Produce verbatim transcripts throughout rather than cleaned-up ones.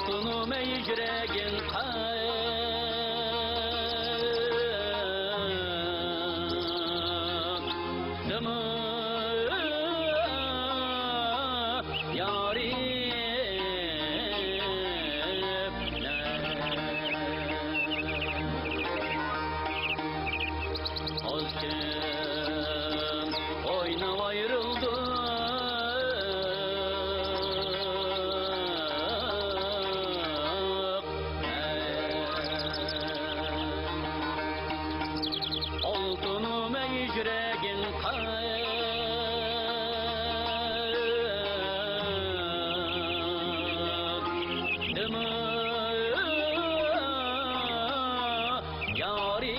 تونۇماي يۈرەكىڭ قايتىمۇ يارىم. ئازكىن ئويناپ ئايرىلدۇق. ئالتۇنۇم يۈرەكىڭ قايتىمۇ يارىم.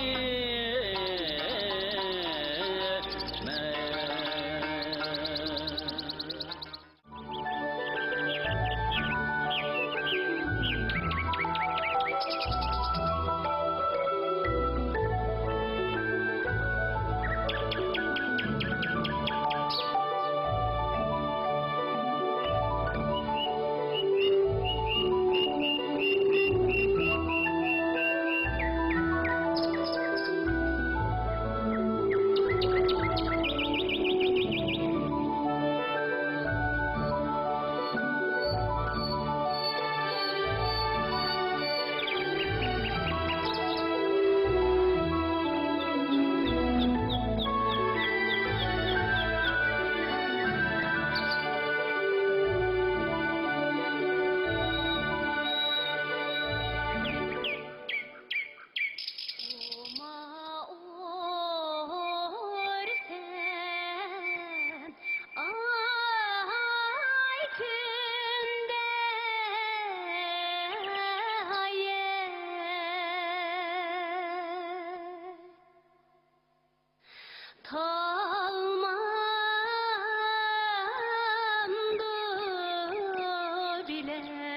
ئۇرسام ئاي كۈندە ھايا. تالمامدۇ بىلەكلىرىڭ؟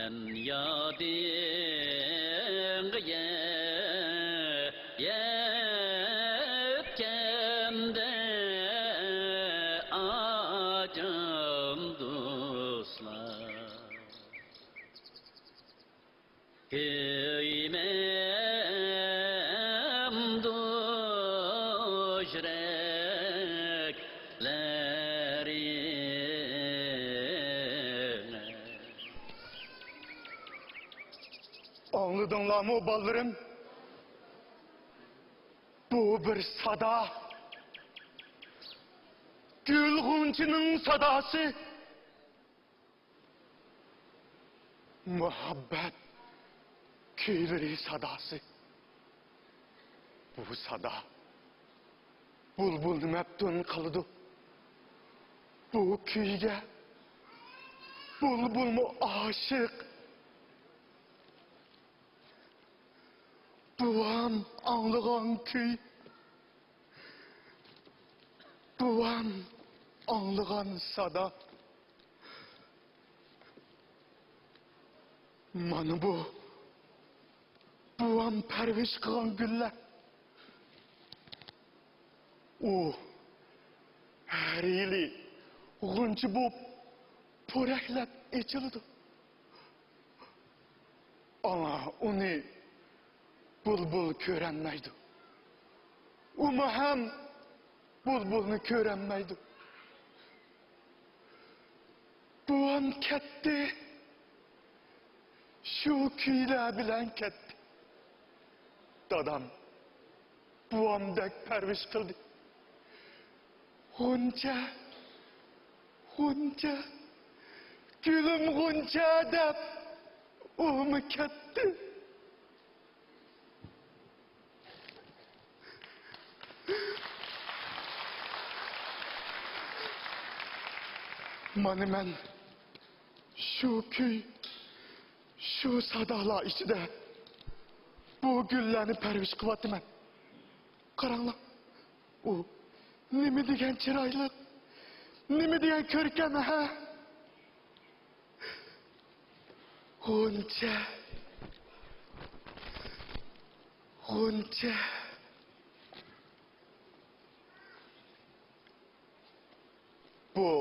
مەن يادىڭغا يەتكەندە ئاجىم دوستلار، كۆيمەمدۇ يۈرەكلىرىڭ؟ ئاڭلىدىڭلارمۇ، بالىلىرىم؟ بۇ بىر سادا. گۈل غۇنچىنىڭ ساداسى. مۇھەببەت كۈيلىرى ساداسى. بۇ سادا بۇلبۇلنى مەپتۇن قىلىدۇ. بۇ كۈيگە بۇلبۇلمۇ ئاشىق. بوۋام ئاڭلىغان كۈي، بوۋام ئاڭلىغان سادا. مانا بۇ بوۋام پەرۋىش قىلغان گۈللەر. ئۇ ھەر يىلى غۇنچە بولۇپ پورەكلەپ ئېچىلىدۇ. ئاڭا ئۇنى بۇلبۇل كۆرەلمەيدۇ. ئۇمۇ ھەم بۇلبۇلنى كۆرەلمەيدۇ. بوۋام كەتتى. شۇ كۈيلەر بىلەن كەتتى. دادام بوۋامدەك پەرۋىش قىلدى. غۇنچە، غۇنچە، گۈلۈم غۇنچە دەپ ئۇمۇ كەتتى. مانا مەن شۇ كۈي، شۇ سادالار ئىچىدە بۇ گۈللەرنى پەرۋىش قىلىۋاتىمەن. قاراڭلار، ئۇ نېمە دېگەن چىرايلىق، نېمە دېگەن كۆركەم، ھە؟ غۇنچە، غۇنچە، بۇ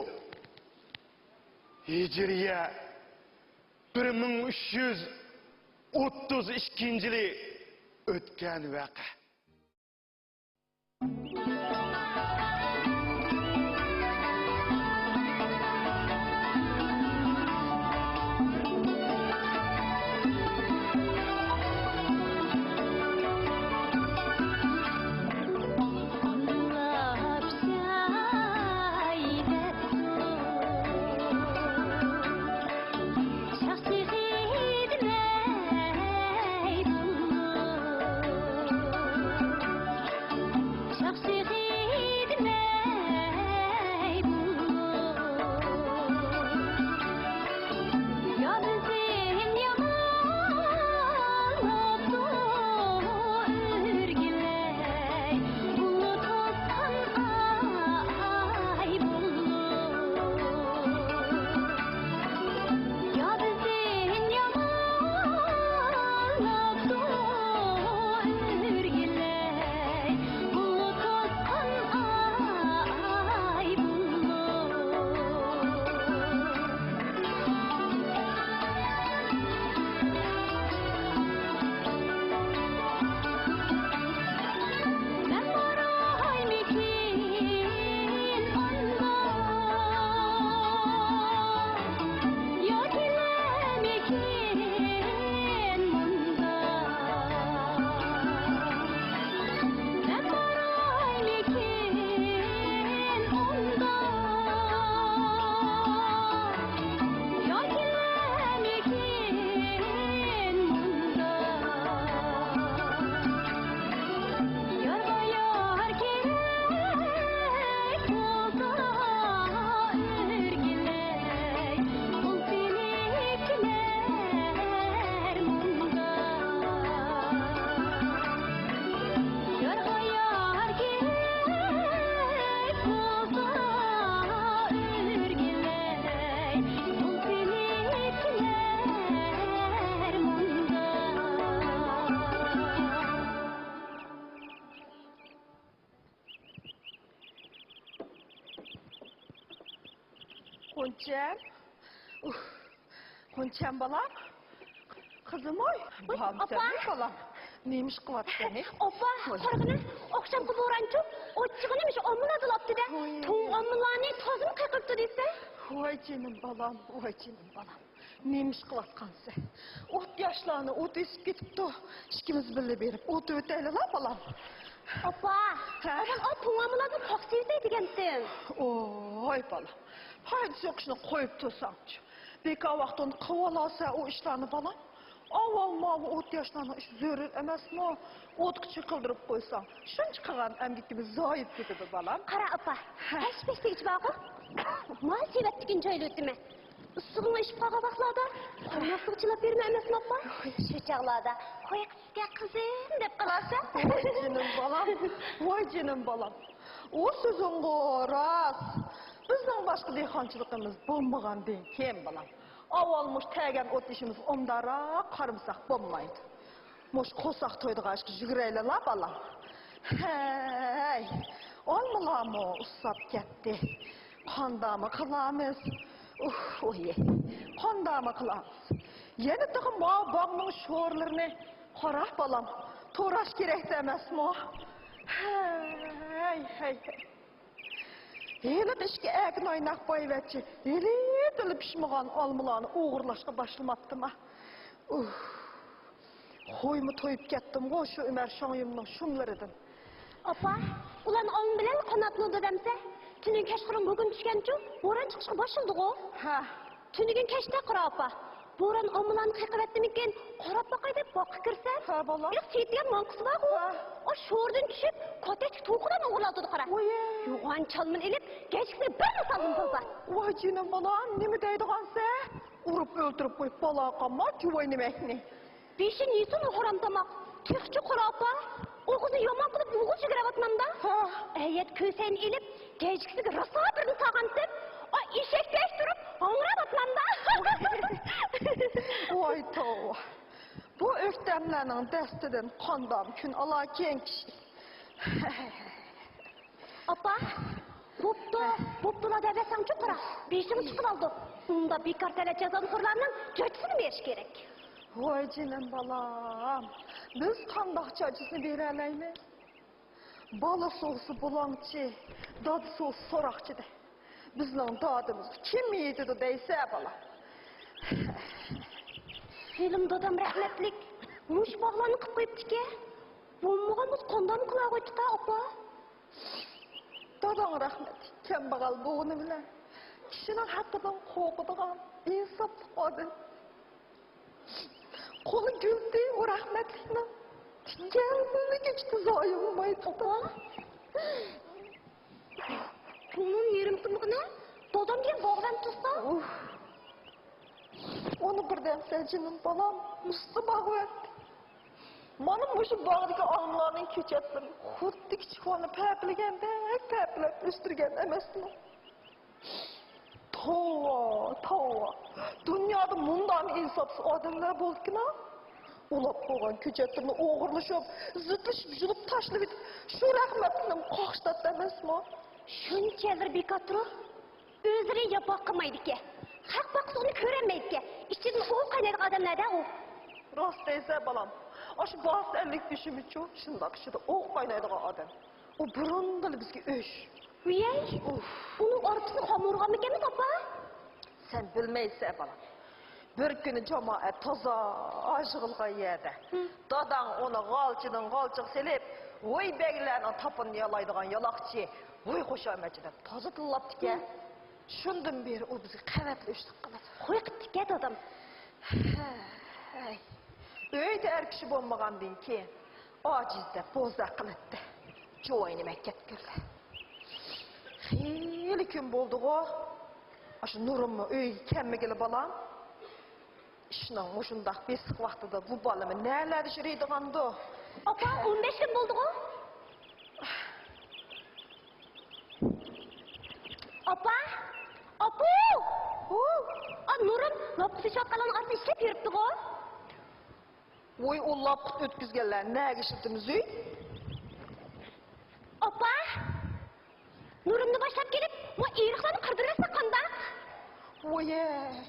ھىجرىيە بىر مىڭ ئۈچ يۈز ئوتتۇز ئىككىنچى يىلى ئۆتكەن ۋەقە. غۇنچەم. ئۇھ. غۇنچەم بالام. قىزىمۇي. ۋاي، ئاپا. بالام. نېمە ئىش قىلىۋاتىسەن، ھە؟ ئاپا، قارىغىنا، ئاخشامقى بورانچۇ، ئوت چىقىنى مۇشۇ ئاممىلار دۇلاپتۇ-دە. ۋاي. توڭ ئاممىلارنى تازىمۇ قېقىرىپتۇ دېسە. ۋاي جېنىم بالام، ۋاي جېنىم بالام. نېمە ئىش قىلىۋاتقانسەن؟ ئوت ياشلارنى ئوت ئېسىپ كېتىپتۇ. ئىككىمىز بىللە بېرىپ ئوت ئۆتەيلىلا، بالام. ئاپا، ھە؟ مەن ئا توڭ ئاممىلاردىن پاختا ئېتەي دېگەنتىم. ئوي، بالام. پايدىسى يوق ئىشنى قويۇپ تۇرساڭچۇ. بىكار ۋاقتىڭنى قىلىۋالارسەن ئۇ ئىشلارنى، بالام. ئاۋۋال ماۋۇ ئوت ياشلارنىڭ ئىشى زۆرۈر ئەمەسمۇ؟ ئوتقا چېقىلدۇرۇپ قويساڭ، شۇنچە قىلغان ئەمگىكىمىز زايە كېتىدۇ، بالام. قارا، ئاپا، ھە. ھەش-پەش دېگۈچە بارغۇ. مانا سېۋەتتىكىنى جايلىۋېتىمەن. ئىسسىقىڭ ئېشىپ قالغان ۋاقىتلاردا قۇرۇماسلىققا چىلاپ بېرىمەن ئەمەسمۇ، ئاپا؟ شۇ چاغلاردا «خوي قىپسىكەن قىزىم» دەپ قالارسەن. ۋاي جېنىم بالام، ۋاي جېنىم بالام. ئۇ سۆزۈڭغۇ راست. بىزنىڭ باشقا دېھقانچىلىقىمىز بولمىغاندىن كېيىن، بالام، ئاۋۋال مۇشۇ تەگەن ئوت ئېشىمىزغا ئوبدانراق قارىمىساق بولمايدۇ. مۇشۇ قورساق تويىدىغان ئىشقا يۈگۈرەيلىلا، بالام. ھەي، ئالمىلارمۇ ئۇسساپ كەتتى. قانداقمۇ قىلامىز؟ ئۇھ، ئۇي، قانداقمۇ قىلامىز؟ يەنە تېخى ماۋۇ باغنىڭ شورىلىرىنى قارا، بالام. توراش كېرەكتە ئەمەسمۇ؟ ھەي، ھەي، ھەي. ھېلىقى ئىككى ئەركىن ئايناق بايۋەچچە ھېلىدىلا پىشمىغان ئالمىلارنى ئوغرىلاشقا باشلىماپتىما؟ ئۇھ. خويمۇ تويۇپ كەتتىمغۇ شۇ ئۆمەر شاڭيۈمنىڭ شۇملىرىدىن. ئاپا، ئۇلارنى ئالما بىلەن قاناتلىنىدۇ دەمسە؟ تۈنۈگۈن كەچقۇرۇن بۇرۇن چۈشكەنچۇ، بوران چىقىشقا باشلىدىغۇ. ھە. تۈنۈگۈن كەچتە قارا ئاپا، بوران ئاممىلارنى قېقىۋەتتىمىكىن، قاراپ باقاي دەپ باغقا كىرسەم، ھە، بالام. ھېلىقى سېيىت دېگەن ماڭقىسى بارغۇ. ھە. ئا، شورىدىن چۈشۈپ، كاتەكتىكى توخۇلارنى ئوغرىلاۋاتىدۇ قارا. ۋوي. يوغان چالمىنى ئېلىپ، گەجگىسىنى بىرلا سالدىم تازا. ۋاي جېنىم بالام، نېمە دەيدىغانسەن؟ ئۇرۇپ ئۆلتۈرۈپ قويۇپ بالا قالما، جۇۋاي نېمەكنى. بېشىنى يېسۇن ئۇ ھارام تاماق. تېخىچۇ قارا ئاپا، ئوغۇزنى يامان قىلىپ ئوغۇز يۈگۈرۈۋاتمامدا. ھە. ئەيەت كۆسەينى ئېلىپ، گەجگىسىگە راسا بىرنى سالغانتىم. ئا، ئېشەكتەك تۇرۇپ ھاڭراۋاتمامدا. ۋاي توۋا. بۇ ئۆكتەملەرنىڭ دەستىدىن قانداق كۈن ئالاركىن كىشى. ئاپا، بوپتۇ، بوپتۇلا دەۋەرسەڭچۇ قارا، بېشىڭ چىقىۋالىدۇ. ئۇنداق بىكار تەلەت جازانىخورلارنىڭ جاجىسىنى بېرىش كېرەك. ۋاي جېنىم بالام، بىز قانداق جاجىسىنى بېرەلەيمىز؟ بالا سوۋسا بۇلاڭچى، دادا سوۋسا سوراقچى دە. بىزنىڭ دادىمىزغا كىم يېتىدۇ دەيسە بالا. ھېلىمۇ دادام رەھمەتلىك مۇشۇ باغلارنى قىلىپ قويۇپتىكەن. بولمىغان بولسا قانداقمۇ قىلالايتتۇق ئاپا؟ داداڭ رەھمەتلىك كەمبەغەل بولغىنى بىلەن كىشىنىڭ ھەققىدىن قورقىدىغان ئىنساپلىق ئادەم. قولى گۈلدى ئۇ رەھمەتلىكنىڭ، تىكەنلىكىچە زايە بولمايدۇ. ئاپا، كۆڭلۈم يېرىم تىنمىغىنە، دادام دېگەن باغۋەن تۇرسا. ئۇھ. ئۇنى بىر دەمسە جېنىم بالام، ئۇستا باغۋەن. مانا مۇشۇ باغدىكى ئالمىلارنىڭ كۆچەتلىرىنى خۇددى كىچىك بالىنى پەپىلىگەندەك پەپىلەپ ئۆستۈرگەن ئەمەسمۇ؟ توۋا، توۋا. دۇنيادا مۇنداقمۇ ئىنساپسىز ئادەملەر بولىدىكىنا؟ ئۇلاپ قويغان كۆچەتلىرىنى ئوغرىلىشىپ، زىتلىشىپ، يۇلۇپ تاشلىۋېتىپ، شۇ رەھمەتلىكنىمۇ قاقشىتاتتى ئەمەسمۇ؟ شۇنچە يىللار بىكار تۇرۇپ، ئۆزلىرى ياپا قىلمايدىكەن. خەق باققۇسى ئۇنى كۆرەلمەيدىكەن. ئىچىدىن ئوۋ قاينايدىغان ئادەملەردە ئۇ. راست دەيسەن بالام. ئاشۇ باسىت ئەللىك ئۆشۈمىچۇ، شۇنداق ئىچىدە ئوۋ قاينايدىغان ئادەم. ئۇ بۇرۇندىلا بىزگە ئۆچ. ۋىيەي، ئۇف. ئۇنىڭ ئارپىسىنى خام ئۇرغانمىكەنمىز، ئاپا؟ سەن بىلمەيسەن، بالام. بىر كۈنى جامائەت تازا يىغىلغان يەردە، ھە، داداڭ ئۇنى غالچىدىن غالچىغا سېلىپ، ۋوي بەگلەرنىڭ تاپىنىنى يالايدىغان يالاقچى، ۋوي خۇشامەتچى دەپ تازا تىللاپتىكەن. ھە. شۇندىن بېرى ئۇ بىزگە قەۋەتلا ئۆچلۈك قىلىدۇ. خوي قىپتىكەن دادام. ھەي. ئۆيدە ئەر كىشى بولمىغاندىن كېيىن ئاجىز دەپ بوزەك قىلاتتى. جۇۋاينى مەككەت كىردى. خېلى كۈن بولدىغۇ، ئاشۇ نۇرۇممۇ ئۆيگە كەلمىگىلى بالام. ئىشنىڭ مۇشۇنداق بېسىق ۋاقتىدا بۇ بالىمۇ نەلەردە يۈرىدىغاندۇ؟ ئاپا، ئون بەش كۈن بولدىغۇ. ئاپا! ئاپا! ھۇ! ئا، نۇرۇم لاپقا تېشىۋاتقانلارنىڭ ئارىسىدا ئىشلەپ يۈرۈپتىغۇ. ۋوي، ئۇ لاپقا ئۆتكۈزگەنلەر نەگە ئىشلىتىمىز ئۆي؟ ئاپا! نۇرۇمنى باشلاپ كېلىپ، ما ئېرىقلارنى قىردۇرۇۋەتسە قانداق؟ ۋويەي،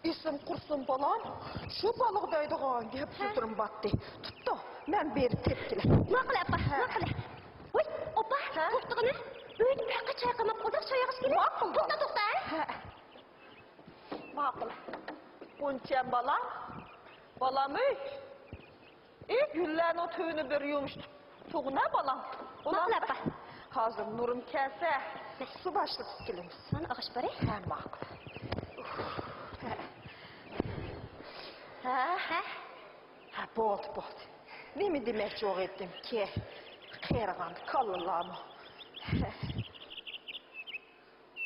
ئېسىم قۇرسۇن بالام، شۇ بالىغا دەيدىغان گەپ سۆزلىرىم باتتى. تۇتتۇ، مەن بېرىپ تېپىپ كېلەي. ماقۇل ئاپا، ھە. ماقۇل. ۋوي، ئاپا، ھە؟ توختىغىنە. ئۆينى پەقەت چايقىماپ قويدۇق، چاي ئاغىسى كېلىپ. ماقۇل. توختا، توختا. ھە. ماقۇل. ئۇنچەم بالام. بالام ئۆي. ئى، گۈللەرنىڭ تۈۋىنى بىر يۇمشىتىپ تۇغىنا بالام. ماقۇل ئاپا. ھازىر نۇرۇم كەلسە، سۇ باشلىتىپ كېلىمىز. مانا ئاغاچ بار. ھە، ماقۇل. ھە. ھە؟ ھە. ھە، بولدى، بولدى. نېمە دېمەكچى بولغىيتتىمكى؟ قېرىغاندا كاللىلارمۇ.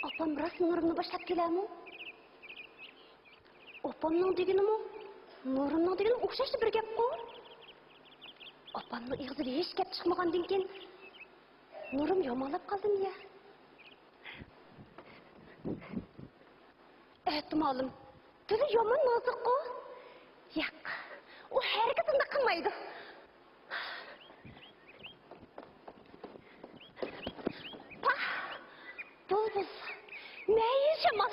ئاپام راست نۇرۇمنى باشلاپ كېلەرمۇ؟ ئاپامنىڭ دېگىنىمۇ نۇرۇمنىڭ دېگىنىگە ئوخشاشلا بىر گەپقۇ. ئاپامنىڭ ئېغىزىدىن ھېچ گەپ چىقمىغاندىن كېيىن نۇرۇم يامانلاپ قالدىمۇ يا؟ ئەتىمالىم، تىلى يامان نازۇكقۇ. ياق، ئۇ ھەرگىز ئۇنداق قىلمايدۇ. پاھ! بۇلبۇل! مەيۈس شامال!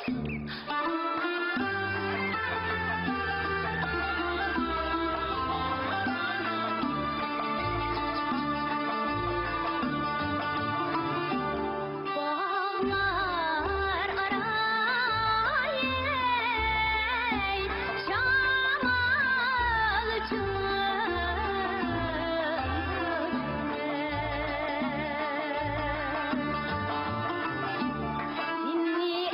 باغلار ئارا، ئەي، شامال چىللىدى. سېنى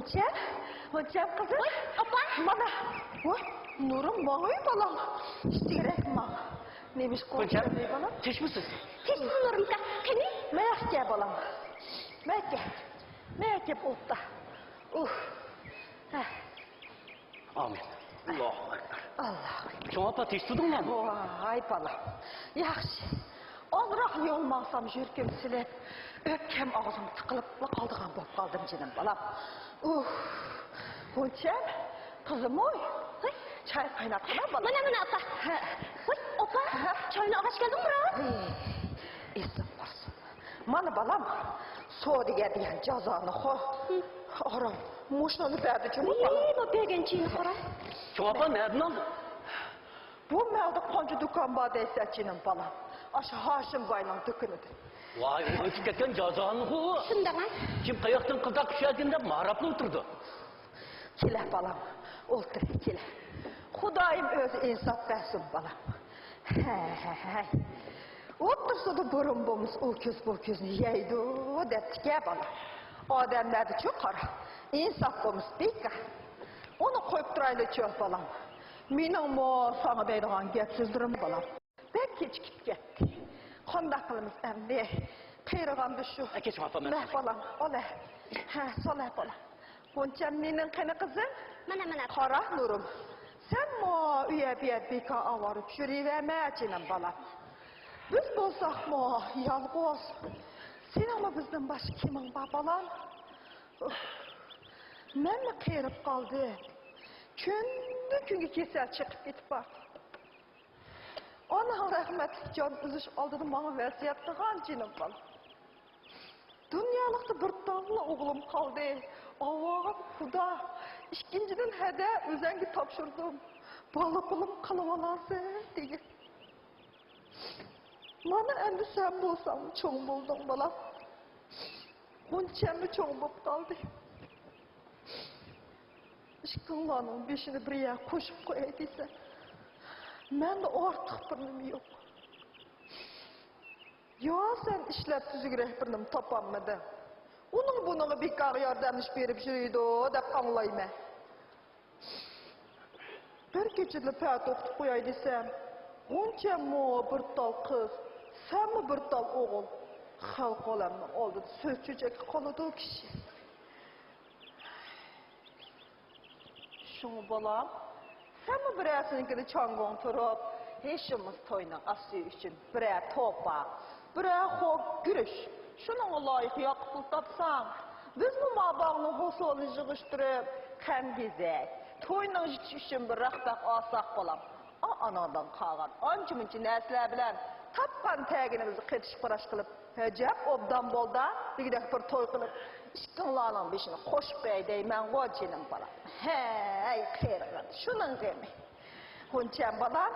غۇنچەم، غۇنچەم قىزىم. ۋاي، ئاپا! مانا، ۋاي، نۇرۇم ماڭاي بالام. ئىشتىگرەك ماڭ. نېمىش غۇنچەم، قىلىپ بالام؟ تىشمۇسىز؟ تىشمۇ نۇرۇمكا؟ قېنى؟ مەيەككە بالام. مەيەككە. مەيەككە ئولتۇر. ئۇھ. ھە. ئامىن. ئاللاھۇ ئەكبەر. ئاللاھۇ ئەكبەر. چوڭ ئاپا، تىشتۇردۇڭلارمۇ؟ ۋاي بالام. ياخشى. ئازراق يول ماڭسام يۈرىكىم سېلىپ، ئۆپكەم ئاغزىمغا تىقىلىپلا قالىدىغان بولۇپ قالدىم جېنىم بالام. ئۇھ. غۇنچەم، قىزىمۇي. ھوي. چاي قايناتقىنا بالام. مانا، مانا ئاپا. ھە. ھوي، ئاپا، ھە؟ چاينى ئالغاچ كەلدىڭمۇ راست؟ ھەي، ئېسىڭ قۇرسۇن. مانا بالام، سودىگەر دېگەن جازانى خو. ھارام، مۇشۇنى بەردى جۇمۇ بالام. ئىي، بۇ بەرگەن چېيىنى قارا. چوڭ ئاپا، نەدىن ئالدىڭ؟ بۇ مەھەلدە قانچە دۇكان بار دەيسەن جېنىم بالام. ئاشۇ ھاشىم باينىڭ دۇكىنىدىن. ۋاي، ئۇ ئۆتۈپ كەتكەن جازانى خو. شۇنداق ھە؟ كىم قاياقتىن قىلتاق چۈشۈرگەن دەپ ماراپلا ئولتۇرىدۇ. كېلە بالام، ئولتۇر، كېلە. خۇدايىم ئۆزى ئىنساپ بەرسۇن بالام. ھەي، ھەي، ھەي. ئوتتۇرىسىدا بۇرۇن بولمىسا ئۇ كۆز بۇ كۆزنى يەيدۇ دەپتىكەن بالام. ئادەملەردىچۇ قارا، ئىنساپ بولمىسا بىكار. ئۇنى قويۇپ تۇرايلىچۇ بالام. مېنىڭمۇ ساڭا دەيدىغان گەپ سۆزلىرىم بالام. بەك كېچىكىپ كەتتى. قانداق قىلىمىز ئەمدى؟ قېرىغاندا شۇ. ئەكەچ ئاپا، مەن. مەھ بالام، ئالە. ھە، سالە بالام. غۇنچەم مېنىڭ قېنى قىزىم؟ مانا، مانا. قارا نۇرۇم. سەنمۇ ئۇيە بۇيە بىكار ئاۋارە يۈرۈۋەرمە جېنىم بالام. بىز بولساقمۇ يالغۇز. سېنىڭمۇ بىزدىن باشقا كىمىڭ بار بالام؟ ئۇھ. مەنمۇ قېرىپ قالدىم. كۈندىن كۈنگە كېسەل چېقىپ كېتىپ بارىدۇ. ئاناڭ رەھمەتلىك جان ئۈزۈش ئالدىدا ماڭا ۋەسىيەت قىلغان جېنىم بالام. دۇنيالىقتا بىر تاللا ئوغلۇم قالدى. ئاۋۋالغا خۇدا، ئىككىنچىدىن ھەدە ئۆزەڭگە تاپشۇردۇم. بالا قۇلۇم قىلىۋالارسەن دېگەن. مانا ئەمدى سەن بولساڭ چوڭ بولدۇڭ بالام. غۇنچەممۇ چوڭ بولۇپ قالدى. ئىككىڭلارنىڭ بېشىنى بىر يەرگە قوشۇپ قوياي دېسەم، مەندە ئارتۇق بىر نېمە يوق. يا سەن ئىشلەپ تۈزۈكرەك بىر نېمە تاپالمىدىڭ، ئۇنىڭ بۇنىڭغا بىكارغا ياردەملىشىپ بېرىپ يۈرىدۇ دەپ ئاڭلايمەن. بىر كېچىدىلا پەتە ئوقۇتۇپ قوياي دېسەم، غۇنچەممۇ بىر تال قىز، سەنمۇ بىر تال ئوغۇل. خەلق ئالەمنىڭ ئالدىدا سۆز چۆچەككە قالىدۇ كىشى. شۇڭا بالام، سەنمۇ بىرەرسىنىڭكىدە چاڭگۇڭ تۇرۇپ، ھېچ بولمىسا توينىڭ ئاستى ئۈچۈن بىرەر توپا، بىرەر خوك گۈرۈچ، شۇنىڭغا لايىق ياققا پۇل تاپساڭ، بىزمۇ ماباغنىڭ ھوسۇلىنى يىغىشتۇرۇپ، خەمگېزەك، توينىڭ يېتىشى ئۈچۈن بىر راقبەق ئالساق بالام. ئا-، ئاناڭدىن قالغان ئانچە-مۇنچە نەرسىلەر بىلەن تاپقان تەگىنىمىزنى قېتىش-قۇراش قىلىپ، ئەجەب ئوبدان بولدى، دېگۈدەك بىر توي قىلىپ، ئىككىڭلارنىڭ بېشىنى قوشۇپ قوياي دەيمەنغۇ، جېنىم بالام. ھەي، قېرىغان، شۇنىڭ غېمى. غۇنچەم بالام،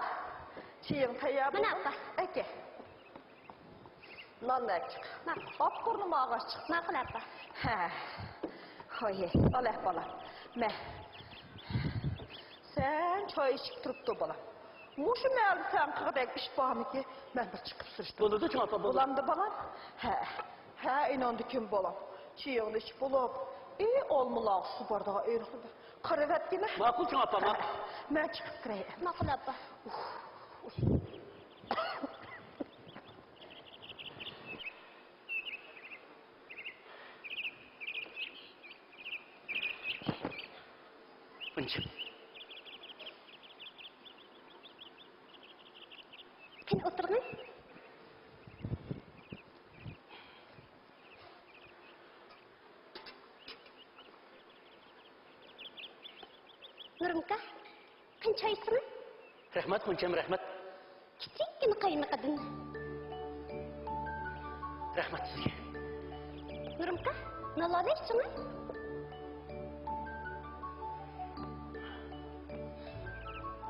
چېيىڭ تەييار بولدى. مانا، ئاپا. ئەكە. نان ئەپ چىق. ماقۇل. ئاپقۇرنى ماغاچ چىق. ماقۇل، ئاپا. ھە. ھوي، ئالە بالام. مە. سەن چاي ئىچىپ تۇرۇپ تۇر، بالام. مۇشۇ مەھەلدە سەن قىلغۇدەك ئىش بارمىكى؟ مەن بىر چىقىپ سۈرۈشتۈرۈپ. بولىدۇ، چوڭ ئاپا، بولىدۇ. بولامدۇ، بالام؟ ھە. ھە، ئېنىڭدىكىن، بالام. چېيىڭنى ئىچىپ بولۇپ، ئى، ئالمىلارغا سۇ بارىدىغان ئېرىقلىدا قارىۋەتكىنە. ماقۇل، چوڭ ئاپا، ماقۇل. ھە، مەن چىقىپ كىرەي. ماقۇل، ئاپا. ئۇھ. غۇنچەم. قېنى، ئولتۇرغىن. نۇرۇمكا، قېنى، چاي ئىچسىڭە. رەھمەت، غۇنچەم، رەھمەت. كىچىككىنە قايمىقىدىن. رەھمەت سىزگە. نۇرۇمكا، نانلارنى ئىچىڭە.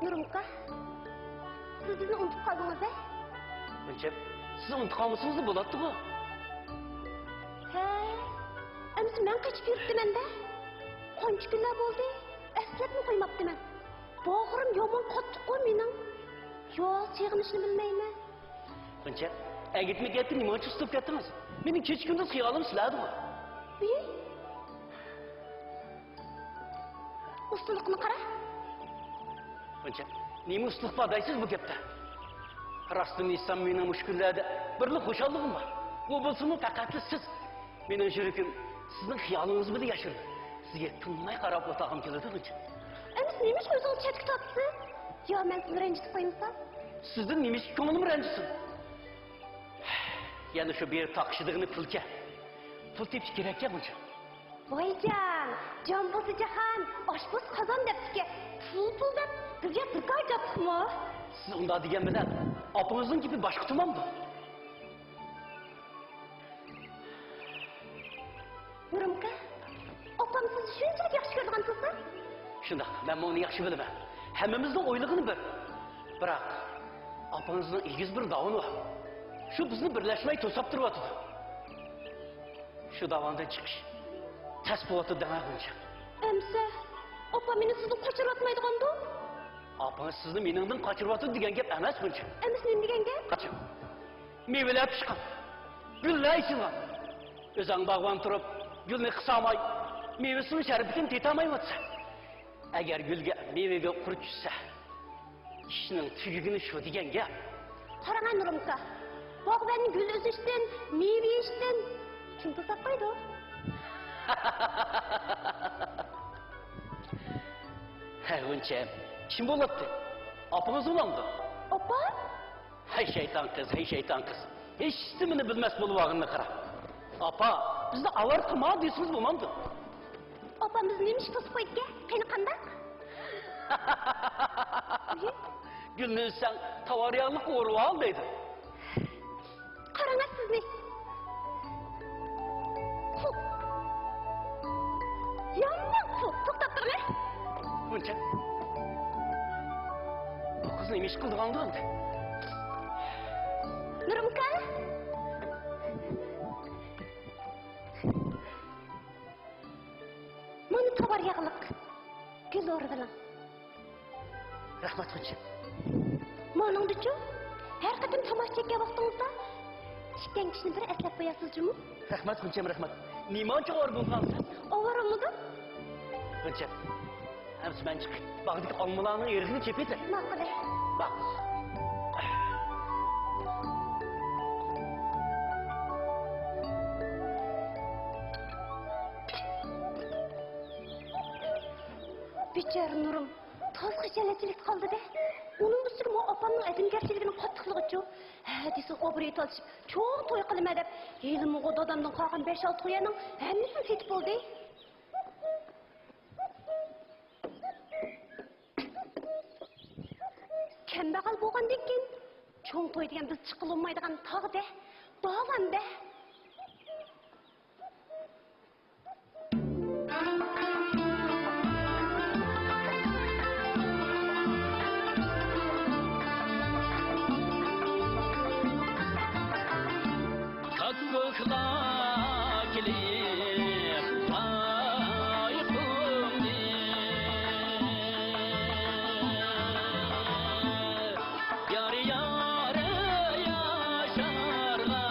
نۇرۇمكا، سىز بىزنى ئۇنتۇپ قالدىڭىز ھە؟ غۇنچەم، سىز ئۇنتۇپ قالمىسىڭىزلا بولاتتىغۇ. ھە، ئەمىسە مەن قېچىپ يۈرۈپتىمەن-دە. قانچە كۈنلەر بولدى، ئەسلەپمۇ قويماپتىمەن. باغرىم يامان قاتتىققۇ مېنىڭ. يا سېغىنىشنى بىلمەيمەن. غۇنچە، ئەگىتمە گەپتىن نېمانچە ئۇسسۇلۇپ كەتتىڭىز؟ مېنىڭ كېچە-كۈندۈز خىيالىم سىلەردىغۇ. ئى؟ ئۇستىلىقىنى قارا. غۇنچە، نېمە ئۇستىلىق بار دەيسىز بۇ گەپتە؟ راستىنى ئېيتسام، مېنىڭ مۇشۇ كۈنلەردە بىرلا خۇشاللىقىم بار. ئۇ بولسىمۇ پەقەتلا سىز. مېنىڭ يۈرىكىم سىزنىڭ خىيالىڭىز بىلەن ياشىنىدۇ. سىزگە تىنماي قاراپ ئولتۇرغۇم كېلىدۇ، غۇنچە. ئەمىسە نېمە ئىش قويسىڭىز چەتكە تارتىسىز؟ يا مەن سىزنى رەنجىتىپ قويمىسام؟ سىزدىن نېمە ئىش كۆڭلۈم رەنجىسۇن؟ يەنە شۇ بېرىپ تاقىشىدىغىنى پۇلكەن. پۇل تېپىش كېرەككەن، غۇنچە. ۋايجان، جان بولسا جاھان، ئاش بولسا قازان دەپتىكەن. پۇل، پۇل دەپ بىزگە بىكار جاتلىقمۇ؟ سىز ئۇنداق دېگەن بىلەن ئاپىڭىزنىڭ گېپى باشقا تۇرمامدۇ؟ نۇرۇمكا، ئاپام سىزنى شۇنچىلىك ياخشى كۆرىدىغان تۇرسا؟ شۇنداق، مەنمۇ ئۇنى ياخشى بىلىمەن. ھەممىمىزنىڭ ئويلىغىنى بىر. بىراق، ئاپىڭىزنىڭ ئېگىز بىر داۋانى بار. شۇ بىزنى بىرلەشمەي توساپ تۇرۇۋاتىدۇ. شۇ داۋاندىن چىقىش تەس بولۇۋاتىدۇ دەڭە، غۇنچە. ئەمسە، ئاپام مېنى سىزدىن قاچۇرۇۋاتمايدىغاندۇ؟ ئاپىڭىز سىزنى مېنىڭدىن قاچۇرۇۋاتىدۇ دېگەن گەپ ئەمەس، غۇنچە. ئەمسە نېمە دېگەن گەپ؟ قاچۇڭ. مېۋىلەر پىشقان، گۈللەر ئېچىلغان، ئۆزۈڭ باغۋەن تۇرۇپ، گۈلنى قىسالماي، مېۋىسىنىڭ شەربىتىنى تېتىيالمايۋاتىسەن. ئەگەر گۈلگە، مېۋىگە قۇر چۈشسە، ئىشنىڭ تۈگىگىنى شۇ دېگەن گەپ. قاراڭە نۇرۇمكا، باغۋەننى گۈل ئۈزۈشتىن، مېۋە يېيىشتىن كىم توساپ قويىدۇ؟ ھە، غۇنچە، كىم بولاتتى؟ ئاپىڭىز بولامدۇ؟ ئاپام؟ ھەي شەيتان قىز، ھەي شەيتان قىز. ھېچنېمىنى بىلمەس بولۇۋالغىنىنى قارا. ئاپا، بىزنى ئاۋارە قىلما دېسىڭىز بولمامدۇ؟ ئاپام بىزنى نېمە ئىش توسۇپ قويدىكەن؟ قېنى قانداق؟ گۈلنى ئۈزسەڭ، تاۋار ياغلىققا ئورىۋال دەيدۇ. قاراڭە سىزنى. پۇ. يامان پۇ. توختاپ تۇرۇڭە. غۇنچە. بۇ قىز نېمە ئىش قىلىدىغاندۇ ئەمدى؟ نۇرۇمكا. مانا تاۋار ياغلىق. گۈل ئورىۋېلىڭ. رەھمەت، غۇنچە. مانىڭدىچۇ، ھەر قېتىم تاماشا چەككەن ۋاقتىڭىزدا تىككەن كىشىنى بىر ئەسلەپ قوياسىز جۇمۇ. رەھمەت، غۇنچەم، رەھمەت. نېمانچە ئاۋارە بولغانسىز؟ ئاۋارىمىدىم. غۇنچە، ئەمسە مەن چىقىپ، باغدىكى ئالمىلارنىڭ ئېرىقىنى چېپىۋېتەي. ماقۇل. باق. بىچارە نۇرۇم. تازا خىجالەتچىلىكتە قالدى-دە. ئۇنىڭ ئۈستىگە ماۋۇ ئاپامنىڭ ئادەمگەرچىلىكىنىڭ قاتتىقلىقىچۇ. ھە دېسە ئوبوروتى ئالىشىپ، چوڭ توي قىلىمەن دەپ، ھېلىمۇغۇ دادامدىن قالغان بەش-ئالتە قوينىڭ ھەممىسىنى سېتىپ بولدى. كەمبەغەل بولغاندىن كېيىن، چوڭ توي دېگەن بىز چىققىلى بولمايدىغان تاغ-دە، داۋان-دە. كاككۇكلار كېلىپ قايقۇمنى، يار يار ياشارغا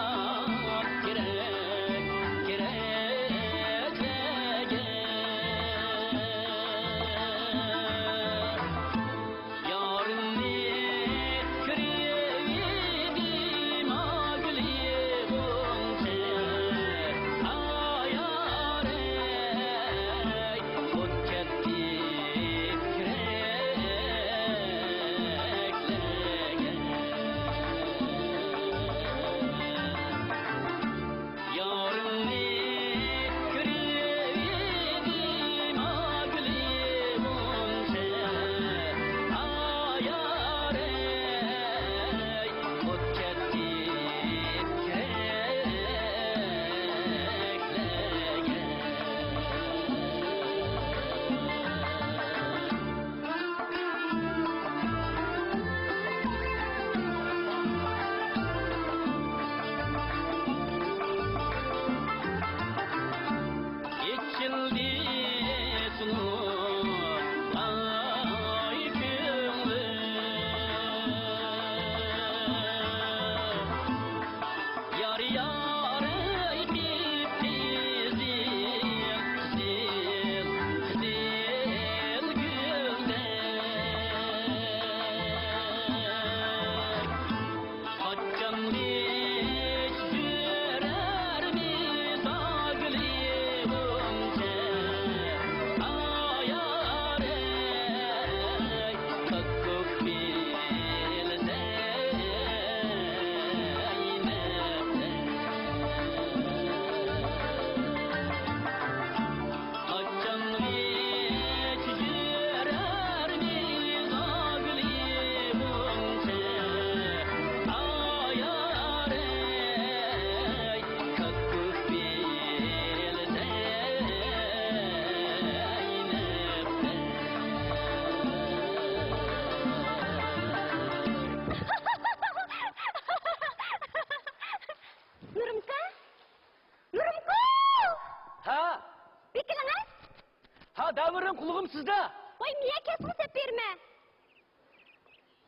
دەۋرىم، قۇلىقىم سىزدە. ۋاي، مېنىڭ كەسمە سەپ بېرىمەن.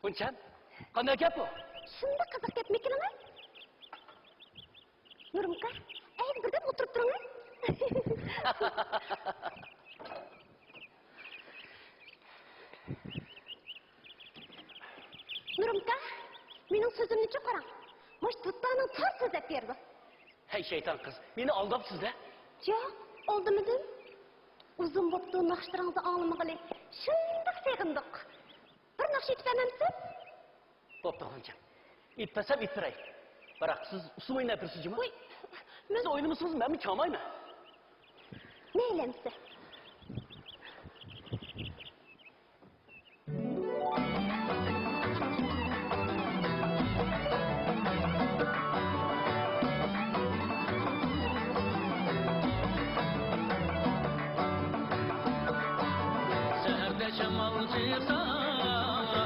غۇنچەم، قانداق گەپ بۇ؟ شۇنداق قىزىق گەپمىكىنىڭ؟ نۇرۇمكا، ئەيدى بىردەم ئولتۇرۇپ تۇرۇڭ. نۇرۇمكا، مېنىڭ سۆزۈمنىچۇ قاراڭ. مۇشۇ دۇتارنىڭ تار سۆزلەپ بېرىدۇ. ھەي شەيتان قىز، مېنى ئالداپسىز-دە. ياق، ئالدىمىدىم. ئۇزۇن بوپتۇ ناخشىلىرىڭىزنى ئاڭلىمىغىلى. شۇنداق سېغىندۇق. بىر ناخشا ئېيتىپ بەرمەمسىز؟ بوپتۇ غۇنچەم. ئېيتىپ بەرسەم ئېيتىپ بېرەي. بىراق سىز ئۇسسۇل ئويناپ بېرىسىز جۇمۇ. ۋوي، مەن سىز ئوينىمىسىڭىز مەنمۇ چالمايمەن. مەيلى ئەمىسە. سەھەردە شامال چىقسا،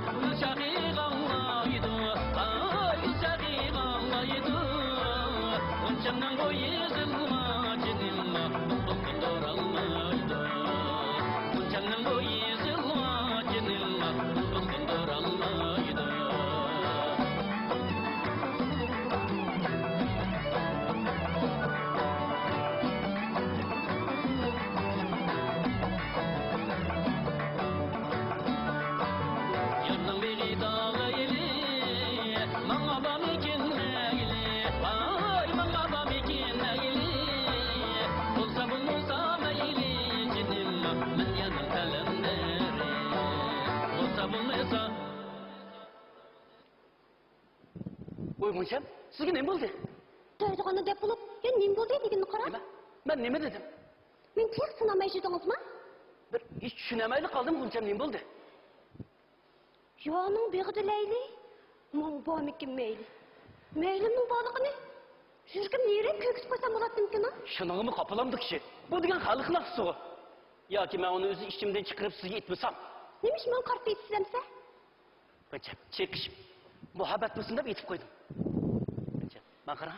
گۈل شاخى ئاڭلايدۇ، ئاي، گۈل شاخى ئاڭلايدۇ. غۇنچەمنىڭ بويى ئېزىلما، جېنىمما، بۇلبۇل قوندۇرالمايدۇ. غۇنچەمنىڭ بويى ئېزىلما، جېنىمما، بۇلبۇل قوندۇرالمايدۇ. يارنىڭ بېغى داغ ئەيلى، ماڭا بارمىكىن مەيلى، ۋاي، ماڭا بارمىكىن مەيلى. بولسا بولمىسا مەيلى، جېنىم، مەن يەنە قەلەندەرى. بولسا بولمىسا. ۋوي غۇنچەم، سىزگە نېمە بولدى؟ دەيدىغاننى دەپ بولۇپ، يەنە نېمە بولدى دېگىنىنى قارا. نېمە؟ مەن نېمە دېدىم؟ مېنى تېخى سىناماي يۈردىڭىزما؟ بىر ھېچ چۈشىنەلمەيلا قالدىم، غۇنچەم، نېمە بولدى؟ يارنىڭ بېغىدا لەيلى، ماڭا بارمىكىن مەيلى. مەيلىمنىڭ بارلىقىنى يۈرىكىمنى يېرىپ كۆرگۈزۈپ قويسام بولاتتىمىكىن ھە؟ شۇنىڭغىمۇ قاپىلامدۇ كىشى؟ بۇ دېگەن خەلق ناخشىسىغۇ. ياكى مەن ئۇنى ئۆز ئىچىمدىن چىقىرىپ سىزگە ئېيتمىسام؟ نېمە ئىش ماڭا قارىتىپ ئېيتىسىز ئەمىسە؟ غۇنچەم، چېقىشىپ، مۇھەببەت بولسۇن دەپ ئېيتىپ قويدۇم. غۇنچەم، ماڭا قارا.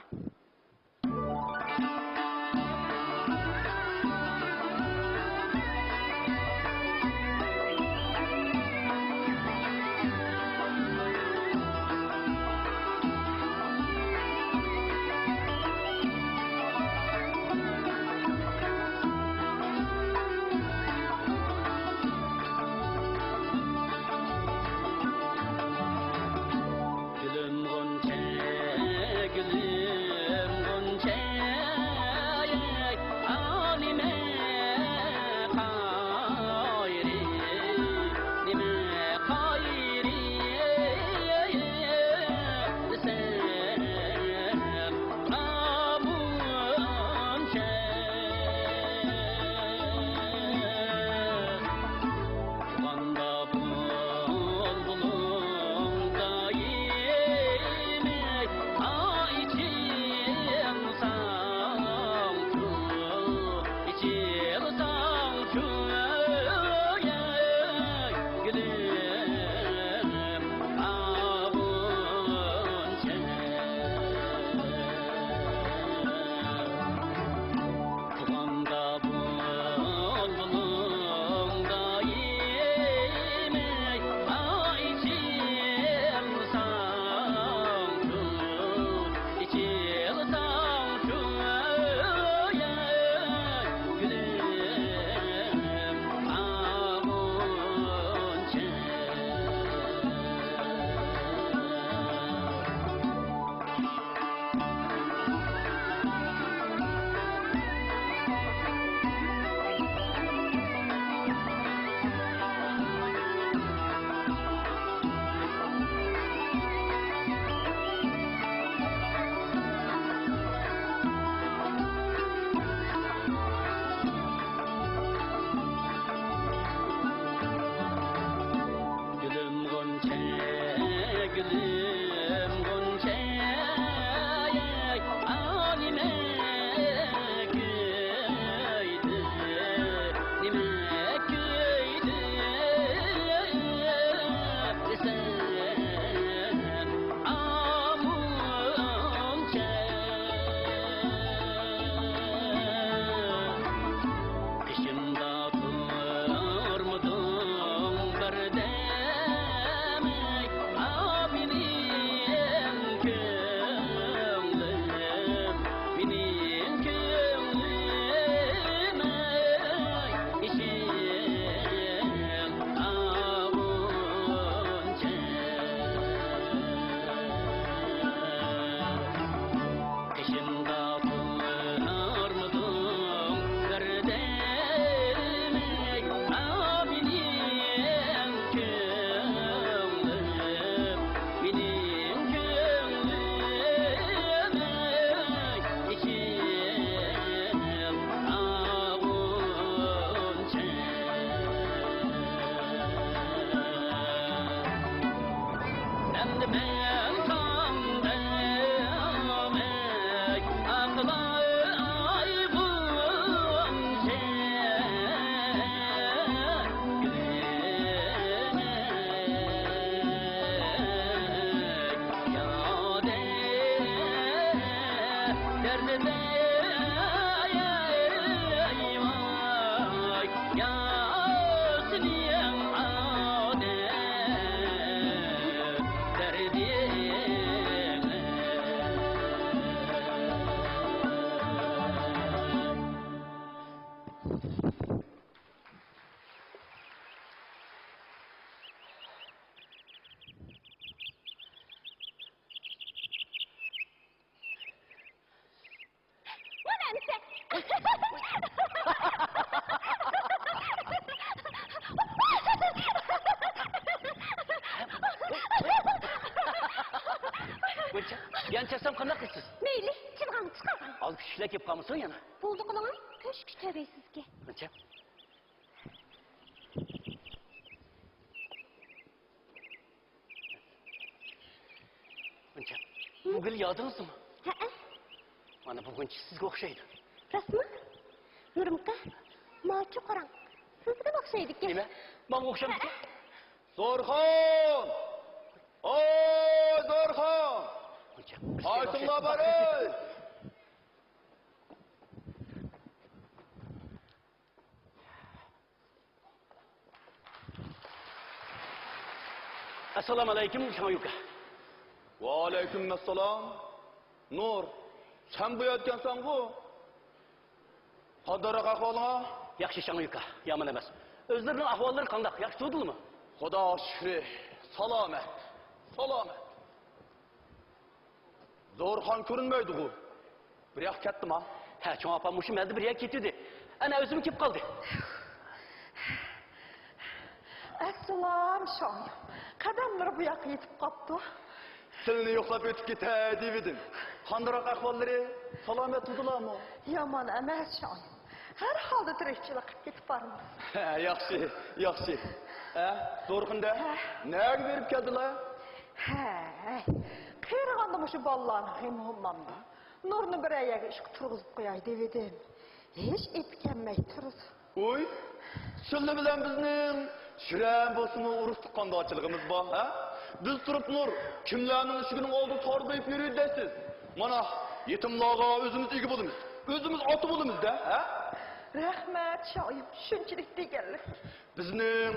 گۈلۈم غۇنچە، گۈلۈم غۇنچە، ئا، نېمە قايرى، نېمە قايرى دېسەم، ئاۋۇنچە. تۇغقاندا بۇلبۇلۇڭ دائىمەي، ئا، ئېچىلساڭچۇ، ئېچىلساڭچۇ، گۈلۈم، ئاۋۇنچە. تۇغقاندا بۇلبۇلۇڭ دائىمەي، ئا، ئېچىلساڭچۇ، ئېچىلساڭچۇ، گۈلۈم، ئاۋۇنچە. گۈلۈم غۇنچە، گۈلۈم غۇنچە، ئا، نېمە كۆيدى، نېمە كۆيدى دېسەم، ئاۋۇنچە. قېشىمدا تۇر غۇنچە، يەنە چەكسەم قانداق قىلىسىز؟ مەيلى، چىلغاڭ چىقارغان. ئاز كۈچلۈكلەر كېلىپ قالمىسۇن يەنە. بولدى قىلىڭ، تۆشۈككە چىقىۋەرسىزكى. غۇنچە. غۇنچە، بۇ گۈل يادىڭىزدىمۇ؟ ھەئە. مانا بۇ غۇنچە سىزگە ئوخشايدۇ. راستمۇ؟ نۇرمۇكا، ماچۇ قاراڭ. سىزگە ئوخشايدىكەن. نېمە؟ ماڭا ئوخشامدىكەن؟ ھەئە. زورخان! ئوي، زورخان! غۇنچە، قايسىڭلار بار، ئەي؟ ئەسسالامۇئەلەيكۇم، شاڭيۈكا. ۋەئەلەيكۇم ئەسسالام. نۇر، سەن بۇ يەردىكەنسەنغۇ؟ قانداقراق ئەھۋالىڭ؟ ياخشى، شاڭيۈكا، يامان ئەمەس. ئۆزلىرىنىڭ ئەھۋاللىرى قانداق؟ ياخشى تۇردىلىمۇ؟ خۇدا شۈكرى، سالامەت، سالامەت. زورخان كۆرۈنمەيدىغۇ؟ بىر ياققا كەتتىما؟ ھە، چوڭ ئاپام مۇشۇ مەھەلدە بىر يەرگە كېتىۋىدى. ئەنە ئۆزىمۇ كېلىپ قالدى. ئەسسالام، شاڭيۈ. قەدەملىرى بۇ ياققا يېتىپ قاپتۇ. سىلىنى يوقلاپ ئۆتۈپ كېتەي دېۋىدىم. قانداقراق ئەھۋاللىرى؟ سالامەت تۇردىلامۇ؟ يامان ئەمەس، شاڭيۈ. ھەر ھالدا تىرىكچىلىك قىلىپ كېتىپ بارىمىز. ھە، ياخشى، ياخشى. ھە، زورخان دە؟ ھە. نەگە بېرىپ كەلدىلا؟ ھە، قېرىغاندا مۇشۇ بالىلارنىڭ غېمى بولمامدۇ؟ نۇرنى بىرەر يەرگە ئىشقا تۇرغۇزۇپ قوياي دېۋىدىم. ھېچ ئېپى كەلمەي تۇرىدۇ. ئۇي، سىلەر بىلەن بىزنىڭ شىرەن بولسىمۇ ئۇرۇق تۇغقاندارچىلىقىمىز بار، ھە؟ بىز تۇرۇپ نۇر كىملەرنىڭ ئىشىكىنىڭ ئالدىدا تاربىيىپ يۈرىدۇ دەيسىز؟ مانا، يېتىملارغا ئۆزىمىز ئىگە بولىمىز، ئۆزىمىز ئاتا بولىمىز-دە، ھە؟ رەھمەت، شايىم، شۇنچىلىك دېگەنلىك. بىزنىڭ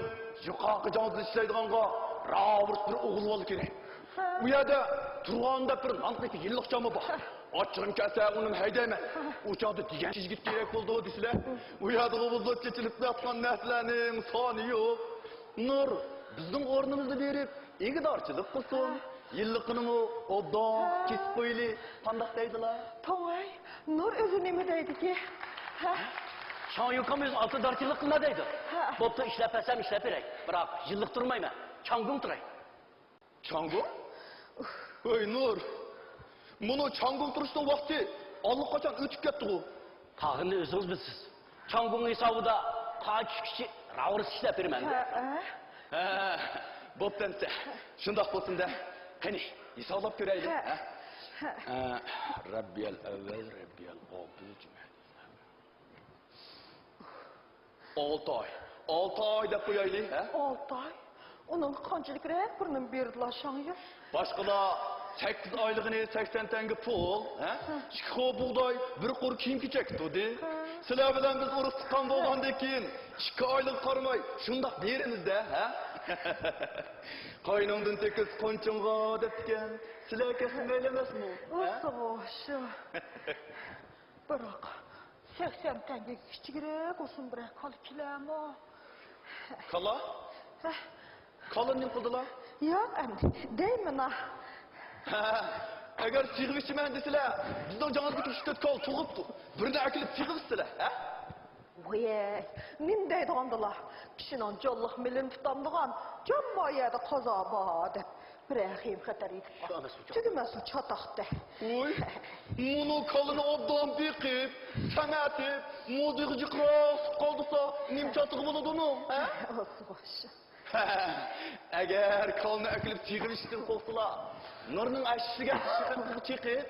يۇقىرىقى جاڭزىدا ئىشلەيدىغانغا راۋۇرۇس بىر ئوغۇل بالا كېرەك. ھە. ئۇ يەردە تۇرغان دەپ بىر نانقىلىك يىللىق جامى بار. ھە. ئاچچىقىم كەلسە ئۇنىمۇ ھەيدەيمەن. ھە. ئۇ چاغدا دېگەن يىگىت كېرەك بولىدۇ دېسىلە، ئۇ يەردىغۇ بۇزۇپ چېچىلىپ ياتقان نەرسىلەرنىڭ سانى يوق. نۇر بىزنىڭ ئورنىمىزدا بېرىپ ئىگىدارچىلىق قىلسۇن. ھە. يىللىقىنىمۇ ئوبدان ھە. كېسىپ قويىلى. قانداق دەيدىلا؟ توڭاي، نۇر ئۆزى نېمە دەيدىكى؟ ھە؟ شاڭيۈكام ئۆزى ئالتىدارچىلىق قىلما دەيدۇ. ھە. بوپتۇ، ئىشلەپ بەرسەم ئىشلەپ بېرەي. بىراق، يىللىق تۇرمايمەن. چاڭگۇڭ تۇراي. چاڭگۇڭ؟ ھۆي، نۇر! مۇنۇ چاڭگۇڭ تۇرۇشنىڭ ۋاقتى ئاللىقاچان ئۆتۈپ كەتتىغۇ. قالغىنىنى ئۆزىڭىز بىلىسىز. چاڭگۇڭ ھېسابىدا قار چۈشكىچە راۋۇرۇس ئىشلەپ بېرىمەن. ھە، ھە. ھە، بوپتۇ ئەمسە. شۇنداق بولسۇن-دە. قېنى، ھېسابلاپ كۆرەيلى، ھە. ھە؟ ھە. ھە، رەببىيەل ئەۋۋەل، رەببىيەل ئاخىر، جۈمە. ئالتە ئاي. ئالتە ئاي دەپ قويايلى، ھە؟ ئالتە ئاي؟ ئۇنىڭغا قانچىلىكرەك بىر نېمە بېرىدىلا شاڭيۈ؟ باشقىلار سەككىز ئايلىقىنى سەكسەن تەڭگە پۇل، ھە؟ ھە. ئىككى خو بۇغداي، بىر قۇر كىيىم-كېچەك تۇردى. ھە. سىلەر بىلەن بىز ئۇرۇق تۇغقان بولغاندىن كېيىن، ئىككى ئايلىققا قارىماي، شۇنداق بېرىمىز-دە، ھە؟ قاينىڭدىن تېكىز قونچۇڭغا دەپتىكەن. سىلەر كەلسە مەيلى ئەمەسمۇ، ھە؟ ئۇسسۇغۇ شۇ. بىراق، سەكسەن تەڭگىگە كىچىكرەك بولسۇن بىرەر كالا كېلەرمۇ؟ كالا؟ ھە. كالىنى نېمە قىلدىلا؟ ياق ئەمدى، دەيمىنا. ھە، ئەگەر سېغىپ ئىچىمەن دېسىلە، بىزنىڭ جاڭىدىكى ئۈچ تۆت كالا تۇغۇپتۇ. بىرنى ئەكېلىپ سېغىۋېتسىلە، ھە؟ ۋەي، نېمە دەيدىغاندىلا، كىشىنىڭ جانلىق مېلىنى تۇتامدىغان جان بار يەردە قازا بار دەپ. بىرەر خېيىم خەتەر يېتىپ قالسا، تۈگىمەسمۇ چاتاقتە. ۋوي، مۇنۇ كالىنى ئوبدان بېقىپ، سەمەتىپ، مۇزىغا جىقراق سۇ قالدۇرسا، نېمە چاتىقى بولىدۇ ئۇنىڭ، ھە؟ ئەگەر كالىنى ئەكېلىپ سېغىۋېتىشتىن قورقسىلا، نۇرنىڭ ئەشىسىگە چېقىپ،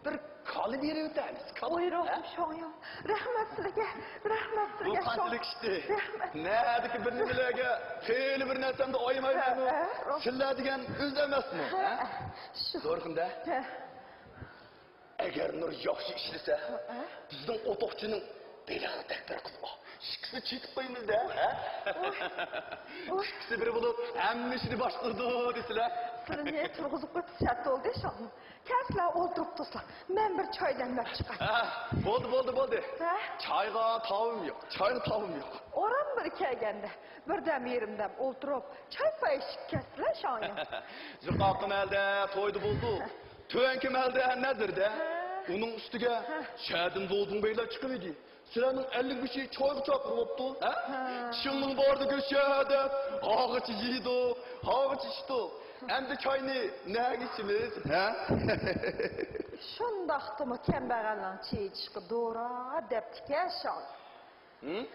بىر كالا بېرىۋېتەرمىز، كالا. ۋوي، ھە؟ روھۇم شاڭيۇ. رەھمەت سىلىگە، رەھمەت سىلىگە. بۇ قانچىلىك ئىشتى. رەھمەت. نەدىكى بىر نېمىلەرگە خېلى بىر نەرسەمدە ئايىمايمەنمۇ؟ ھە، ھە، روھ. سىلەر دېگەن ئۆز ئەمەسمۇ؟ ھە، ھە؟ ھە، شۇ. زورخۇندە. ھە. ئەگەر نۇر ياخشى ئىشلىسە، ھە؟ بىزنىڭ ئوتۇقچىنىڭ بېلىقتەك بىر قىزى بار. ئىككىسىنى چېتىپ قويىمىز-دە، ھە؟ ئۇھ، ئۇھ. ئىككىسى بىر بولۇپ، ھەممە ئىشنى باشقۇرىدۇ دېسىلە. سىلىنى تۇرغۇزۇپ قويۇپ سەت بولدى، شۇڭا. كەلسىلەر، ئولتۇرۇپ تۇرسىلا. مەن بىر چاي دەملەپ چىقاي. ھە، بولدى، بولدى، بولدى. ھە؟ چايغا تاۋىم يوق، چايغا تاۋىم يوق. ئورۇن بىر كەلگەندە، بىردەم يېرىمدەم ئولتۇرۇپ، چاي-پاي ئىچىپ كەتسىلە، شاڭيۇ. يۇقىرىقى مەھەلدە تويدا بولدى. تۆۋەنكى مەھەلدە نەزىردە. ھە. ئۇنىڭ ئۈستىگە ھە. شەھەردىن زوزۇڭ بەگلەر چىقىۋىدى. سىلەرنىڭ ئەللىك بېشى چايغا چاقىرىۋاپتۇ، ھە؟ ھە. چىشىڭنىڭ بارىدا گۆش يە دەپ، ھاغىچ يېيىدۇ، ھاغىچ ئىچىدۇ. ئەمدى چاينى نەگە ئىچىمىز، ھە؟ شۇنداقتىمۇ كەمبەغەلنىڭ چېيى ئىچىشقا دورا دەپتىكەن شاڭ. ھىم؟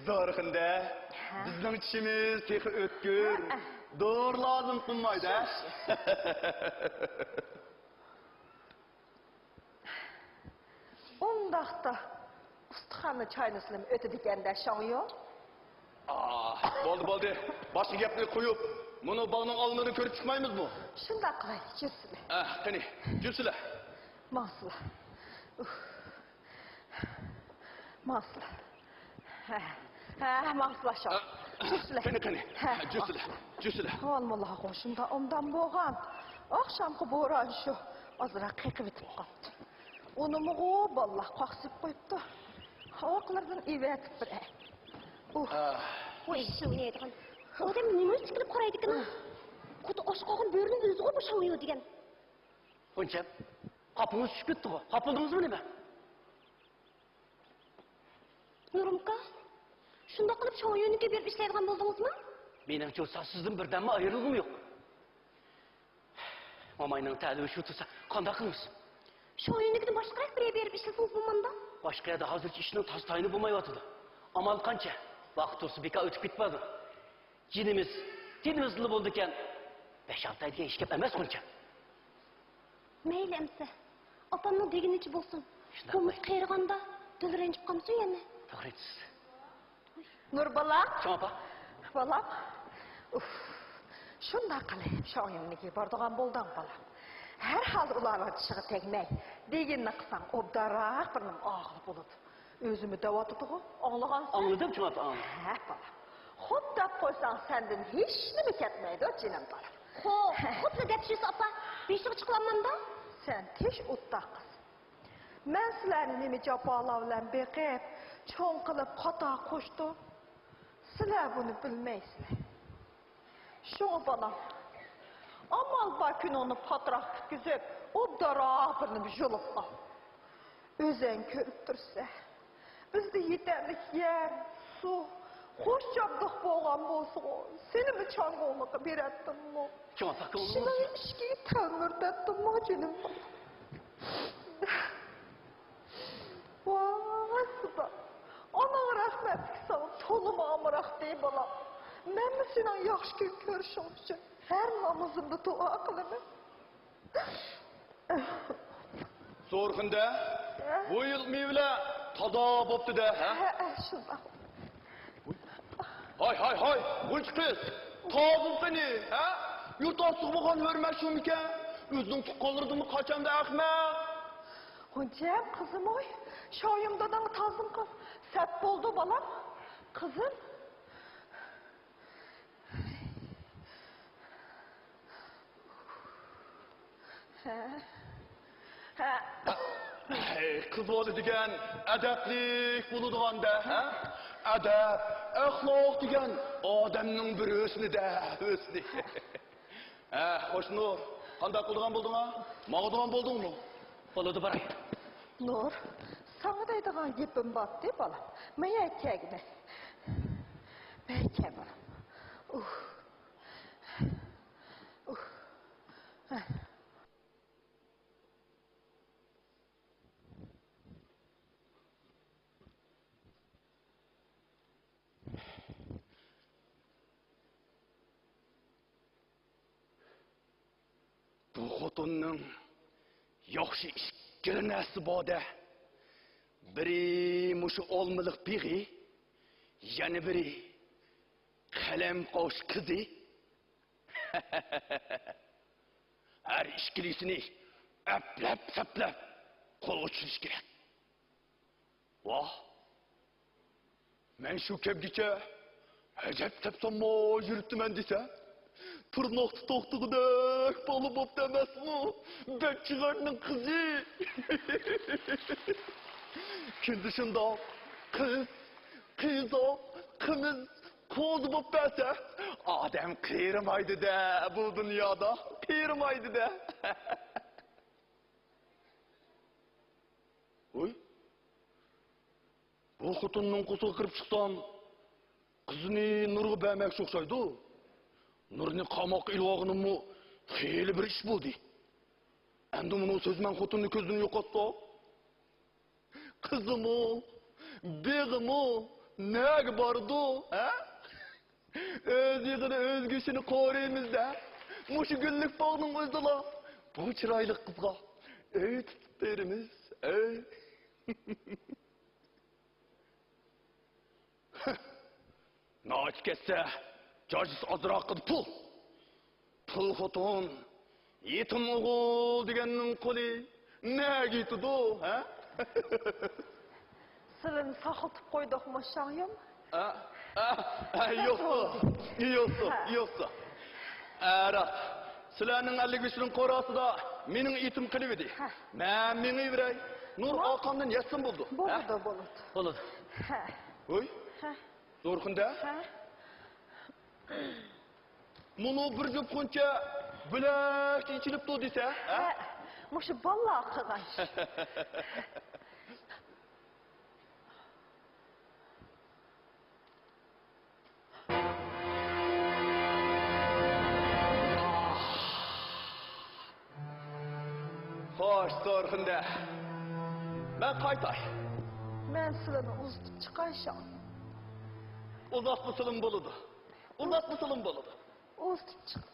زورخۇندە، ھە؟ بىزنىڭ چىشىمىز تېخى ئۆتكۈر. ھە. دورا لازىم قىلمايدۇ، ھە؟ شۇ، شۇ. ئۇنداقتا ئۇستىخاننى چاينىسىلىمۇ ئۆتىدىكەن-دە، شاڭيۇ. ئاھ، بولدى، بولدى. باشقا گەپنى قويۇپ، مۇنۇ باغنىڭ ئالمىلىرىنى كۆرۈپ چىقمايمىزمۇ؟ شۇنداق قىلايلى، جۈرسىلە. ئەھ، قېنى، جۈرسىلە. ماڭسىلا. ئۇھ. ماڭسىلا. ھە، ھە، ماڭسىلا شۇ. ئە، جۈرسىلە. قېنى، قېنى. ھە، جۈرسىلە، ماڭسىلا. جۈرسىلە. ۋالمۇللا، قوشۇمدا ئومدان بولغان. ئاخشامقى بوران شۇ. ئازراق قېقىۋېتىپ قاپتۇ. ئۇنىمۇغۇ بالىلار قاقسىپ قويۇپتۇ. ھاۋاقلىرىدىن ئېۋەتىپ بېرەي. ئۇھ. ئە. ۋاي، شۇ ئوينايدىغان. ئۇ ئادەم نېمە ئۈچ تىكىلىپ قارايدىكىن؟ خۇددى ئاچ قالغان بۆرىنىڭ ئۆزىغۇ بۇ شاڭيۇ دېگەن. غۇنچەم، قاپىڭىز چۈشۈپ كەتتىغۇ؟ قاپلىدىڭىزمۇ نېمە؟ نۇرۇمكا، شۇنداق قىلىپ شاڭيۈنىڭكىگە بېرىپ ئىشلەيدىغان بولدىڭىزمۇ؟ مېنىڭچە، سىزدىن بىردەممۇ ئايرىلغۇم يوق. موماينىڭ تەلىپى شۇ تۇرسا، قانداق قىلىمىز؟ شاڭيۈنىڭكىدىن باشقىراق بىر يەرگە بېرىپ ئىشلىسىڭىز بولمامدۇ؟ باشقا يەردە ھازىرچە ئىشنىڭ تاس-تايىنى بولمايۋاتىدۇ. ئامال قانچە؟ ۋاقىت تۇرسا بىكار ئۆتۈپ كېتىپ بارىدۇ. جېنىمىز، تېنىمىزلا بولىدىكەن، بەش-ئالتە ئاي دېگەن ھېچ گەپ ئەمەس غۇنچەم. مەيلى ئەمىسە، ئاپامنىڭ دېگىنىچە بولسۇن. شۇنداق. قومۇش قېرىغاندا دىل رەنجىپ قالمىسۇن يەنە. توغرا ئېيتىسىز. نۇر بالام. چوڭ ئاپا. بالام. ئۇف. شۇنداق قىلىپ، شاڭيۈننىڭكىگە بارىدىغان بولدۇڭ بالام. ھەر ھالدا ئۇلارنىڭ چىشىغا تەگمەي، دېگىنىنى قىلساڭ ئوبدانراق بىر نېمە ئاغىلى بولىدۇ. ئۆزىمۇ دەۋاتىدىغۇ، ئاڭلىغانسەن؟ ئاڭلىدىم، چوڭ ئاپا، ئاڭلىدىم. ھە، بالام. خوپ دەپ قويساڭ، سەندىن ھېچنېمە كەتمەيدۇ، جېنىم بالام. خو، خوپلا دەپ يۈرسە، ئاپا، بېشىغا چىقىلالمامدۇ؟ سەن تېش ئوتتاق قىز. مەن سىلەرنى نېمە جاپالار بىلەن بېقىپ، چوڭ قىلىپ، قاتار قوشتۇم. سىلەر بۇنى بىلمەيسىلەر. شۇڭا بالام، ئامال بار كۈنۈڭنى پاتراق پۈتكۈزۈپ، ئوبدانراق بىر نېمە يۇلۇپ ئال. ئۆزەڭ كۆرۈپ تۇرسەن، بىزدە يېتەرلىك يەر، سۇ، خوش جابدۇق بولغان بولسىغۇ، سېنىمۇ چاڭگوڭلۇققا بېرەتتىممۇ؟ چوڭ ئاپا، كۆڭلۈڭىز كىشىنىڭ ئىشىكىگە تەلمۈرتەتتىممۇ، جېنىم بالام؟ ۋاي خۇدا، ئاناڭ رەھمەتلىك ساڭا تولىمۇ ئامراق دەي بالام. مەنمۇ سېنىڭ ياخشى كۈن كۆرۈشۈڭ ئۈچۈن ھەر نامىزىمدا دۇئا قىلىمەن. زورخۇندە، ھە؟ بۇ يىل مېۋىلەر تازا بوپتۇ-دە، ھە؟ ھە، ھە، شۇنداق. ھاي، ھاي، ھاي، غۇنچە قىز، تازىلىقىنى، ھە؟ يۇرت ئاستىغا بولغان ھۆرمەت شۇمىكەن؟ ئۆزىنىڭ تۇغقانلىرىدىنمۇ قاچامدۇ ئەخمەق؟ غۇنچەم، قىزىم، ئوي، شاۋيۇڭ داداڭغا تازىلىق قىل. سەت بولدى، بالام. قىزىم. ھە؟ ھە؟ ھەي، قىز بالا دېگەن ئەدەپلىك بولىدىغان-دە، ھە؟ ئەدەپ، ئەخلاق دېگەن ئادەمنىڭ بىر ھۆسنى-دە، ھۆسنى. ھە، خوش نۇر، قانداق قىلىدىغان بولدۇڭ-ھا؟ ماڭىدىغان بولدۇڭمۇ؟ بولىدۇ، باراي. نۇر، ساڭا دەيدىغان گېپىم بارتى، بالام. مەيەر كەگىنە. مەيەر كە، بالام. ئۇھ. ئۇھ. ھە. بۇ خوتۇننىڭ ياخشى ئىككىلا نەرسىسى بار-دە. بىرى مۇشۇ ئالمىلىق بېغى، يەنە بىرى قەلەم قاش قىزى. ھەر ئىككىلىسىنى ئەپلەپ-سەپلەپ قولغا چۈشۈرۈش كېرەك. ۋاھ، مەن شۇ كەپكىچە ئەجەب سەپسانما يۈرۈپتىمەن دېسە، تىرناقتا توختىغۇدەك بالا بوپتۇ ئەمەسمۇ؟ بەچچىغارنىڭ قىزى. كۈندە شۇنداق قىز، قىزاق، قىمىز، قوزا بوپ بەرسە، ئادەم قېرىمايدۇ-دە، بۇ دۇنيادا قېرىمايدۇ-دە. ھوي، بۇ خوتۇننىڭ قورسىقىغا كىرىپ چىقسام، قىزىنى نۇرغا بەرمەكچى ئوخشايدۇ. نۇرنى قاماققا ئېلىۋالغىنىممۇ خېلى بىر ئىش بولدى. ئەمدى مۇنۇ سۆزمەن خوتۇننى كۆزدىن يوقاتساق، قىزىمۇ، بېغىمۇ نەگە بارىدۇ، ھە؟ ئۆز يېغىدا ئۆز گۆشىنى قورۇيمىز-دە. مۇشۇ گۈللۈك باغنىڭ ئۆزىدىلا بۇ چىرايلىق قىزغا ئۆي تۇتۇپ بېرىمىز، ئۆي. ناچى كەتسە، جاجىسى ئازراقىدا پۇل. پۇل خوتۇن، يېتىم ئوغۇل دېگەننىڭ قولى نەگە يېتىدۇ، ھە؟ سىلىنى ساقلىتىپ قويدۇقمۇ، شاڭيۈم؟ ئە، ئە، ئە، يوقسا، يوقسا، ھە. يوقسا. ئە، راست. سىلەرنىڭ ئەللىك بېشىنىڭ قوراسىدا مېنىڭ ئېتىم قېلىۋىدى. ھە. مەن مېڭىۋېرەي. نۇر ئاقامدىن يەتسۇن بولدى. ھە؟ بولىدۇ، بولىدۇ. بولىدۇ. ھە. ھوي. ھە. زورخۇندە؟ ھە. مۇنۇ بىر جۈپ غۇنچە بۆلەكچە ئېچىلىپتۇ دېسە، ھە؟ ھە، مۇشۇ بالىلار قىلغان ئىش. خوش، زورخۇندە. مەن قايتاي. مەن سىلىنى ئۇزىتىپ چىقاي، شاڭ. ئۇزاتمىسىلىم بولىدۇ. ئۇزاتمىسىلىم بولىدۇ. ئۇزىتىپ چىقاي.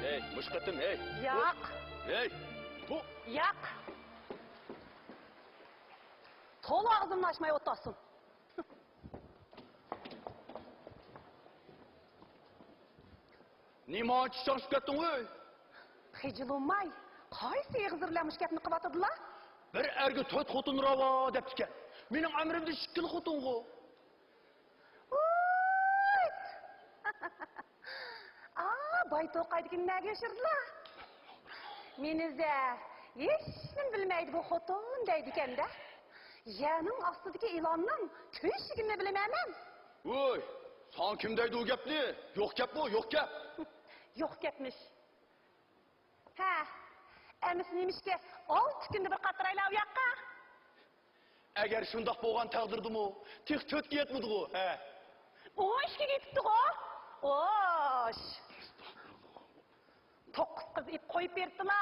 ھەي، مۇشۇ قېتىم، ھەي! ياق! ھەي! بۇ ياق! تولا ئاغزىمنى ئاچماي ئولتۇرسۇن. نېمانچە چاڭشىپ كەتتىڭ، ھەي؟ خىجىلۇماي، قايسى ئېغىزلىرى بىلەن مۇشۇ گەپنى قىلىۋاتىدىلا؟ بىر ئەرگە تۆت خوتۇن راۋا دەپتىكەن. مېنىڭ ئەمرىمدە ئىككىلا خوتۇنغۇ. ۋۇي! ئا، باي توقايدىكىنى نەگە يوشۇردىلا؟ مېنىزە، ھېچنېمە بىلمەيدۇ بۇ خوتۇن دەيدىكەن-دە. يەرنىڭ ئاستىدىكى ئىلاننىڭ تۆشۈكىنىمۇ بىلىمەن مەن. ۋوي، ساڭا كىم دەيدۇ ئۇ گەپنى؟ يوق گەپ بۇ، يوق گەپ. يوق گەپمىش. ھە، ئەمىسە نېمىشقا ئالتە كۈندە بىر قاترايلا ئۇ ياققا؟ ئەگەر شۇنداق بولغان تەقدىردىمۇ، تېخى تۆتكە يەتمىدىغۇ، ھە؟ ئون ئىككىگە يېتىپتىغۇ؟ ئوش! توققۇز قىز ئېلىپ قويۇپ بېرىپتىلا،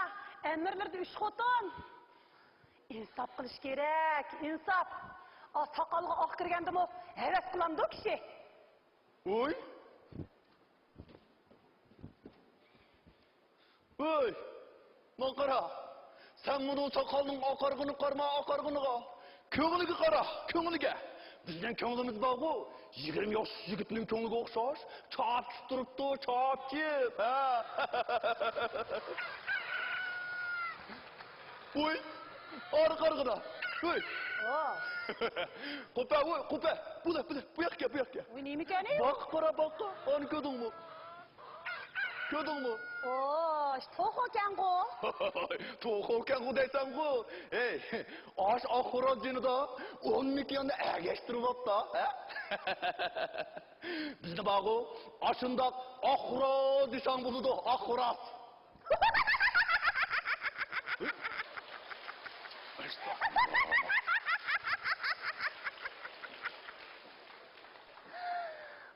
ئەمىرلىرىدە ئۈچ خوتۇن. ئىنساپ قىلىش كېرەك، ئىنساپ. ئا، ساقالغا ئاق كىرگەندىمۇ ھەۋەس قىلامدۇ كىشى؟ ۋوي! ۋوي! ماڭا قارا! سەن مۇنۇ ساقالنىڭ ئاقارغىنىغا قارىما، ئاقارغىنىغا! كۆڭلىگە قارا، كۆڭلىگە! بىزنىڭ كۆڭلىمىز بارغۇ، يىگىرمە ياش يىگىتنىڭ كۆڭلىگە ئوخشاش، چاپچىپ تۇرۇپتۇ، چاپچىپ! ھە! ۋوي! ئارقا، ئارقىدا. ھۆي! ۋا! قوپە، ھۆي، قوپە! بۇلا، بۇلا، بۇ ياققا، بۇ ياققا! ۋۇ نېمىكەن ئۇ؟ باققا قارا، باققا! ئانى كۆردۈڭمۇ؟ كۆردۈڭمۇ؟ ئوش، توخۇكەنغۇ! توخۇكەنغۇ دەيسەنغۇ! ھەي، ئاش ئاق خوراز جېنىدا ئون مىكياننى ئەگەشتۈرۈۋاپتا، ھە؟ بىزنى بارغۇ، ئاشۇنداق ئاق خوراز دېسەڭ بولىدۇ، ئاق خوراز!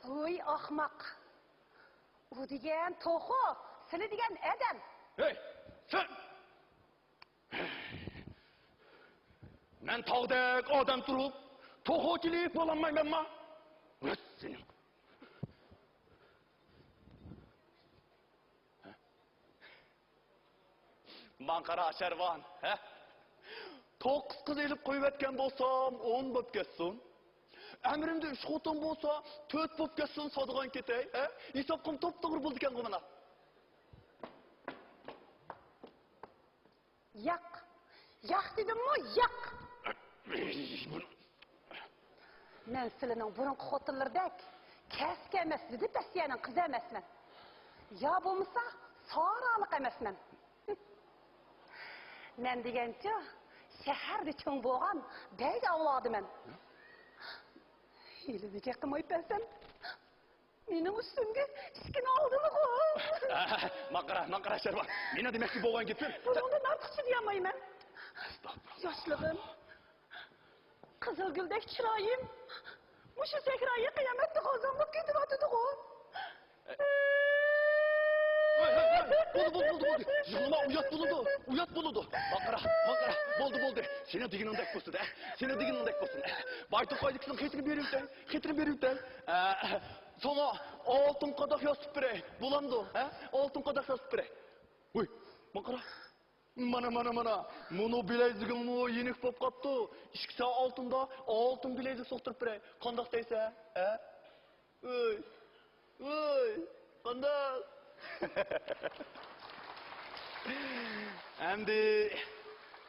ھوي ئاخماق! ئۇ دېگەن توخۇ، سىلى دېگەن ئادەم. ھەي، سەن! مەن تاغدەك ئادەم تۇرۇپ، توخۇچىلىق بولالمايمەنما؟ ۋىت سېنىڭ! ماڭا قارا، شەرۋان، ھە؟ توققۇز قىز ئېلىپ قويۇۋەتكەن بولسام، ئون بولۇپ كەتسۇن. ئەمرىمدە ئۈچ خوتۇن بولسا، تۆت بولۇپ كەتسۇن، سادىغان كېتەي، ھە؟ ھېساب قىلىم توپتوغرا بولىدىكەنغۇ مانا. ياق! ياق دېدىممۇ، ياق! مەن سىلىنىڭ بۇرۇنقى خوتۇنلىرىدەك كەسكە ئەمەس، زىدى پەسىيەنىڭ قىزى ئەمەسمەن. يا بولمىسا، سارالىق ئەمەسمەن. مەن دېگەنچۇ، شەھەردە چوڭ بولغان بەگ ئاۋلادىمەن. ھېلىمۇ چېقىماي بەرسەم، مېنىڭ ئۈستۈمگە ئىشىكنى ئالدىلىغۇ. ماڭا قارا، ماڭا قارا، شەرۋان. مېنىڭ دېمەكچى بولغان گېپىم. بۇنىڭدىن ئارتۇقچە دېيەلمەيمەن. ئەستەغپۇرۇللا. ياشلىقىم، قىزىلگۈلدەك چىرايىم مۇشۇ سەھرايى قىيامەتتە غازاڭلاپ كېتىۋاتىدىغۇ. ھەي، ھەي، ھەي، بولدى، بولدى، بولدى، بولدى. يىغلىما، ئۇيات بولىدۇ، ئۇيات بولىدۇ. ماڭا قارا، ماڭا قارا. بولدى، بولدى. سېنىڭ دېگىنىڭدەك بولسۇن، ھە؟ سېنىڭ دېگىنىڭدەك بولسۇن. باي توقايدىكىنىڭ خېتىنى بېرىۋېتەي، خېتىنى بېرىۋېتەي. ئە، ساڭا ئالتۇن قاداق ياسىتىپ بېرەي، بولامدۇ، ھە؟ ئالتۇن قاداق ياسىتىپ بېرەي. ھوي، ماڭا قارا. مانا، مانا، مانا. مۇنۇ بىلەيزۈكۈڭمۇ يېنىك بولۇپ قاپتۇ. ئىككى سائەت ئالتۇندا ئالتۇن بىلەيزۈك سوقتۇرۇپ بېرەي. قانداق دەيسەن، ھە؟ ۋوي، ۋوي، قانداق؟ ئەمدى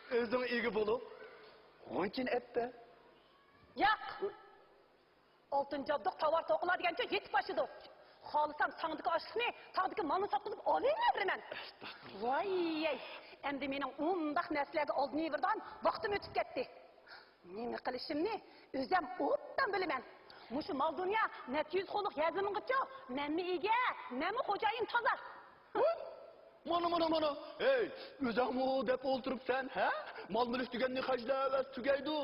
ئۆزۈڭ ئىگە بولۇپ، غۇنچىنى ئەتتە. ياق! ئالتۇن جابدۇق تاۋار توقۇلار دېگەنچە يېتىپ ئاشىدۇ. خالىسام ساڭدىكى ئاشلىقنى تاغدىكى مالنى ساتقۇزۇپ ئالىۋېرىمەن. ئەستەغپۇرۇللا. ۋاي-يەي! ئەمدى مېنىڭ ئۇنداق نەرسىلەرگە ئالدىنىۋېرىدىغان ۋاقتىم ئۆتۈپ كەتتى. نېمە قىلىشىمنى ئۆزەم ئوبدان بىلىمەن. مۇشۇ مال-دۇنيا نەچچە يۈز خولۇق يەر زېمىنغىچۇ مەنمۇ ئىگە، مەنمۇ خوجايىن تازا. مانا، مانا، مانا. ھەي، ئۆزۈڭمۇ دەپ ئولتۇرۇپسەن، ھە؟ مال-مۈلۈك دېگەننى خەجلەۋەرسە تۈگەيدۇ.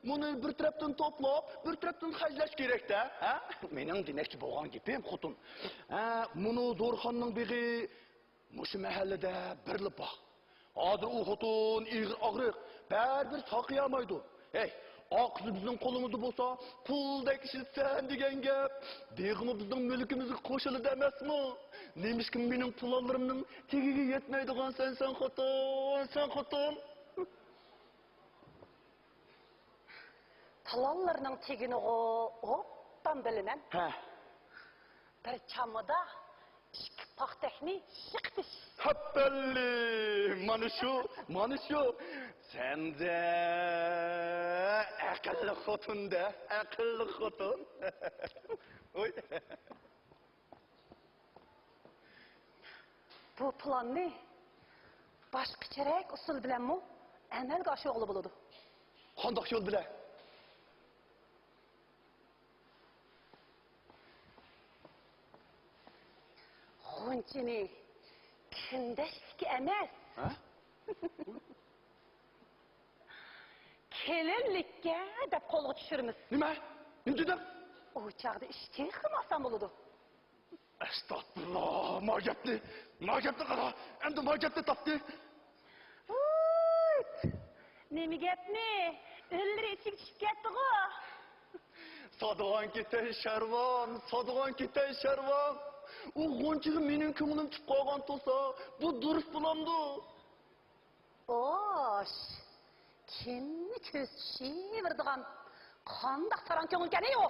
مۇنى بىر تەرەپتىن توپلاپ، بىر تەرەپتىن خەجلەش كېرەك-دە، ھە؟ مېنىڭ دېمەكچى بولغان گېپىم، خوتۇن. ھە، مۇنۇ دورىخانىنىڭ بېغى مۇشۇ مەھەللىدە بىرلا باغ. ھازىر ئۇ خوتۇن ئېغىر ئاغرىق، بەرىبىر ساقىيالمايدۇ. ھەي، ئاقسۇ بىزنىڭ قولىمىزدا بولسا، پۇلدەك ئىشلىتىسەن دېگەن گەپ. بېغىمۇ بىزنىڭ مۈلكىمىزگە قوشۇلىدۇ ئەمەسمۇ؟ نېمىشقا مېنىڭ پىلانلىرىمنىڭ تېگىگە يەتمەيدىغانسەن سەن خوتۇن، سەن خوتۇن؟ پىلانلىرىنىڭ تېگىنىغۇ ئوبدان بىلىمەن. ھە. بىر چامىدا ئىككى پاختەكنى شىقىتىش. ھەپپەللى! مانا شۇ، مانا شۇ. سەندە ئەقىللىق خوتۇن-دە، ئەقىللىق خوتۇن. ۋوي. بۇ پىلاننى باشقىچىرەك ئۇسۇل بىلەنمۇ ئەمەلگە ئاشۇرغىلى بولىدۇ. قانداق يول بىلەن؟ غۇنچىنى كۈندەشلىككە ئەمەس، ھە؟ كېلىنلىككە دەپ قولغا چۈشۈرىمىز. نېمە؟ نېمە دېدىڭ؟ ئۇ چاغدا ئىش تېخىمۇ ئاسان بولىدۇ. ئەستەغپۇرۇللا، ما گەپنى، ما گەپنى قارا، ئەمدى ما گەپنى تاپتى. ۋۇيت! نېمە گەپنى؟ ئۆللىرى ئىچىگە چۈشۈپ كەتتىغۇ. سادىغان كېتەي شەرۋام، سادىغان كېتەي شەرۋام. ئۇ غۇنچىغا مېنىڭ كۆڭلۈم چۈشۈپ قالغان تۇرسا، بۇ دۇرۇس بولامدۇ؟ ئوش! كىمنى كۆز چۈشۈرىدىغان قانداق ساراڭ كۆڭۈلكەن ئۇ؟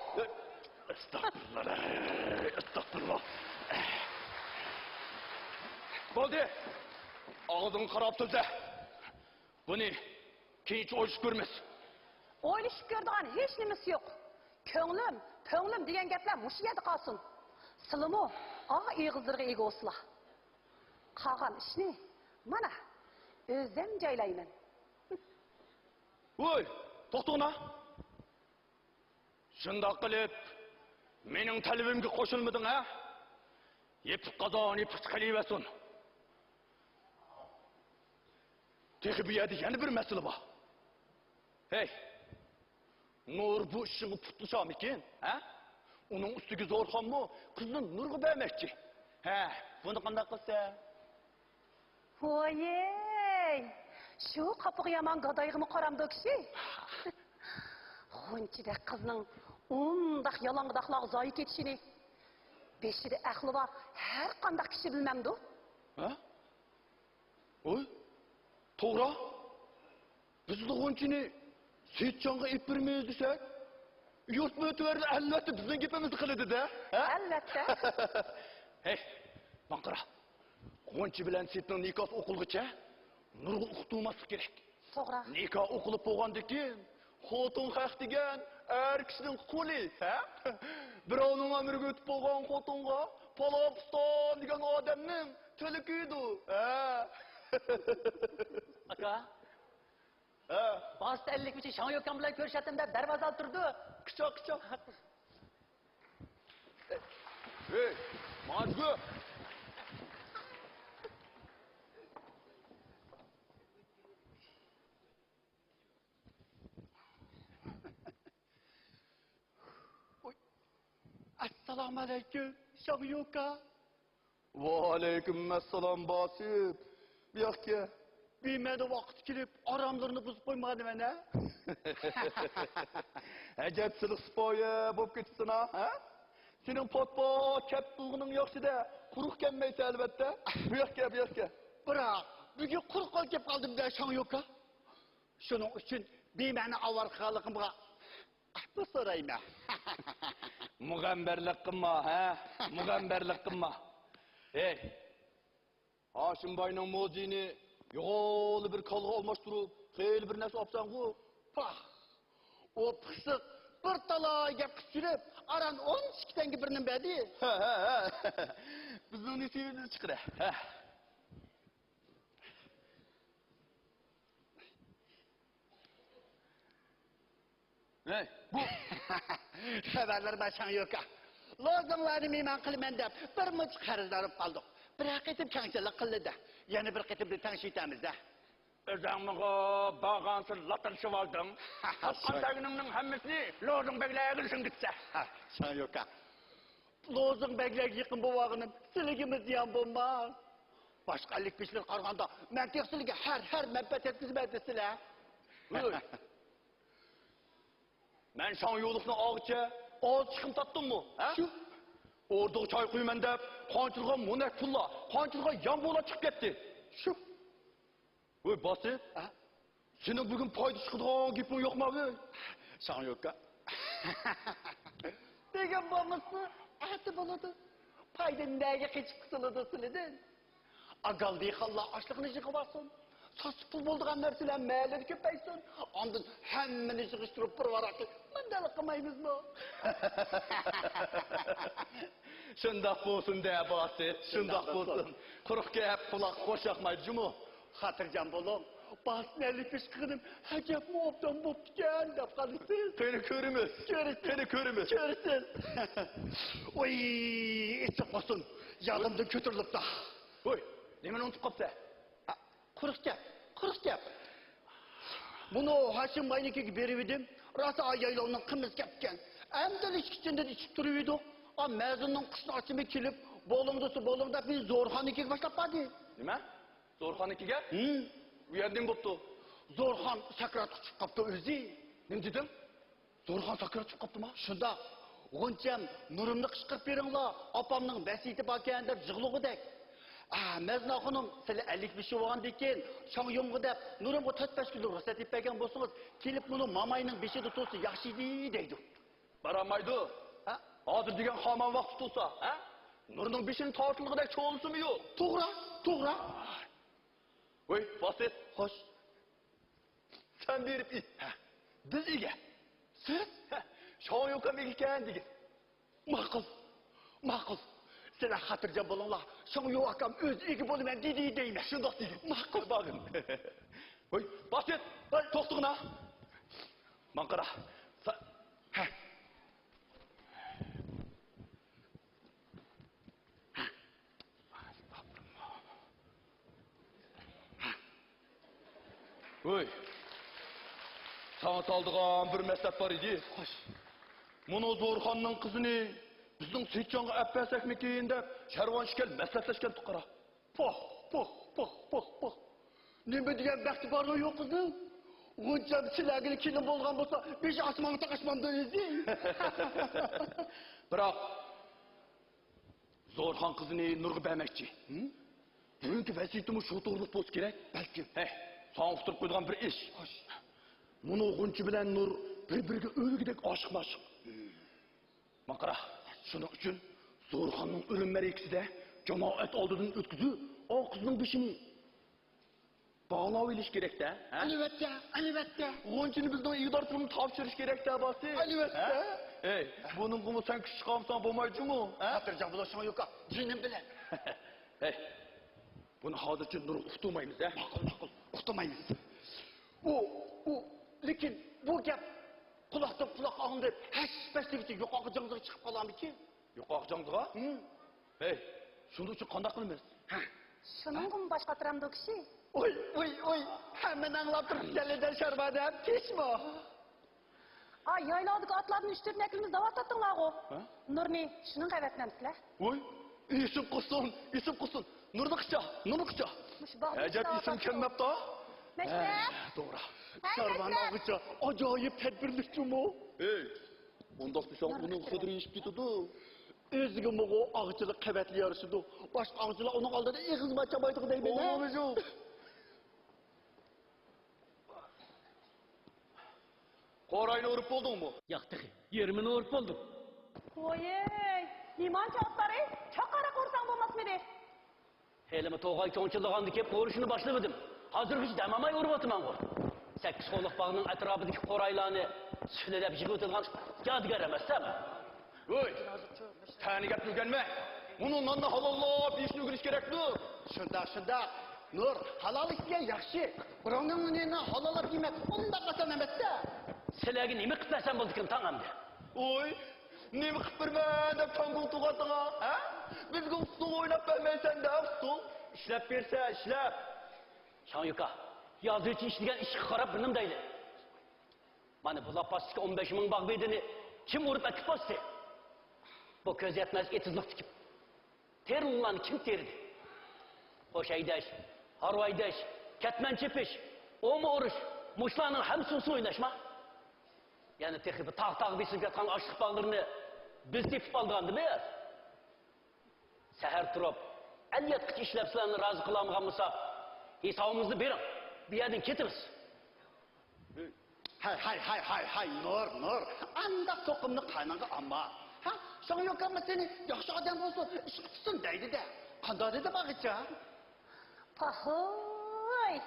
ئەستەغپۇرۇللا، ئەستەغپۇرۇللا. بولدى. ئاغزىڭغا قاراپ سۆزلە. بۇنى كېيىنچە ئويلىشىپ كۆرىمىز. ئويلىشىپ كۆرىدىغان ھېچ نېمىسى يوق. كۆڭلۈم، پۆڭلۈم دېگەن گەپلەر مۇشۇ يەردە قالسۇن. سىلىمۇ ئا ئېغىزلىرىغا ئىگە بولسىلا. قالغان ئىشنى مانا ئۆزۈم جايلايمەن. ۋوي، توختىغىنا. شۇنداق قىلىپ مېنىڭ تەلىپىمگە قوشۇلمىدىڭ ھە؟ يېپىق قازان يېپىقچە قېلىۋەرسۇن. تېخى بۇ يەردە يەنە بىر مەسىلە بار. ھەي، نۇر بۇ ئىشىڭغا پۇتلىشارمىكىن، ھە؟ ئۇنىڭ ئۈستىگە زورخانمۇ قىزنى نۇرغا بەرمەكچى. ھە، بۇنى قانداق قىلسا؟ ۋويەي، شۇ قاپىقى يامان گادايغىمۇ قارامدۇ كىشى؟ غۇنچىدەك قىزنىڭ ئۇنداق يالاڭداقلارغا زايى كېتىشىنى بېشىدا ئەقلى بار ھەر قانداق كىشى بىلمەمدۇ؟ ھە؟ ۋوي، توغرا. بىزلا غۇنچىنى سېيىتجانغا ئېلىپ بېرىمىز دېسەك، يۇرت مۆتىۋەرلىرى ئەلۋەتتە بىزنىڭ گېپىمىزنى قىلىدۇ-دە، ھە؟ ئەلۋەتتە. ھەي، ماڭا قارا. غۇنچە بىلەن سېيىتنىڭ نىكاھى ئوقۇلغۇچە نۇرغا ئۇقتۇرماسلىق كېرەك. توغرا. نىكاھ ئوقۇلۇپ بولغاندىن كېيىن، خوتۇن خەق دېگەن ئەر كىشىنىڭ قۇلى، ھە؟ بىراۋنىڭ ئەمرىگە ئۆتۈپ بولغان خوتۇنغا پالاپۇستان دېگەن ئادەمنىڭ تىلى كۆيىدۇ، ھە؟ ئاكا. ھە. باستا ئەللىك بىچى شاڭيوكاڭ بىلەن كۆرۈشەتتىم دەپ دەرۋازا ئالدىدا تۇرىدۇ. قىچا، قىچا. ھەي، ماجگۇ. ئوي. ئەسسالامۇئەلەيكۇم، شاڭيوكا. ۋەئەلەيكۇم ئەسسالام، باسىت. بۇياققا كەل. بىمەنە ۋاقىت كېلىپ، ئاراملىرىنى بۇزۇپ قويمىغانىمەن ھە؟ ئەجەب سىلىق سىپايە بولۇپ كېتىپسەن ھە؟ سېنىڭ پات-پات كەپ قىلغىنىڭ ياخشى-دە، قۇرۇق كەلمەيسەن ئەلۋەتتە. بۇياققا كەل، بۇياققا كەل. بىراق، بۈگۈن قۇرۇق قولدا كېلىپ قالدىم-دە، شاڭيوكا. شۇنىڭ ئۈچۈن بىمەنە ئاۋارە قىلغانلىقىمغا ئەپۇ سورايمەن. مۇغەمبەرلىك قىلما، ھە؟ مۇغەمبەرلىك قىلما. ھەي، ھاشىم باينىڭ مۇزېيىنى يوغانلا بىر كالىغا ئالماشتۇرۇپ، خېلى بىر نەرسە ئاپسەنغۇ؟ پاھ! ئۇ پىخسىق بىر تالاي گەپ قىلىپ يۈرۈپ، ئاران ئون ئىككى تەڭگە بىر نېمە بەردى. ھە، ھە، ھە. بىزنىڭ نېسىۋىمىزنى چىقىرە. ھە. ھەي، بۇ خەۋەرلەر بار شاڭيوكا. لوزۇڭلارنى مېھمان قىلىمەن دەپ بىر مۇنچە قەرزدار بولۇپ قالدۇق. بىرەر قېتىم كەڭچىلىك قىلدى-دە. يەنە بىر قېتىمدىن تەڭشىتەمىز-دە. ئۆزۈڭمىغۇ بارغانسېرى لاتىرىشىۋالدىڭ. تاپقان تەرلىكىڭنىڭ ھەممىسىنى لوزۇڭ بەگلەرگە سىڭدۈرسە. ھە، شاڭيوكا. لوزۇڭ بەگلەرگە يېقىن بولۇۋالغىنىم سىلىگىمۇ زىيان بولماس. باشقا ئەللىك بېشىلارغا قارىغاندا مەن تېخى سىلىگە ھەر، ھەر مەنپەئەت يەتكۈزىمەن دېسىلە. ھۆي. مەن شاڭيۇلۇقنى ئالغۇچە ئاز چىقىم تاپتىممۇ، ھە؟ شۇ. ئوردىغا چاي قۇيىمەن دەپ، قانچىلىغان مونەك پۇللار، قانچىلىغان يامبۇلار چىقىپ كەتتى. شۇ. ۋوي، باسىت. ھە؟ سېنىڭ بۈگۈن پايدا چىقىدىغان گېپىڭ يوقما، ۋوي؟ شاڭيوكا. بۈگۈن بولمىسا، ئەتە بولىدۇ. پايدا نەگە قېچىپ قۇتۇلىدۇ سىلىدىن؟ ئاگال دېھقانلار ئاشلىقنى يىغىۋالسۇن. ساسا پۇل بولىدىغان نەرسىلەر مەھەللىدە كۆپەيسۇن. ئاندىن ھەممىنى يىغىشتۇرۇپ بىر ۋاراققا مۇنداق قىلمايمىزمۇ؟ شۇنداق بولسۇن دە، باسىت، شۇنداق شۇنداق بولسۇن. بولسۇن. قۇرۇق گەپ قۇلاققا خوش ياقمايدۇ جۇمۇ. خاتىرجەم بولۇڭ. باسىتنى ئەللىك بېشى قىلىپ، ئەجەبمۇ ئوبدان بوپتىكەن دەپ قالىسىز. قېنى كۆرىمىز. كۆرىسىز. قېنى كۆرىمىز. كۆرىسىز. ۋوي، ئېسىپ قالسۇن. يادىمدىن كۆتۈرۈلۈپتۇ. ۋوي، نېمىنى ئۇنتۇپ قاپسەن؟ ئا، قۇرۇق گەپ، قۇرۇق گەپ. مۇنۇ ھاشىم باينىڭكىگە بېرىۋىدىم. راسا يايلاۋنىڭ قىممىتى كەپتىكەن. ئەمدىلا ئىچكىچىندىن ئىچىپ تۇرۇۋىدۇق. ئا، مەزىننىڭ قۇشناچىمۇ كېلىپ، بولۇڭ دېسە بولۇڭ دەپ، مېنى زورخاننىڭكىگە باشلاپ باردى. نېمە؟ زورخاننىڭكىگە؟ ھىم. ئۇ يەردە نېمە بوپتۇ؟ زورخان سەكراتقا چۈشۈپ قاپتۇ ئۆزى. نېمە دېدىڭ؟ زورخان ساكرات چىقىپ قاپتىما؟ شۇنداق. غۇنچەم، نۇرۇمنى قىچقۇرۇپ بېرىڭلار، ئاپامنىڭ ۋەسىيىتى باركەن دەپ يىغلىغۇدەك. ئا، مەزناخۇنۇم، سىلى ئەللىك بېشى بولغاندىن كېيىن، شاڭيۇمغا دەپ، نۇرۇمغا تۆت-بەش كۈنلۈك رۇخسەت ئېلىپ بەرگەن بولسىڭىز، كېلىپ مۇنۇ ماماينىڭ بېشىدا تۇرسا ياخشى ئىدى، دەيدۇ. بارالمايدۇ. ھە؟ ھازىر دېگەن خامان ۋاقتى تۇرسا، ھە؟ نۇرنىڭ بېشىنى تارتىلغۇدەك چولىسىمۇ يوق. توغرا، توغرا. ۋاي، باسىت. خوش. سەن بېرىپ ئېيت. ھە. بىز ئىگە. سىز؟ ھە. شاڭيۇكام ئىگىكەن دېگىن. ماقۇل. ماقۇل. سىلەر خاتىرجەم بولۇڭلار. شاڭيۇ ئاكام ئۆزى ئىگە بولىمەن دېدى دەيمەن. شۇنداق دېگىن. ماقۇل. بارغىن. ھوي، باسىت. ھوي، توختىغىنا. ماڭا قارا. سا-، ھە. ۋوي، ساڭا سالىدىغان بىر مەسلىھەت بار ئىدى. خوش. مۇنۇ زورخاننىڭ قىزىنى بىزنىڭ سېيىتجانغا ئەپ بەرسەكمىكىن دەپ شەرۋان ئىككىلەن مەسلىھەتلەشكەنتۇق قارا. پوھ، پوھ، پوھ، پوھ، پوھ. نېمە دېگەن بەختى بارغۇ يوق قىزنىڭ. غۇنچەم سىلەرگىلا كېلىن بولغان بولسا، بېشى ئاسمانغا تاقاشمامدۇ ئۆزى. بىراق، زورخان قىزىنى نۇرغا بەرمەكچى. ھىم؟ بۈگۈنكى ۋەزىيىتىمۇ شۇ توغرىلىق بولسا كېرەك. بەلكىم. ھەي، ساڭا ئۇقتۇرۇپ قويىدىغان بىر ئىش. خوش. مۇنۇ غۇنچە بىلەن نۇر بىر-بىرىگە ئۆلگۈدەك ئاشىق-ماشىق. ھىم. ماڭا قارا، شۇنىڭ ئۈچۈن زورخاننىڭ ئۆلۈم مەرىكىسىدە جامائەت ئالدىدىن ئۆتكۈزۈپ، ئۇ قىزنىڭ بېشىنى باغلاۋېلىش كېرەك-دە، ھە؟ ئەلۋەتتە، ئەلۋەتتە. غۇنچىنى بىزنىڭ ئىگىدارچىلىققا تاپشۇرۇش كېرەك-دە، باسىت. ئەلۋەتتە. ھە؟ ئەي، بۇنىڭغىمۇ سەن كۈچ چىقارمىساڭ بولمايدۇ جۇمۇ، ھە؟ خاتىرجەم بولۇڭ، شاڭيۇكا، جېنىم بىلەن. ھەي، بۇنى ھازىرچە نۇرغا ئۇقتۇرمايمىز، ھە؟ ماقۇل، ماقۇل، ئۇقتۇرمايمىز. ئۇ، ئۇ، لېكىن بۇ گەپ قۇلاقتىن قۇلاققا ئاڭلىنىپ، ھەش-پەش دېگۈچە يۇقىرىقى جاڭزىغا چىقىپ قالارمىكىن؟ يۇقىرىقى جاڭزىغا؟ ھىم. ھەي، شۇنىڭ ئۈچۈن قانداق قىلىمىز؟ ھە. شۇنىڭغىمۇ باش قاتۇرامدۇ كىشى؟ ئۇي، ئۇي، ئۇي، ھەممىنى ئاڭلاپ تۇرۇپ، كەللىدە شاربا دەپ كېچمۇ؟ ئا، يايلاۋدىكى ئاتلاردىن ئۈچ-تۆتنى ئەكىلىمىز دەۋاتاتتىڭلارغۇ. ھە؟ نۇرنى شۇنىڭغا ئەۋەتمەمسىلەر؟ ۋوي، ئېسىم قىلسۇن، ئېسىم قىلسۇن. نۇرنى قىچا، نۇرنى قىچا. مۇشۇ باغدا ئەجەب ئېسىم ئىشلەۋاتاتتىغۇ. كەلمەپتۇ. مەشرەپ. ھە، توغرا. ھەي، شاربانى مەشرەپ. ئالغۇچە ئاجايىپ تەدبىرلىك جۇمۇ. ئەي، ئۇنداق دېسەڭ، ئۇنىڭ خۇدۇرى ئېشىپ كېتىدۇ. ئۆزىگىمۇغۇ ئاغچىلىق قەۋەتلا يارىشىدۇ. باشقا ئاغچىلار ئۇنىڭ ئالدىدا ئېغىزمۇ ئاچالمايدىغۇ دەيمەن، ھە؟ ئوغلۇمجۇ. قوراينى ئۇرۇپ بولدۇڭمۇ؟ ياق، تېخى يېرىمىنى ئۇرۇپ بولدۇم. ۋويەي، نېمانچە ئاتلار، ئەي؟ چاقاراق ئۇرساڭ بولماسمىدى؟ ھېلىمۇ توغاي چوڭچىلىغاندا كېلىپ ئۇرۇشنى باشلىۋىدىم. ھازىرغىچە دەم ئالماي ئۇرۇۋاتىمەنغۇ. سەككىز قوللۇق باغنىڭ ئەتراپىدىكى قورايلارنى سۈلىلەپ يىغىۋېتىدىغان يادىگار ئەمەسسەن. ۋوي، تەنە گەپنى ئۆگەنمە. مۇنۇ ناننى ھالاللاپ يېيىشنى ئۆگىنىش كېرەكتۇ. شۇنداق، شۇنداق. نۇر، ھالال ئىش دېگەن ياخشى. بىراۋنىڭ نېنىنى ھالاللاپ يېمەك ئۇنداق ئاسان ئەمەس-دە. سىلەرگە نېمە قىلىپ بەرسەم بولىدىكىن تاڭ ئەمدى؟ ۋوي، نېمە قىلىپ بېرىمەن دەپ چاڭگۇڭ تۇغاتىڭا، ھە؟ بىزگە ئۇسسۇل ئويناپ بەرمەيسەن دە، ئۇسسۇل. ئىشلەپ بېرىسە، ئىشلەپ. شاڭيۇكا، يازغۇچى ئىشلىگەن ئىشقا قاراپ بىر نېمە دەيلى. مانا بۇ لاپاستىكى ئون بەش مىڭ باغ بېدىنى كىم ئۇرۇپ ئەكىپ باستى؟ بۇ كۆز يەتمەس ئېتىزلىق تىكىپ، تېرىلغان كىم تېرىدى؟ قوش ھەيدەش، ھارۋا ھەيدەش، كەتمەن چېپىش، ئوما ئۇرۇش، مۇشۇلارنىڭ ھەممىسى ئۇسسۇل ئويناشما؟ يەنە تېخى بۇ تاغ-تاغ بېسىلىپ ياتقان ئاشلىق باغلىرىنى بىز تېپىپ ئالىدىغاندىمىز؟ سەھەر تۇرۇپ، ئەل ياتقىچە ئىشلەپ سىلەرنى رازى قىلالمىغان بولساق، ھېسابىمىزنى بېرىڭ، بۇ يەردىن كېتىمىز. ھەي، ھەي، ھەي، ھەي، ھەي، نۇر، نۇر، ئانداق توقۇمنى قانىڭغا ئالما. ھە، شاڭيوكاممۇ سېنى ياخشى ئادەم بولسۇن، ئىشقا تۇتسۇن دەيدۇ-دە. قانداق دېدى باغىچە؟ پاھوي!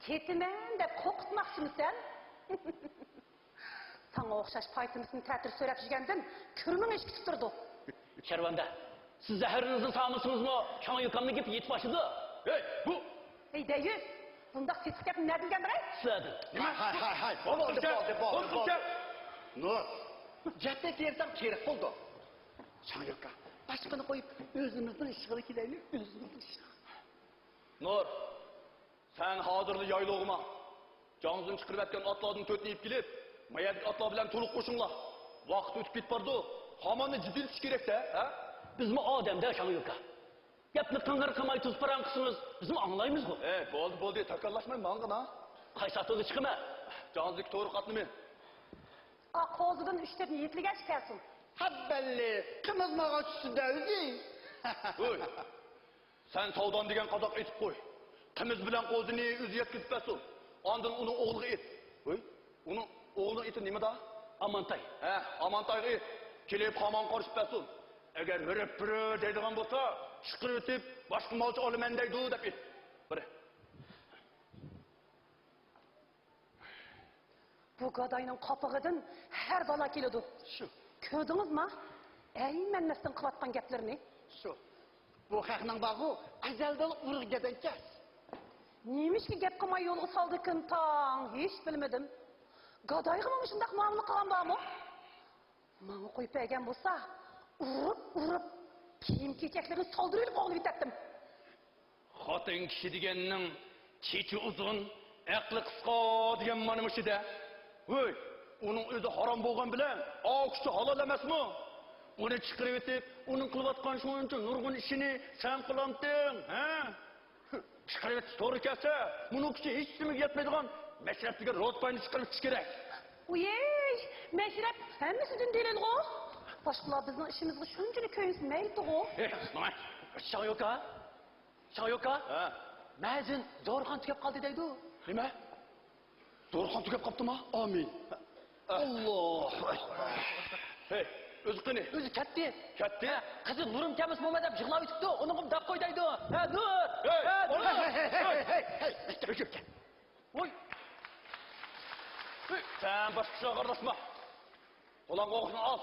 كېتىمەن دەپ قورقۇتماقچىمىسەن؟ ساڭا ئوخشاش پايتىمىسىنى تەتۈر سۆرەپ يۈرگەندىن تۈرمىڭ ئىشىك تۇتتۇرىدۇ. شەرۋەندە، سىز زەھىرىڭىزنى سالمىسىڭىزمۇ، شاڭيوكامنىڭ گېپى يېتىپ ئاشىدۇ. ھەي، بۇ! ھەي، دەييۈس! بۇنداق سېسىق گەپنى نەدىن ئۆگەندىڭ ھەي؟ سىلەردىن. نېمە؟ ھاي، ھاي، ھاي، بولدى، بولدى، بولدى، بولدى. نۇر، جەددىي تېرىسام كېرەك بولدى. شاڭيوكا، باشقىنى قويۇپ، ئۆزىمىزنىڭ ئىشىغا كېلەيلى، ئۆزىمىزنىڭ ئىشىغا. نۇر، سەن ھازىرلا يايلىغا ماڭ. جاڭزۇن چىقىرىۋەتكەن ئاتلاردىن تۆتنى ئېلىپ كېلىپ، ما يەردىكى ئاتلار بىلەن تولۇق قوشۇڭلار. ۋاقىت ئۆتۈپ كېتىپ بارىدۇ. خاماننى جىددىيلىتىش كېرەك-دە، ھە؟ بىزمۇ ئادەم-دە، شاڭيوكا. گەپنى قىڭغىر قىلماي توسۇپ پاراڭ قىلسىڭىز، بىزمۇ ئاڭلايمىزغۇ. ئەي، بولدى، بولدى، تاكاللاشماي ماڭغىنا. قايسى ئاتودا چىقىمەن؟ جاڭزىدىكى تورۇق ئاتنىمۇ. ئا، قوزىدىن ئۈچ تۆتنى يېتىلىگەچ كەلسۇن. ھەببەللى، قىمىز ماغا چۈشسۇن-دە ئۆزى. ھوي. سەن ساۋدان دېگەن قازاق ئېيتىپ قوي. قىمىز بىلەن قوزىنى ئۆزى يەتكۈزۈپ بەرسۇن. ئاندىن ئۇنى ئوغلىغا ئېيت. ھوي، ئۇنىڭ ئوغلىنىڭ ئېتى نېمىدا؟ ئامانتاي. ھە، ئامانتايغا ئېيت. كېلىپ خامان قارىشىپ بەرسۇن. ئەگەر ھۆرە-پۈرە دەيدىغان بولسا، چىقىرىۋېتىپ، باشقا مالچى ئالىمەن دەيدۇ دەپ ئېيت. بىر. بۇ گاداينىڭ قاپىقىدىن ھەر بالا كېلىدۇ. شۇ. كۆردىڭىزما؟ ئەيمەنمەستىن قىلىۋاتقان گەپلىرىنى. شۇ. بۇ خەقنىڭ بارغۇ، ئەزەلدىن ئۇرۇق گەدەنكەس. نېمىشقا گەپ قىلماي يولغا سالدىكىن تاڭ؟ ھېچ بىلمىدىم. گادايغىمۇ مۇشۇنداق مۇئامىلە قىلغان بارمۇ؟ ماڭا قويۇپ بەرگەن بولسا، ئۇرۇپ، ئۇرۇپ، كىيىم-كېچەكلىرىنى سالدۇرۇۋېلىپ قوغلىۋېتەتتىم. خوتۇن كىشى دېگەننىڭ چېچى ئۇزۇن، ئەقلى قىسقا دېگەن مانا مۇشۇ-دە. ۋوي، ئۇنىڭ ئۆزى ھارام بولغان بىلەن، ئاۋۇ كىشى ھالال ئەمەسمۇ؟ ئۇنى چىقىرىۋېتىپ، ئۇنىڭ قىلىۋاتقان شۇنچە نۇرغۇن ئىشىنى سەن قىلامتىڭ، ھە؟ چىقىرىۋېتىش توغرا كەلسە، مۇنىڭ كۈچى ھېچنېمىگە يەتمەيدىغان مەشرەپ دېگەن روتباينى چىقىرىۋېتىش كېرەك. ۋوي، مەشرەپ ھەممىسىدىن دېلىلغۇ. باشقىلار بىزنىڭ ئىشىمىزغا شۇنچىلىك كۆيۈنسە مەيلىتىغۇ. ھېي، ماڭا، شاڭيوكا. شاڭيوكا؟ ھە؟ مەزىن زورخان تۈگەپ قالدى دەيدۇ. نېمە؟ زورخان تۈگەپ قاپتىما؟ ئامىن. ئاللاھۇ ئەكبەر. ھەي، ئۆزى قېنى؟ ئۆزى كەتتى. كەتتى؟ ھە، قىزى نۇرۇم كەلمىسە بولماي دەپ يىغلاۋېتىپتۇ. ئۇنىڭغىمۇ دەپ قوي دەيدۇ. ھە، نۇر! ھەي، ھە، نۇر! ھەي، ھەي، ھەي، ھەي، ھەي، ھەي، ھەي. ۋوي! ھەي، سەن باشقا ئىشلارغا ئارىلاشما. قولۇڭغا ئوغۇتنى ئال.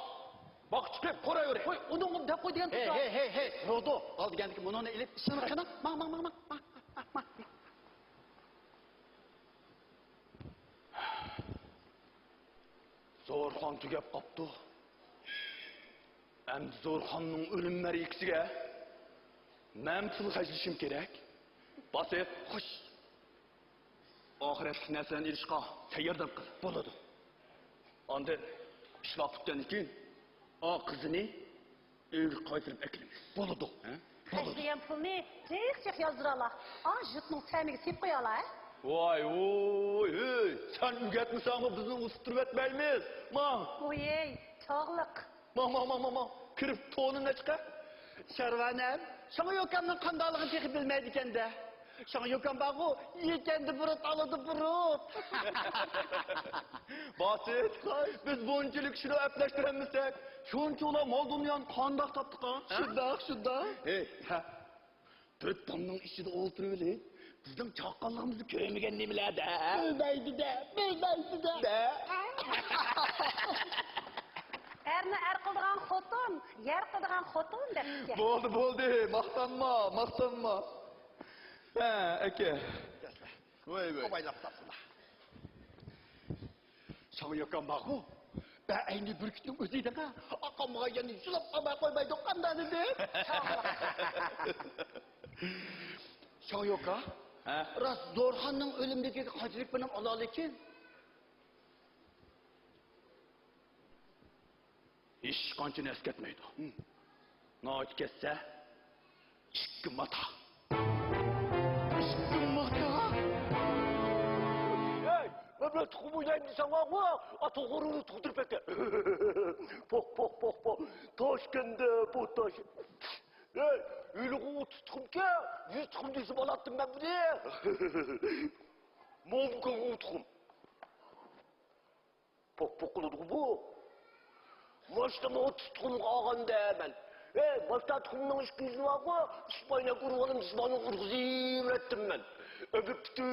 باغقا چىقىپ قورايۋېرە. ۋوي، ئۇنىڭغىمۇ دەپ قوي دېگەن. ھەي، ھەي، ھەي، ھەي، رودو، ئال دېگەندىكى مۇنۇنى ئېلىپ ئىشىڭنى قىلىڭ. ماڭ، ماڭ، ماڭ، ماڭ، ماڭ، ماڭ، ماڭ. زورخان تۈگەپ قاپتۇ. ئەمدى زورخاننىڭ ئۆلۈم مەرىكىسىگە مەن پۇل خەجلىشىم كېرەك. باسىت. خوش. ئاخىرەتلىك نەرسىلەرنى ئېلىشقا تەيياردان قىل. بولىدۇ. ئاندىن ئىشلار پۈتكەندىن كېيىن ئا قىزىنى ئۆيگە قايتۇرۇپ ئەكېلىمىز. بولىدۇ. ھە؟ بولىدۇ. خەجلىگەن پۇلنى جىق جىق يازدۇرالا. ئا يۇرتنىڭ تەمىگە سېلىپ قويالا، ھە؟ ۋاي، ۋوي، ھۆي، سەن ئۆگەتمىسەڭمۇ بىزنى ئۇزىتتۇرۇۋەتمەيمىز. ماڭ. ۋويەي، چاغلىق. ماڭ، ماڭ، ماڭ، ماڭ، ماڭ. كىرىپ تونۇم نەچچە؟ شەرۋانەم، شاڭيوكامنىڭ قانداقلىقىنى تېخى بىلمەيدىكەن-دە. شاڭيوكام بارغۇ، يېكەندە بۇرۇت، ئالىدۇ بۇرۇت. باسىت، بىز بۇنچىلىك كىشىنى ئەپلەشتۈرەلمىسەك، شۇنچىلا مال دۇنيانى قانداق تاپتۇق، ھە؟ شۇنداق، شۇنداق. ھەي، ھە. تۆت تامنىڭ ئىچىدە ئولتۇرۇۋېلىپ، بىزنىڭ چاققانلىقىمىزنى كۆرمىگەن نېمىلەر-دە؟ بىلمەيدۇ-دە، بىلمەيدۇ-دە. دە. ئەرنى ئەر قىلىدىغان خوتۇن، يەر قىلىدىغان خوتۇن دەپتىكەن. بولدى، بولدى، ماختانما، ماختانما. ھە، ئاكا. ۋاي، ۋاي. ئاۋايلاپ تاپسىلا. شاڭيوكام بارغۇ، ئەينى بۈركۈتنىڭ ئۆزى ئىدىڭ ھە. ئاقامغا يەنە يۇلاپ قالماي قويمايدۇ، قانداق دېدى؟ شاڭيوكا، ھە؟ راست زورخاننىڭ ئۆلۈملۈكىگە قانچىلىك بىرنېمە ئالالىكىن؟ ھېچقانچىنى ئەسكەرتمەيدۇ. ناھايىتى كەتسە، ئىككى ماتا. ئىككى ماتا؟ ھەي، مەن بىلەن تۇخۇم ئوينايمەن دېسەڭلارغۇ، ئا، توغرىنى تۇغدۇرۇپ ئەتتى. پوھ، پوھ، پوھ، پوھ. تاشكەندە بۇ تاش. ھەي، ھېلىغۇ ئوتتۇز تۇخۇمكەن، يۈز تۇخۇم دېسە بولاتتىم مەن بۇنى. ماۋۇ بۇ تۇخۇم. پوق پوق قىلىدىغۇ بۇ. ماشتا ماڭا تۇتقۇنغا ئالغاندا مەن. ئەي، ماشتا تۇخۇمنىڭ ئىككى يۈزى بارغۇ، ئىسپاينا كۆرۈۋالىمىز، ئىسپاينا ئۇرغۇزۇۋېرەتتىم مەن. ئەمدى پۈتۈن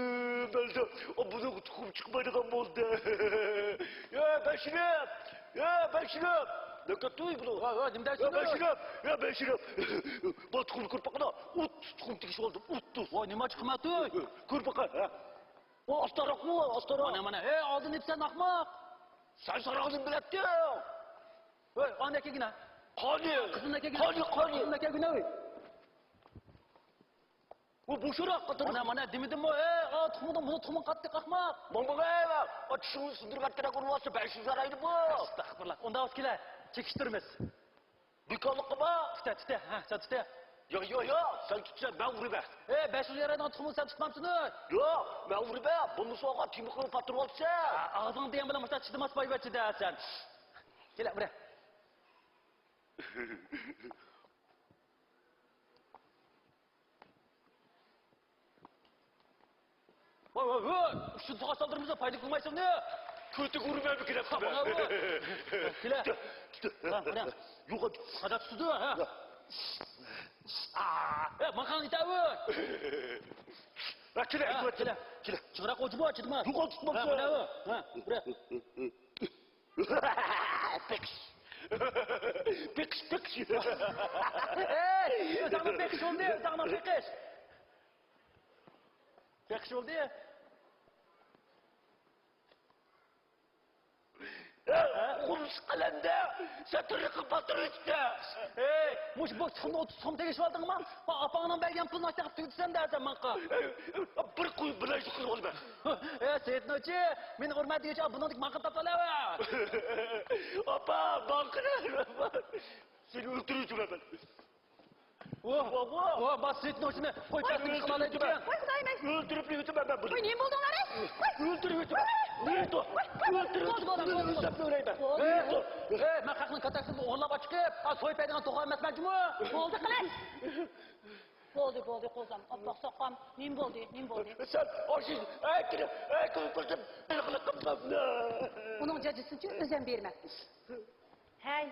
بەلدە بۇنىڭ تۇخۇم چىقمايدىغان بولدى. يا بەشىرىپ! يا بەشىرىپ! نەكەتتۇي بۇنىڭ. ۋاي، ۋاي، نېمە يا دەيسىز؟ بەشىرىپ! يا بەشىرىپ! بۇ تۇخۇمنى كۆرۈپ باققىنا، ئوتتۇز تۇخۇم تېگىشىۋالدىم، ئوتتۇز. ۋاي، نېمە چىقماپتۇ؟ كۆر باقا، ھە. ئۇ ئاستاراقمۇ، ئاستاراق. مانا، مانا. ھەي، ئالدىن يېپسەن، ئاخماق. سەن ساراقنى بىلەتتىڭ. ھەي، ئانا كەلگىنە. قانى؟ قىزىڭ كەلگىنە. قانى، قانى؟ قىزىڭ كەلگىنە، ھەي. ئۇ بوشراق قاتار. مانا، مانا، دېمىدىممۇ؟ ھەي، ئا، تۇخۇمدىن بۇنى تۇخۇمۇڭ قاتتىق، ئاخماق. ماڭا، ھەي، ئا، چىشىڭنى سىندۇرۇپ ئەتتىرەك ئۇرۇۋاتسا، بەش يۈز يارايدۇ بۇ. ئەستەغپۇرۇللا. ئۇنداق بولسا كېلە، چېكىشتۈرىمىز. بىكارلىققا بار. تۇتە، تۇتە، ھە، سەن تۇتە. ياق، ياق، ياق، سەن تۇتسەن، مەن ئۇرىمەن. ئەي، بەش يۈز يارايدىغان تۇخۇمنى سەن تۇتمامسىنۇ؟ ياق، مەن ئۇرىمەن. بولمىسا ئالغان تېمىقىڭنى پاتۇرۇۋالىسەن. ھە، ئاغزىڭنى دېگەن بىلەن مۇشۇنداق چىدىماس بايۋەچچىدە سەن. كېلە، ئۇرە. ۋاي، ۋاي، ۋاي! ئۇششۇن ساقاچ سالدۇرمىسا پايدا قىلمايسەن نېمە؟ كۆتۈك ئۇرۇپ بېرىپ كېلەپتۇ. كېلە. تۇتە، تۇتە. ھە، مانا. يوق. قادا تۇتىدۇ، ھە؟ ھە، ماقاڭ يېتەۋۇ. ھە، كېلە، ھە، كېلە. كېلە. چىغراق ئوجۇ بار، چىدىما. يوق، تۇتماپسەن. ھە، مانا. ھە، بىرە. پېقىش. پېقىش، پېقىش. ئەي، ئۆزۈڭنىڭ پېقىش بولدى، ئۆزۈڭنىڭ پېقىش. پېقىش بولدى. قۇمۇش قەلەمدە سەترىقى پاتۇرۇشتا. ئەي، مۇشۇ بوش تۇخۇمنى ئوتتۇز سوم تېگىشىۋالدىڭما؟ ئاپاڭنىڭ بەرگەن پۇلىنى ئاشتاق تۈگىتىسەن دە سەن ماڭقا. بىر قوي بىلەن شۇ قىلىۋالىمەن. ئەي، سېيىت نوچى، مېنى ئۇرما دېگۈچە بۇنىڭدىكى ماڭقىنى تاپالاۋە. ئاپا، ماڭقىنى. سېنى ئۆلتۈرۈۋېتىمەن مەن. ۋاھ، ۋاھ، ۋاھ، سېيىت نوچىنى قوي پەسىنى قىلالايدىكەن. ۋاي خۇدايىم ئەي. ئۆلتۈرۈپ ئۆتىمەن مەن بۇنى. ۋاي نېمە بولدۇڭلار ئەي؟ ۋاي. ئۆلتۈرۈپ ئۆتىمەن. ۋاي، ۋاي، ۋاي، ۋاي. بولدى، بولدى، بولدى، بولدى. ئۆلتۈرۈپ. ئەي، مەن خەقنىڭ كاتەكسىنى ئوغرىلاپ ئاچىقىپ، ھا، سويۇپ ھەيدىگەن توخۇ ئەمەسمەن جۇمۇ. بولدى قىلىڭ. بولدى، بولدى، قوزام. ئاپپاق ساقام، نېمە بولدى، نېمە بولدى؟ سەن ئاشۇ، ئەي، كىرىپ، ئەي، كىرىپ، كىرىپ، كىرىپ، كىرىپ، كىرىپ. ئۇنىڭ جاجىسىنىچۇ ئۆزۈم بېرىمەن. ھەي.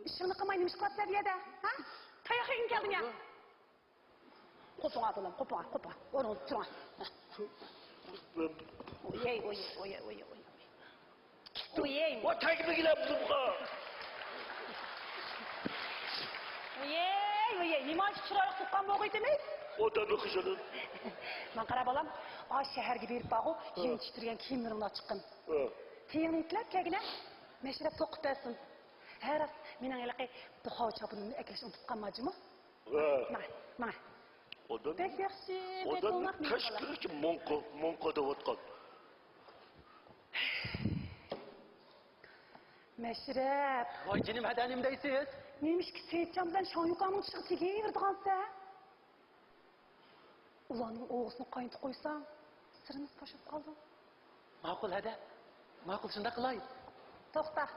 ئىشىڭنى قىلماي نېمە ئىش قىلىۋاتىسەن بۇ يەردە؟ ھە؟ تاياق يېگىڭ كەلدىمۇ يا؟ قوپۇڭا بالام، قوپۇڭا، قوپۇڭا. ئورنۇڭدا تۇرۇڭا. ئويەي، ئويەي، ئويەي، ئويەي، ئويەي. ئويەي. ۋاي تەگمىگىلە بۇزۇمغا. ئويەي، ئويەي، نېمانچە چىرايلىق تۇغقان بولغىيتىمىز؟ ئادەمنى خىجىلىم. ماڭا قارا بالام، ئا شەھەرگە بېرىپ بارغۇ، يېڭى تىكتۈرگەن كىيىملىرىڭنى ئاچىققىن. تېيىڭنى يېتىلەپ كەلگىنە، مەشرەپ توقۇپ بەرسۇن. ھە راست، مېنىڭ ھېلىقى دۇخاۋ چاپىنىمنى ئەكېلىشنى ئۇنتۇپ قالما جۇمۇ. ھە. ماڭا، ماڭا. ئادەم، بەك ياخشى، بەك ئادەمنى ئوڭاق مېنىڭ تەشكىلىچى موڭقا، موڭقا دەۋاتقان. مەشرەپ. ۋاي جېنىم، ھەدە نېمە دەيسىز؟ نېمىشقا سېيىتجان بىلەن شاڭيۇكاڭنىڭ چىشىغا تېگىۋېرىدىغانسەن؟ ئۇلارنىڭ ئوغىسىنى قاينىتىپ قويساڭ، سىرىمىز پاش بولۇپ قالىدۇ. ماقۇل، ھەدە. ماقۇل، شۇنداق قىلاي. توختا.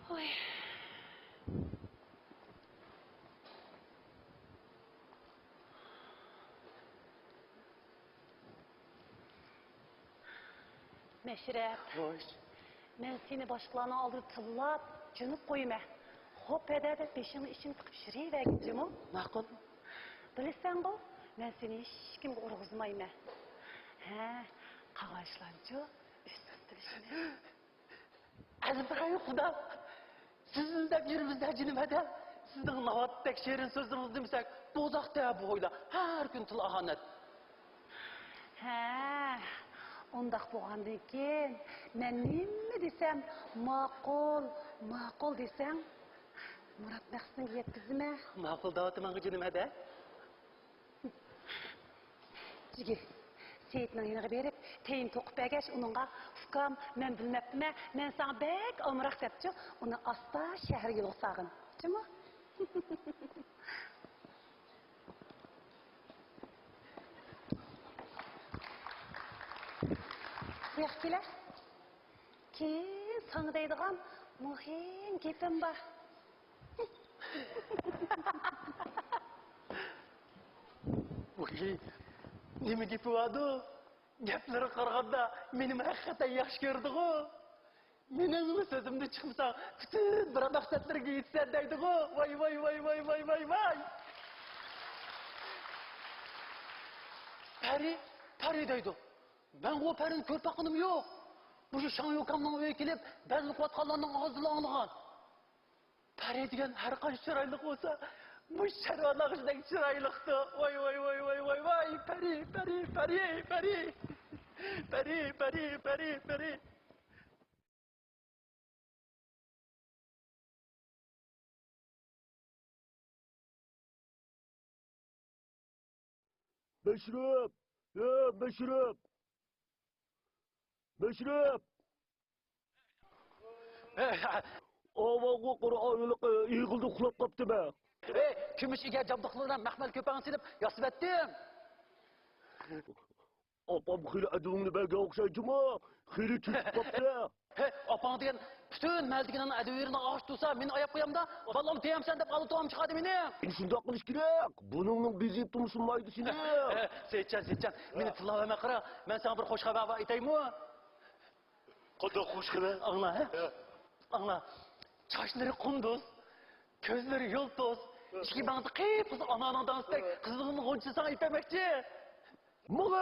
ھوي. مەشرەپ. خوش. مەن سېنى باشقىلارنىڭ ئالدىدا تىللاپ، جۆنۈپ قويىمەن. خوپ ھەدە دەپ بېشىڭنى ئىچىگە تىقىپ يۈرۈۋەرگىن جۇمۇ. ماقۇل. بىلىسەنغۇ، مەن سېنى ھېچكىمگە ئۇرغۇزمايمەن. ھە، قالغان ئىشلارنىچۇ ئۆز تۇتۇپ بىلىشىمىز. ئەزىز خۇدا، سىزنى ئىزدەپ يۈرىمىز-دە جېنىم ھەدە. سىزنىڭ ناۋاتتەك شېرىن سۆزلىرىڭىزنى دېمىسەك، دوزاختا بۇ ھويلا ھەر كۈن تىل ئاھانەت. ھە، ئۇنداق بولغاندىن كېيىن، مەن نېمە دېسەم، ماقۇل، ماقۇل دېسەڭ، مۇراد مەقسىتىمگە يەتكۈزىمەن. ماقۇل دەۋاتىمەنغۇ جېنىم، ھەدە. جىگى، سېيىتنىڭ يېنىغا بېرىپ، تېيىن توقۇپ بەرگەچ، ئۇنىڭغا، «ئۇكام، مەن بىلمەپتىمەن، مەن ساڭا بەك ئامراق» دەپچۇ، ئۇنى ئاستا شەھەرگە يولغا سالغىن. جۇمۇ؟ بۇياققا كېلە. كېيىن ساڭا دەيدىغان مۇھىم گېپىم بار. ۋاي، نېمە گېپى باردۇ؟ گەپلىرىگە قارىغاندا، مېنىمۇ ھەقىقەتەن ياخشى كۆرىدىغۇ؟ مېنىڭمۇ سۆزۈمدىن چىقمىساڭ، پۈتۈن بىر مەقسەتلىرىگە يېتىسەن دەيدىغۇ؟ ۋاي، ۋاي، ۋاي، ۋاي، ۋاي، ۋاي، ۋاي! پەرى، پەرى دەيدۇ. مەنغۇ پەرىنى كۆرۈپ باققىنىم يوق. مۇشۇ شاڭ يۇكامنىڭ ئۆيىگە كېلىپ، بەزمە قىلىۋاتقانلارنىڭ ئاغزىدىن ئاڭلىغان. پەرى دېگەن ھەر قانچە چىرايلىق بولسا، مۇشۇ شەھۋانىڭ ئىچىدەك چىرايلىقتۇ. ۋاي، ۋاي، ۋاي، ۋاي، ۋاي، ۋاي، پەرى، پەرى، پەرى، پەرى. پەرى، پەرى، پەرى، پەرى. مەشرەپ! ھە، مەشرەپ! مەشرەپ! ئاۋاغۇ قۇرئانلىق ئېغىلدا ئۇخلاپ قاپتىمەن. ئەي، كۈمۈش ئىگە جابدۇقلىرىدا مەخمەل كۆپەڭ سېلىپ ياسىۋەتتىم. ئاپام خېلى ئەدىۋىڭنى بەرگەن ئوخشايدىمۇ؟ خېلى چۆچۈپ قاپتۇ. ھەي، ئاپاڭ دېگەن پۈتۈن مەھەللىدىكىلەرنىڭ ئەدىۋىرىنى ئاغرىتىۋالسا، مېنى ئاياپ قويامدا، بالام تېيەمسەن دەپ ئالدى توغام چىقاردى مېنى. شۇنداق قىلىش كېرەك. بۇنىڭنىڭ بېزى يېتىپ تۇرمىسۇن مايدا سېنى. ھەي، سېيىتجان، سېيىتجان، مېنى تىللاۋەرمە قارا. مەن ساڭا بىر خۇش خەۋەر بار ئېيتايمۇ؟ قانداق خۇش خەۋەر؟ ئاڭلا، ھە؟ ھە. ئاڭلا. چاچلىرى قۇندۇز، كۆزلىرى يۇلتۇز، ھە. ئىچكى مېڭىسى قىپقىزىل ئانارنىڭ دانىسىدەك، ھە. قىزىلغۇنچىنى ساڭا ئېلىپ بەرمەكچى. ماڭا،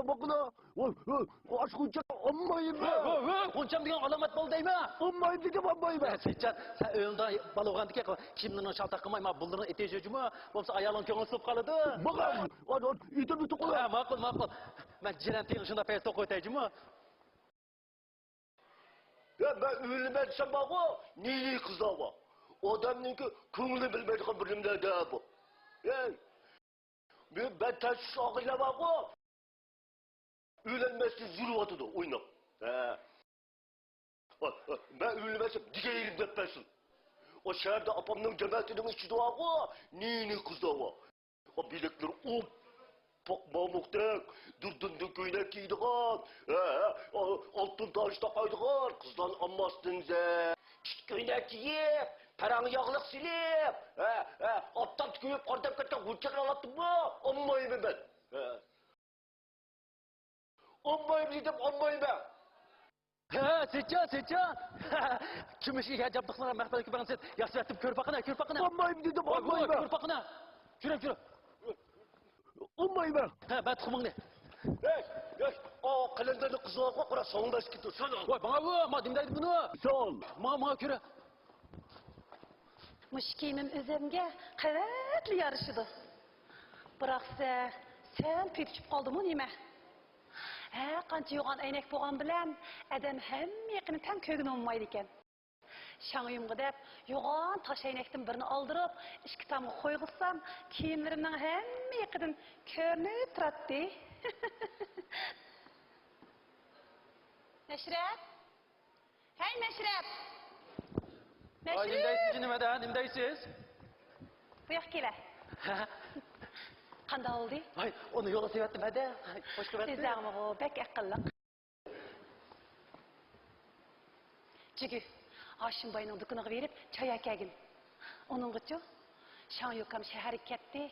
ماڭا، ۋاي، ۋاي، ئاشۇ غۇنچە ئالمايمەن. ۋاي، ۋاي، ۋاي، غۇنچام دېگەن ئالامەت بول دەيمەن. ئالمايمەن دېدىم، ئالمايمەن. ھە، سېيىتجان، سەن ئۆيۈڭدە بالا بولغاندىكىن كىيىملىرىڭنى شالتاق قىلماي، مانا بۇلىرىنى ئېتىۋېتىڭ جۇمۇ. بولمىسا ئايالىڭ كۆڭلى سۇپ قالىدۇ. ماڭا، ئانا، ئېتىپ تۇقۇلۇ. ھە، ماقۇل، ماقۇل. مەن جىرەن تېيىڭ شۇنداق پەيز توقۇۋېتەي جۇمۇ. يا، مەن ئۆيلىنىمەن دېسەم بارغۇ، نى-نى قىزلار بار. ئادەمنىڭكى كۆڭلىنى بىلمەيدىغان بىر نېمىلەر بۇ. ھەي، بۇ بەتەس ئاغىلە بارغۇ، ئۆيلەنمەسلىك يۈرۈۋاتىدۇ ئويناپ. ھە. مەن ئۆيلىنىمەن دېسەم، دېگەن يېرىم دەپ بەرسۇن. ئۇ شەھەردە ئاپامنىڭ جەمەتىنىڭ ئىچىدە بارغۇ، نى-نى قىزلار بار. بىلەكلىرى ئوپپاق مامۇقتەك، دۇردۇندىن كۆينەك كىيىدىغان، ھە، ھە، ئالتۇن تاج تاقايدىغان قىزلارنى ئالماستىن زە-، ئىت كۆينەك كىيىپ، پاراڭ ياغلىق سېلىپ، ھە، ھە، ئاپتاپتا كۆيۈپ قارىداپ كەتكەن غۇنچىلار ئالاتتىمۇ؟ ئالمايمەن مەن. ھە. ئالمايمەن دېدىم، ئالمايمەن. ھە، سېيىتجان، سېيىتجان. كۈمۈش ئىگە جابدۇقلىرىغا مەخمەل كۆپەڭ سېلىپ ياسىۋەتتىم، كۆرۈپ باققىنا، كۆرۈپ باققىنا. ئالمايمەن دېدىم، ۋاي، ۋاي، ئالمايمەن. كۆرۈپ باققىنا. جۈرە، جۈرە. ئالمايمەن. ھە، بەر تۇخۇمۇڭنى. ھەي، ھەي، ئا قەلەندەرنى قىزىغا قارا، ساڭا بەرسە كېتىدۇ، ساڭا. ۋاي، ماڭا بۇ، ما دېمەيدۇ بۇنى. سال. ماڭا، ماڭا كۆرە. مۇشۇ كىيىمىم ئۆزۈمگە قەۋەتلا يارىشىدۇ. بىراق سە-، سەل پېتى چۈشۈپ قالدىمۇ نېمە؟ ھەر قانچە يوغان ئەينەك بولغان بىلەن ئادەم ھەممە يېقىنى تەڭ كۆرگىلى بولمايدىكەن. شاڭيۇمغا دەپ يوغان تاش ئەينەكتىن بىرنى ئالدۇرۇپ، ئىككى تامغا قويغۇزسام، كىيىملىرىمنىڭ ھەممە يېقىدىن كۆرۈنۈپ تۇراتتى. مەشرەپ! ھەي، مەشرەپ! ۋاي، نېمە دەيسىز، جېنىم ھەدە، نېمە دەيسىز؟ بۇ ياققا كېلە. قانداق بولدى؟ ۋاي، ئۇنى يولغا سېلىۋەتتىم ھەدە. خوش قىلىۋەتتىم. ئۆزۈڭمۇ بەك ئەقىللىق. جۈگۈ، ھاشىمباينىڭ دۇكىنىغا بېرىپ چاي ئەكەلگىن. ئۇنىڭغىچۇ، شاڭ يۇكام شەھەرگە كەتتى.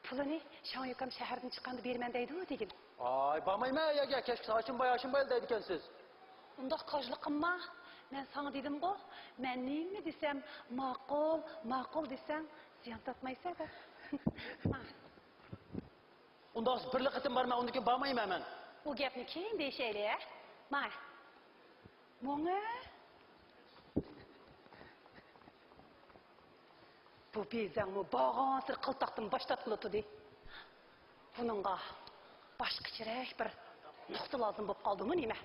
پۇلىنى شاڭ يۇكام شەھەردىن چىققاندا بېرىمەن دەيدۇ دېگىن. ئاي، بارمايمەن ئۇ يەرگە، كەچكىچە ھاشىمباي، ھاشىمباي دەيدىكەنسىز. ئۇنداق كاجلىق قىلما. مەن ساڭا دېدىمغۇ، مەن نېمە دېسەم، ماقۇل، ماقۇل دېسەڭ، زىيان تارتمايسەن دەپ. ھا. ئۇنداق بىرلا قېتىم بارىمەن، ئۇندىن كېيىن بارمايمەن مەن. ئۇ گەپنى كېيىن دېيىشەيلى، ھە؟ ماي. ماڭە. بۇ بېزەڭمۇ بارغانسېرى قىلتاقتىن باش تارتقىلى تۇردى. بۇنىڭغا باشقىچىراق بىر نۇقتا لازىم بولۇپ قالدىمۇ نېمە؟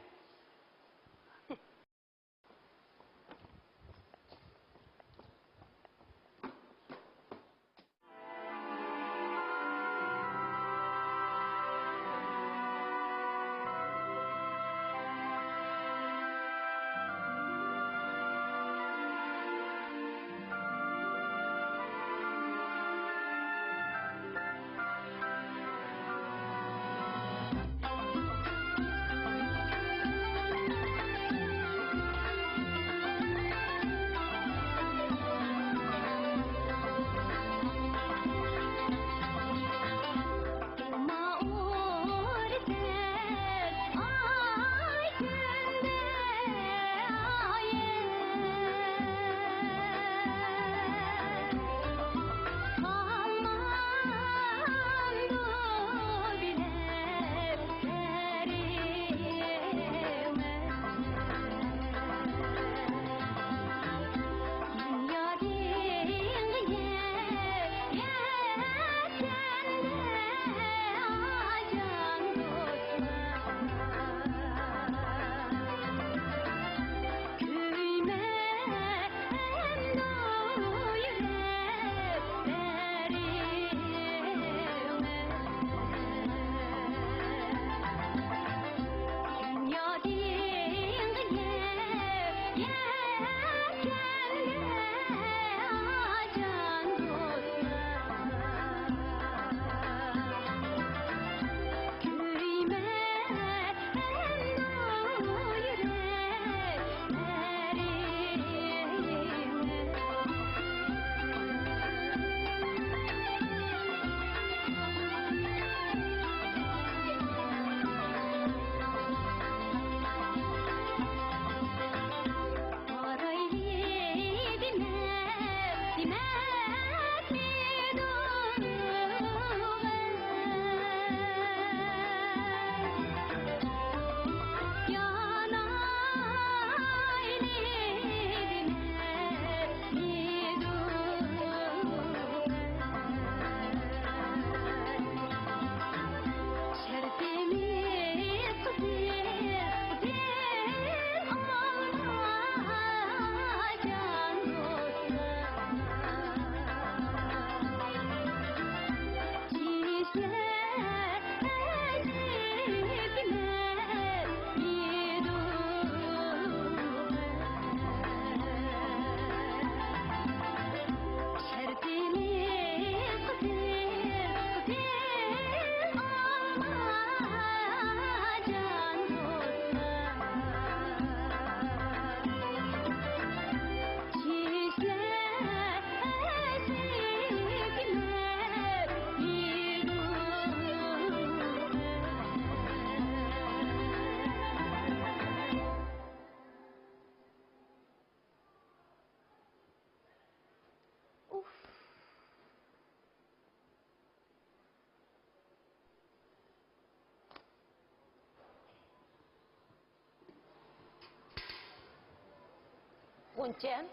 غۇنچەم،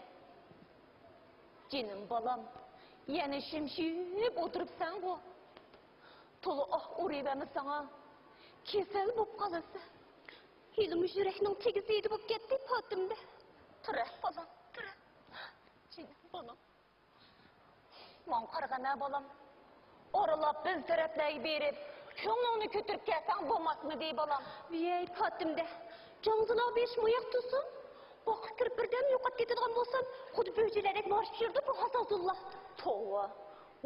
جېنىم بالام، يەنە شىمشىيىپ ئولتۇرۇپسەنغۇ؟ تولا ئاھ ئۇرۇۋەرمە ساڭا، كېسەل بولۇپ قالىسەن. ھېلىمۇ يۈرەكنىڭ تېگى زېدە بولۇپ كەتتى پاتىمدە. تۇرە بالام، تۇرە. جېنىم بالام. ماڭا قارىغىنا بالام. ئارىلاپ بىز تەرەپلەرگە بېرىپ، كۆڭلۈڭنى كۆتۈرۈپ كەلسەڭ بولماسمىدى بالام؟ ۋىيەي پاتىمدە، جاڭزىلار بېشىم ئاياق تۇرسۇن. باغقا كىرىپ بىردەم يوقاپ كېتىدىغان بولسام، خۇددى بۆجىلەردەك مارشىپ يۈرىدۇ بۇ ھازازۇللار. توۋا.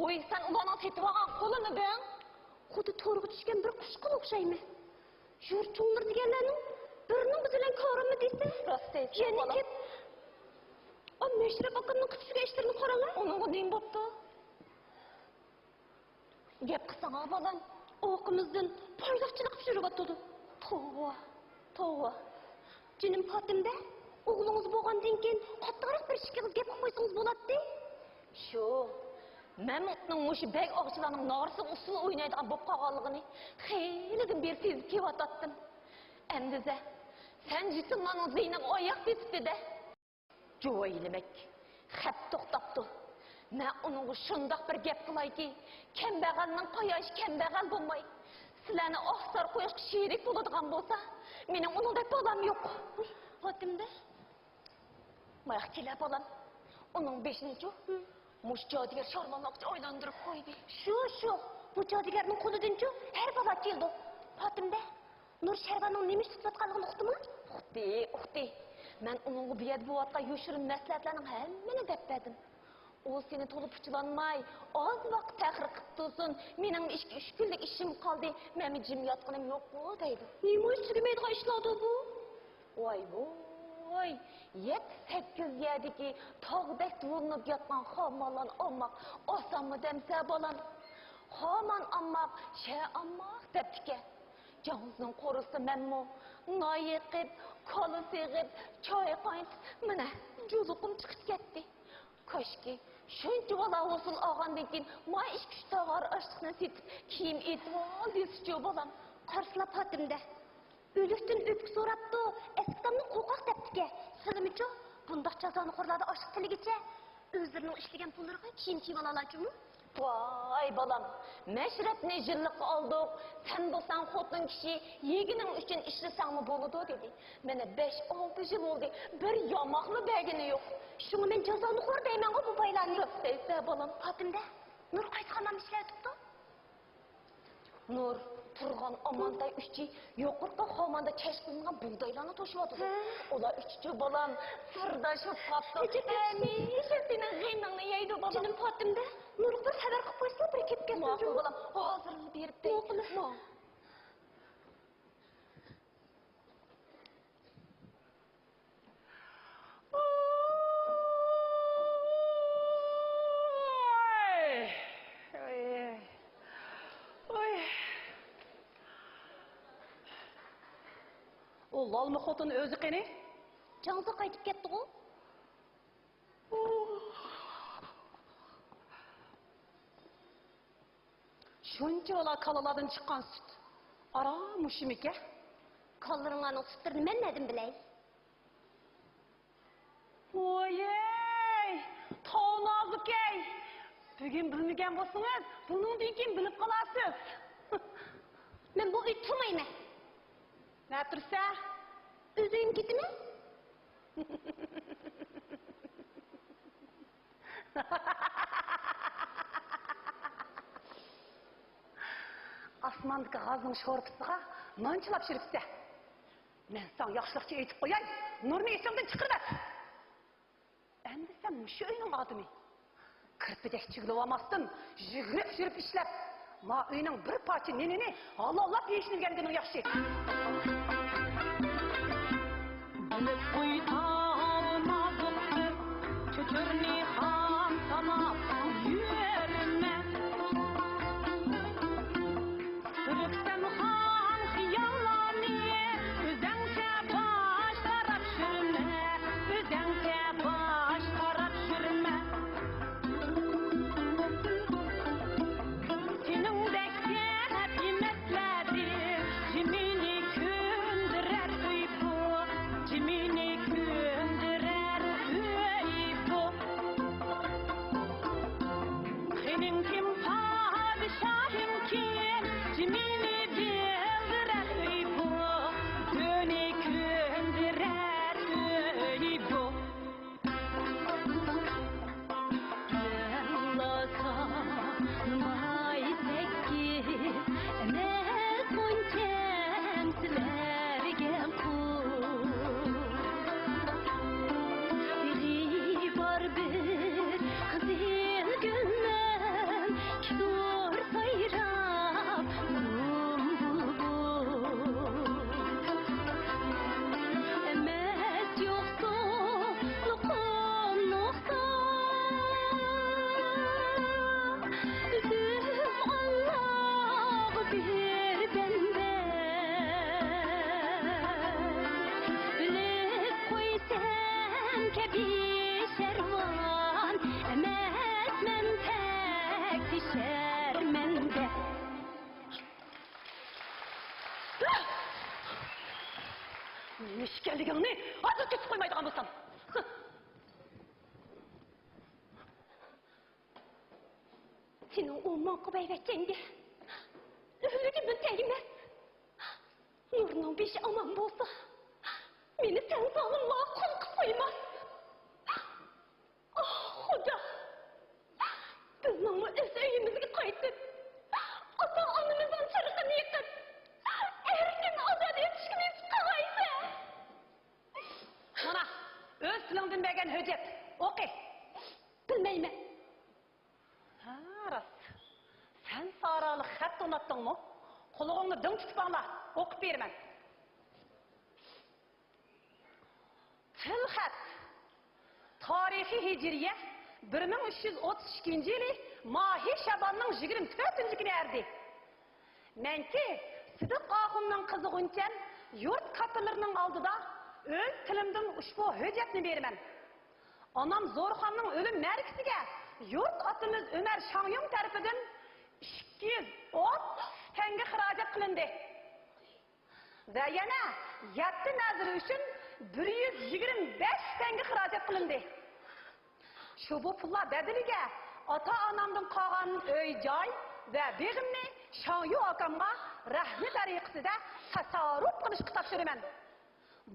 ۋوي، سەن ئۇلارنىڭ تېتىۋالغان قولىنى بىڭ. خۇددى تورغا چۈشكەن بىر قۇشقىلا ئوخشايمەن. يۇرت چوڭلىرى دېگەنلەرنىڭ بىرىنىڭ بىزى بىلەن كارىمۇ دېسە، راست دەيسەن، يەنە بالام. كەپ. ئا، مەشرەپ ئاكامنىڭ قىلىپ يۈرگەن ئىشلىرىنى قاراڭا. ئۇنىڭغا نېمە بوپتۇ؟ گەپ قىلساڭا بالام. ئارقىمىزدىن پايداق چېلىقىپ يۈرۈۋاتىدۇ. توۋا، توۋا. جېنىم پاتىمدە، ئوغلىڭىز بولغاندىن كېيىن قاتتىقراق بىر ئىككى ئېغىز گەپ قىلمايسىڭىز بولاتتى. شۇ، مەمۇتنىڭ مۇشۇ بەگ ئاغىچىلارنىڭ ناغرىسىغا ئۇسسۇل ئوينايدىغان بولۇپ قالغانلىقىنى خېلىدىن بېرى سېزىپ كېلىۋاتاتتىم. ئەمدىزە، سەن جىسىملارنىڭ زېيىنىغا ئاياق بېسىپتۇ-دە. جۇۋايلىمەك، خەپ توختاپتۇ. مەن ئۇنىڭغا شۇنداق بىر گەپ قىلايكى، كەمبەغەلنىڭ قاياش كەمبەغەل بولماي، سىلەرنى ئاھسار قويۇشقا شېرىك بولىدىغان بولسا، مېنىڭ ئۇنىڭدەك بالام يوق. ۋاي، پاتىمدە. ماياق كېلە بالام. ئۇنىڭ بېشىنىچۇ؟ مۇشۇ جادۇگەر شارمانلىققا ئايلاندۇرۇپ قويدى. شۇ، شۇ. بۇ جادۇگەرنىڭ قولىدىنچۇ ھەر بالا كېلىدۇ. پاتىمدە. نۇر شەرۋاننىڭ نېمە ئىش تۇتۇۋاتقانلىقىنى ئۇقتىمۇ؟ ئۇقتى، ئۇقتى. مەن ئۇنىڭغا بۇ يەردە بولۇۋاتقان يوشۇرۇن مەسلىھەتلەرنىڭ ھەممىنى دەپ بەردىم. ئۇ سېنى تولا پۇچىلانماي، ئاز ۋاقىت تەخىر قىپ تۇرسۇن، مېنىڭ ئىككى، ئۈچ كۈنلۈك ئىشىم قالدى، مەنمۇ جىم ياتقىنىم يوققۇ دەيدۇ. نېمە ئىش تۈگىمەيدىغان ئىشلاردۇ بۇ؟ ۋاي ۋاي، يەتتە، سەككىز يەردىكى تاغدەك دۇۋۇلىنىپ ياتقان خامانلارنى ئالماق ئاسانمۇ دەمسە بالام؟ خامان ئالماق شە ئالماق دەپتىكەن. جاڭزىنىڭ قورۇسىدا مەنمۇ نان يېقىپ، كالا سېغىپ، چاي قاينىتىپ، مانا جۇلۇقۇم چىقىپ كەتتى. كاشكى، شۇنچە بالا ھوسۇل ئالغاندىن كېيىن، ما ئىككى، ئۈچ تاغار ئاشلىقنى سېتىپ، كىيىم ئېتىۋال دېسىچۇ بالام. قارىسىلا پاتىمدە. ئۆلۈكتىن ئۆپكە سوراپتۇ، ئەسكىتامنى قوقاق دەپتىكەن. سىلىمۇچۇ بۇنداق جازانىخورلاردا ئاشلىق تىلىگىچە ئۆزلىرىنىڭ ئىشلىگەن پۇللىرىغا كىيىم كىيىۋالالارچۇمۇ؟ ۋاي بالام، مەشرەپنى يىللىققا ئالدۇق، سەن بولساڭ خوتۇن كىشى، يېگىنىڭ ئۈچۈن ئىشلىسەڭمۇ بولىدۇ دېدى. مانا بەش، ئالتە يىل بولدى، بىر ياماقمۇ بەرگىنى يوق. شۇڭا مەن جازانىخور دەيمەنغۇ بۇ بايلارنى. ياق دەيسە بالام. پاتىمدە، نۇر قايسى خاندا ئىشلەۋېتىپتۇ؟ نۇر، تۇرغان، ئامانتاي ئۈچى يۇقىرىقى خاماندا كەش قىلىنغان بۇغدايلارنى توشۇۋاتىدۇ. ھە. ئۇلار ئۈچىچۇ بالام، سىرداش بولۇپ قاپتۇ. ئەجەب ياخشى. ھەمىشە سېنىڭ غېمىڭنى يەيدۇ بالام. جېنىم پاتىمدە، نۇرغا بىر خەۋەر قىلىپ قويسىلا، بىر كېلىپ كەتسۇن. ماقۇل بالام، ھازىرلا بېرىپ دەي. ماقۇل. ئۇ لالما خوتۇن ئۆزى قېنى؟ جاڭزا قايتىپ كەتتىغۇ؟ شۇنچە بالا كالىلاردىن چىققان سۈت ئاران مۇشۇمىكەن؟ كالىلىرىڭلارنىڭ سۈتلىرىنى مەن نەدىن بىلەي؟ ۋويەي، تاۋ نازۇكەي! بۈگۈن بىلمىگەن بولسىڭىز، بۇنىڭدىن كېيىن بىلىپ قالارسىز. مەن بۇ ئۆيدە تۇرمايمەن. نە تۇرسا؟ ئۆز ئۆيۈمگە كېتىمەن. ئاسماندىكى غازنىڭ شورپىسىغا نان چىلاپ يۈرۈپسەن. مەن ساڭا ياخشىلىقچە ئېيتىپ قوياي، نۇرنى ئېسىڭدىن چىقىرىۋەت. ئەمدى سەن مۇشۇ ئۆينىڭ ئادىمى. كىرپىدەك چىگىلىۋالماستىن، يۈگۈرۈپ يۈرۈپ ئىشلەپ، ما ئۆينىڭ بىر پارچە نېنىنى ھالاللاپ يېيىشنى ئۆگەنگىنىڭ ياخشى. بىلىپ قوي، تاۋ نازۇقتۇر، چۆچۈرىنى خام ساناپ يۈرمە. سۈرۈپسەن خام خىياللارنى، ئۆزەڭچە باش قاراپ يۈرمە، ئۆزەڭچە باش قاراپ يۈرمە. سېنىڭدەك سەت يېمەسلەردىن، جىمىنى كۆندۈرەر ئۆي بۇ، جىمىنى كۆندۈرەر ئۆي بۇ. خېنىڭ كىم، پادىشاھىڭ كىم، جىمىنى بىلدۈرەر ئۆي بۇ، دۆنى كۆندۈرەر ئۆي بۇ. مەنلا سانىماي سەككىز ئەمەس غۇنچەم سىلەرگە قۇل. تېغى بار بىر قىزىل گۈلنىڭ كىشۇر سايراپ، بۇلبۇل بۇ. ئەمەس يوقسۇزلۇقۇم نۇقسان، ئۆزۈم ئاللاغا بىر بەندە. بىلىپ قويسەن كەبى شەرۋان، ئەمەسمەن تەكتى شەرمەندە. نېمە ئىكەنلىكىڭنى ھازىر كۆرسىتىپ قويمايدىغان بولسام. سېنىڭ ئوماڭقا بەيۋەچچەڭگە ئۆلۈم بىر تەگمەس. نۇرنىڭ بېشى ئامان بولسا، مېنى سەن زالىملارغا قۇل قىلىپ قويماس. ئاھ، خۇدا! بىزنىڭمۇ ئۆز ئۆيىمىزگە قايتىپ، ئاتا-ئانىمىزنىڭ چىرىغىنى يېقىپ، ئەركىن ئازاد يېتىشكە نېسىپ قىلغايسەن! مانا، ئۆز تىلىڭدىن بەرگەن ھۆججەت، ئوقۇ! بىلمەيمەن. ھە، راست. سەن سارالىق خەت ئۇناتتىڭمۇ؟ قۇلىقىڭنى دىڭ تۇتۇپ ئاڭلا، ئوقۇپ بېرىمەن. تىلخەت. تارىخىي ھىجرىيە بىر مىڭ ئۈچ يۈز ئوتتۇز ئىككىنچى يىلى ماھى شاباننىڭ يىگىرمە تۆتىنچى كۈنى ئەردى. مەنكى سىدىق ئاخۇننىڭ قىزى غۇنچەم يۇرت كاتتىلىرىنىڭ ئالدىدا ئۆز تىلىمدىن ئۇشبۇ ھۆججەتنى بېرىمەن. ئانام زورخاننىڭ ئۆلۈم مەرىكىسىگە يۇرت ئاتىمىز ئۆمەر شاڭيۇڭ تەرىپىدىن ئىككى يۈز ئوتتۇز تەڭگە خىراجەت قىلىندى. ۋە يەنە يەتتە نەزىرى ئۈچۈن بىر يۈز يىگىرمە بەش تەڭگە خىراجەت قىلىندى. شۇ بۇ پۇللار بەدىلىگە ئاتا-ئانامدىن قالغان ئۆي-جاي ۋە بېغىمنى شاڭيۇ ئاكامغا رەھنە تەرىقىسىدە تەسەررۇپ قىلىشقا تاپشۇرىمەن.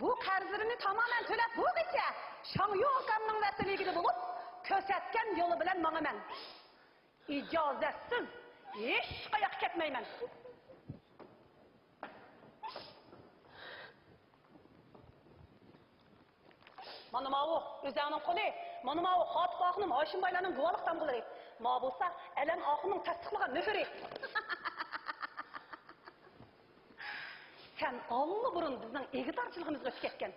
بۇ قەرزلىرىنى تامامەن تۆلەپ بولغۇچە شاڭيۇ ئاكامنىڭ ۋەسىيىتىدە بولۇپ، كۆرسەتكەن يولى بىلەن ماڭىمەن. ئىجازەتسىز ھېچقاياققا كەتمەيمەن. مانا ماۋۇ ئۆزەڭنىڭ قولى، مانا ماۋۇ خاتىپ ئاخۇنۇم ھاشىم بايلارنىڭ گۇۋاھلىق تامغىلىرى، ماۋۇ بولسا ئەلەم ئاخۇننىڭ تەستىقلىغان مۆھۈرى. سەن ئاللىبۇرۇن بىزنىڭ ئىگىدارچىلىقىمىزغا ئۆتۈپ كەتكەن.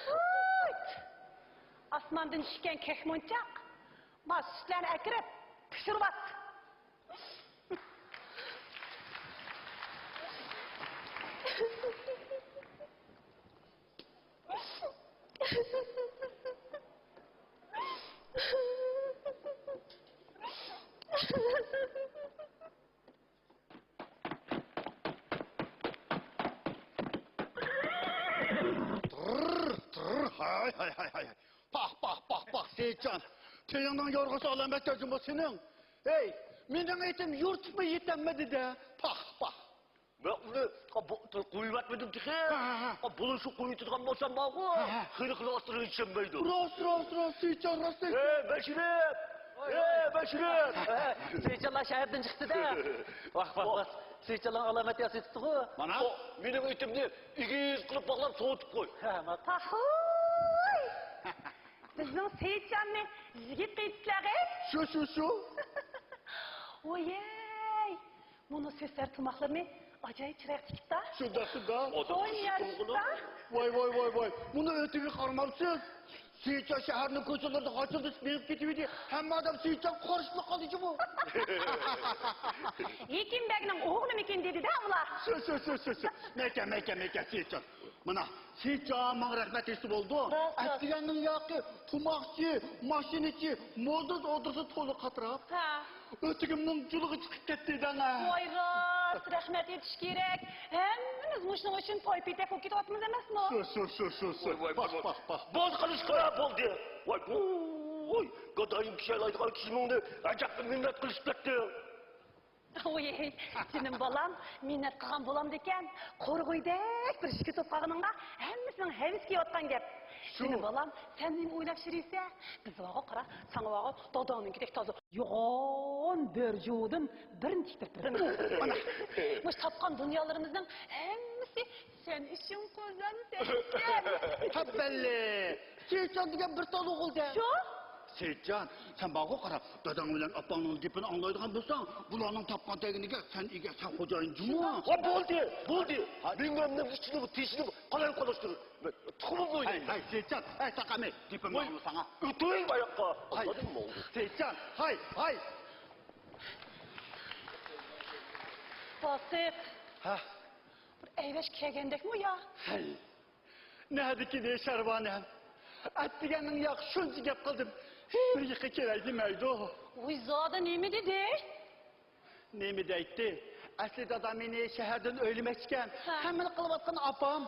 ھۇيت! ئاسماندىن چۈشكەن كۆك مونچاق، ما سۈتلەرنى ئەكىرىپ پىشۇرۇۋات. تىرر، تىرر، ھاي، ھاي، ھاي، ھاي. پاھ، پاھ، پاھ، پاھ، سېيىتجان. تېيىڭنىڭ يورغىسى ئالامەتتە جۇمۇ سېنىڭ. ھەي، مېنىڭ ئېتىم يۇرتۇپمۇ يېتەلمىدى-دە. پاھ، پاھ. مەن ئۇنى، ئا، بۇ، قويۇۋەتمىدىم تېخى. ھە، ھە، ھە. ئا، بۇلۇشۇپ قويۇۋېتىدىغان بولسام بارغۇ، ھە، ھە. خېلى خىلاسلىرىغا يېتىشەلمەيدۇ. راست، راست، راست، سېيىتجان، راست ئېيتىپسەن. ئەي، بەشىرىپ! ئەي، بەشىرىپ! سېيىتجانلار شەھەردىن چىقتى-دە. ۋاھ، ۋاھ، ۋاھ. سېيىتجانلارنىڭ ئالامەت ياسىتىپتىغۇ. مانا. ئو، مېنىڭ ئېتىمنى ئېگىز قىلىپ باغلاپ سوۋۇتۇپ قوي. ھە، ما-، پاھۇي! بىزنىڭ سېيىتجاننى يىگىت قىلىپسىلەرغۇ. شۇ، شۇ، شۇ. ۋويەي! مۇنۇ سۆسەر تۇماقلىرىنى ئاجايىپ چىرايلىق تىكىپتا. شۇنداق، شۇنداق. ئادەم قوينى يارىشىپتا. ۋاي، ۋاي، ۋاي، ۋاي. مۇنۇ ئۆتۈكىگە قارىمامسىز؟ سېيىتجان شەھەرنىڭ كوچىلىرىدا غاچىلدىشىپ مېڭىپ كېتىۋىدى. ھەممە ئادەم سېيىتجانغا قارىشىپ قالدى جۇمۇ. ھېكىم بەگنىڭ ئوغلىمىكىن دېدى-دە ئۇلار. شۇ، شۇ، شۇ، شۇ، شۇ. مەكە، مەكە، مەكە، سېيىتجان. مانا، سېيىتجان ماڭا رەھمەت ئېيتسا بولىدۇ. راست، راست. ئەتىگەننىڭ ياقى تۇماقچى، ماشىنىچى، موزدۇز ئوردىسى تولا قاتراپ. ھە. ئۆتۈكۈمنىڭ جۇلىغا چىقىپ كەتتى دەڭە. ۋاي راست، رەھمەت ئېيتىش كېرەك. ھەممىمىز مۇشۇنىڭ ئۈچۈن پاي-پېتەك بولۇپ كېتىۋاتىمىز ئەمەسمۇ؟ شۇ، شۇ، شۇ، شۇ، شۇ. ۋاي، ۋاي، پاھ، ۋاي، پاھ، پاھ. بولدى قىلىشقا، بولدى. ۋاي، ۋوي، گادايىم كىشەلايدىغان كىشىنىڭدە ئەجەبلا مىننەت قىلىشىپ كەتتى. ۋوي، جېنىم بالام، مىننەت قىلغان بولامدىكەن، قورغۇيدەك بىر ئىشكە توپ قالغىنىڭغا ھەممىسىنىڭ ھەۋىسى كېلىۋاتقان گەپ. شۇ. جېنىم بالام، سەن نېمە ئويلاپ يۈرىسەن؟ بىز بارغۇ قارا، ساڭا بارغۇ، داداڭنىڭكىدەك تازا يوغان بۆرە جۇۋىدىن بىرنى تىكتۈرۈپ بېرىمەن. مانا. مۇشۇ تاپقان دۇنيالىرىمىزنىڭ ھەممىسى سەن ئۈچۈن قوزام، سەن ئۈچۈن. تەبەللى! سېيىتجان دېگەن بىر تال ئوغۇل-دە. شۇ؟ سېيىتجان، سەن بارغۇ قارا، داداڭ بىلەن ئاپاڭنىڭ گېپىنى ئاڭلايدىغان بولساڭ، بۇلارنىڭ تاپقان تەگىنىگە سەن ئىگە، سەن خوجايىن جۇمۇ. ۋاي، بولدى، بولدى. ھاي. مېڭەمنىڭ ئىچىنىمۇ، تېشىنىمۇ قالايمىقانلاشتۇرۇپ، تۇخۇمۇمنى ھەي، ئوينايمەن. ھەي، سېيىتجان، ھەي، تاقامى، گېپىمنى ئاڭلىساڭا. ئۆتۈڭ باياققا. ھەي، سېيىتجان، ھەي، ھەي. باسىت. ھە. بىر ئەيۋەش كەلگەندەكمۇ يا؟ ھەي. نەدىكىنى شەرۋانەم؟ ئەتىگەننىڭ ياقى شۇنچە گەپ قىلدىم، ھېلى يېقى كېلەي دېمەيدۇ. ۋۇي، زادى نېمە دېدى؟ نېمە دەيتتى؟ ئەسلى دادام مېنى شەھەردىن ئۆيلىمەكچىكەن. ھە. ھەممىنى قىلىۋاتقان ئاپام.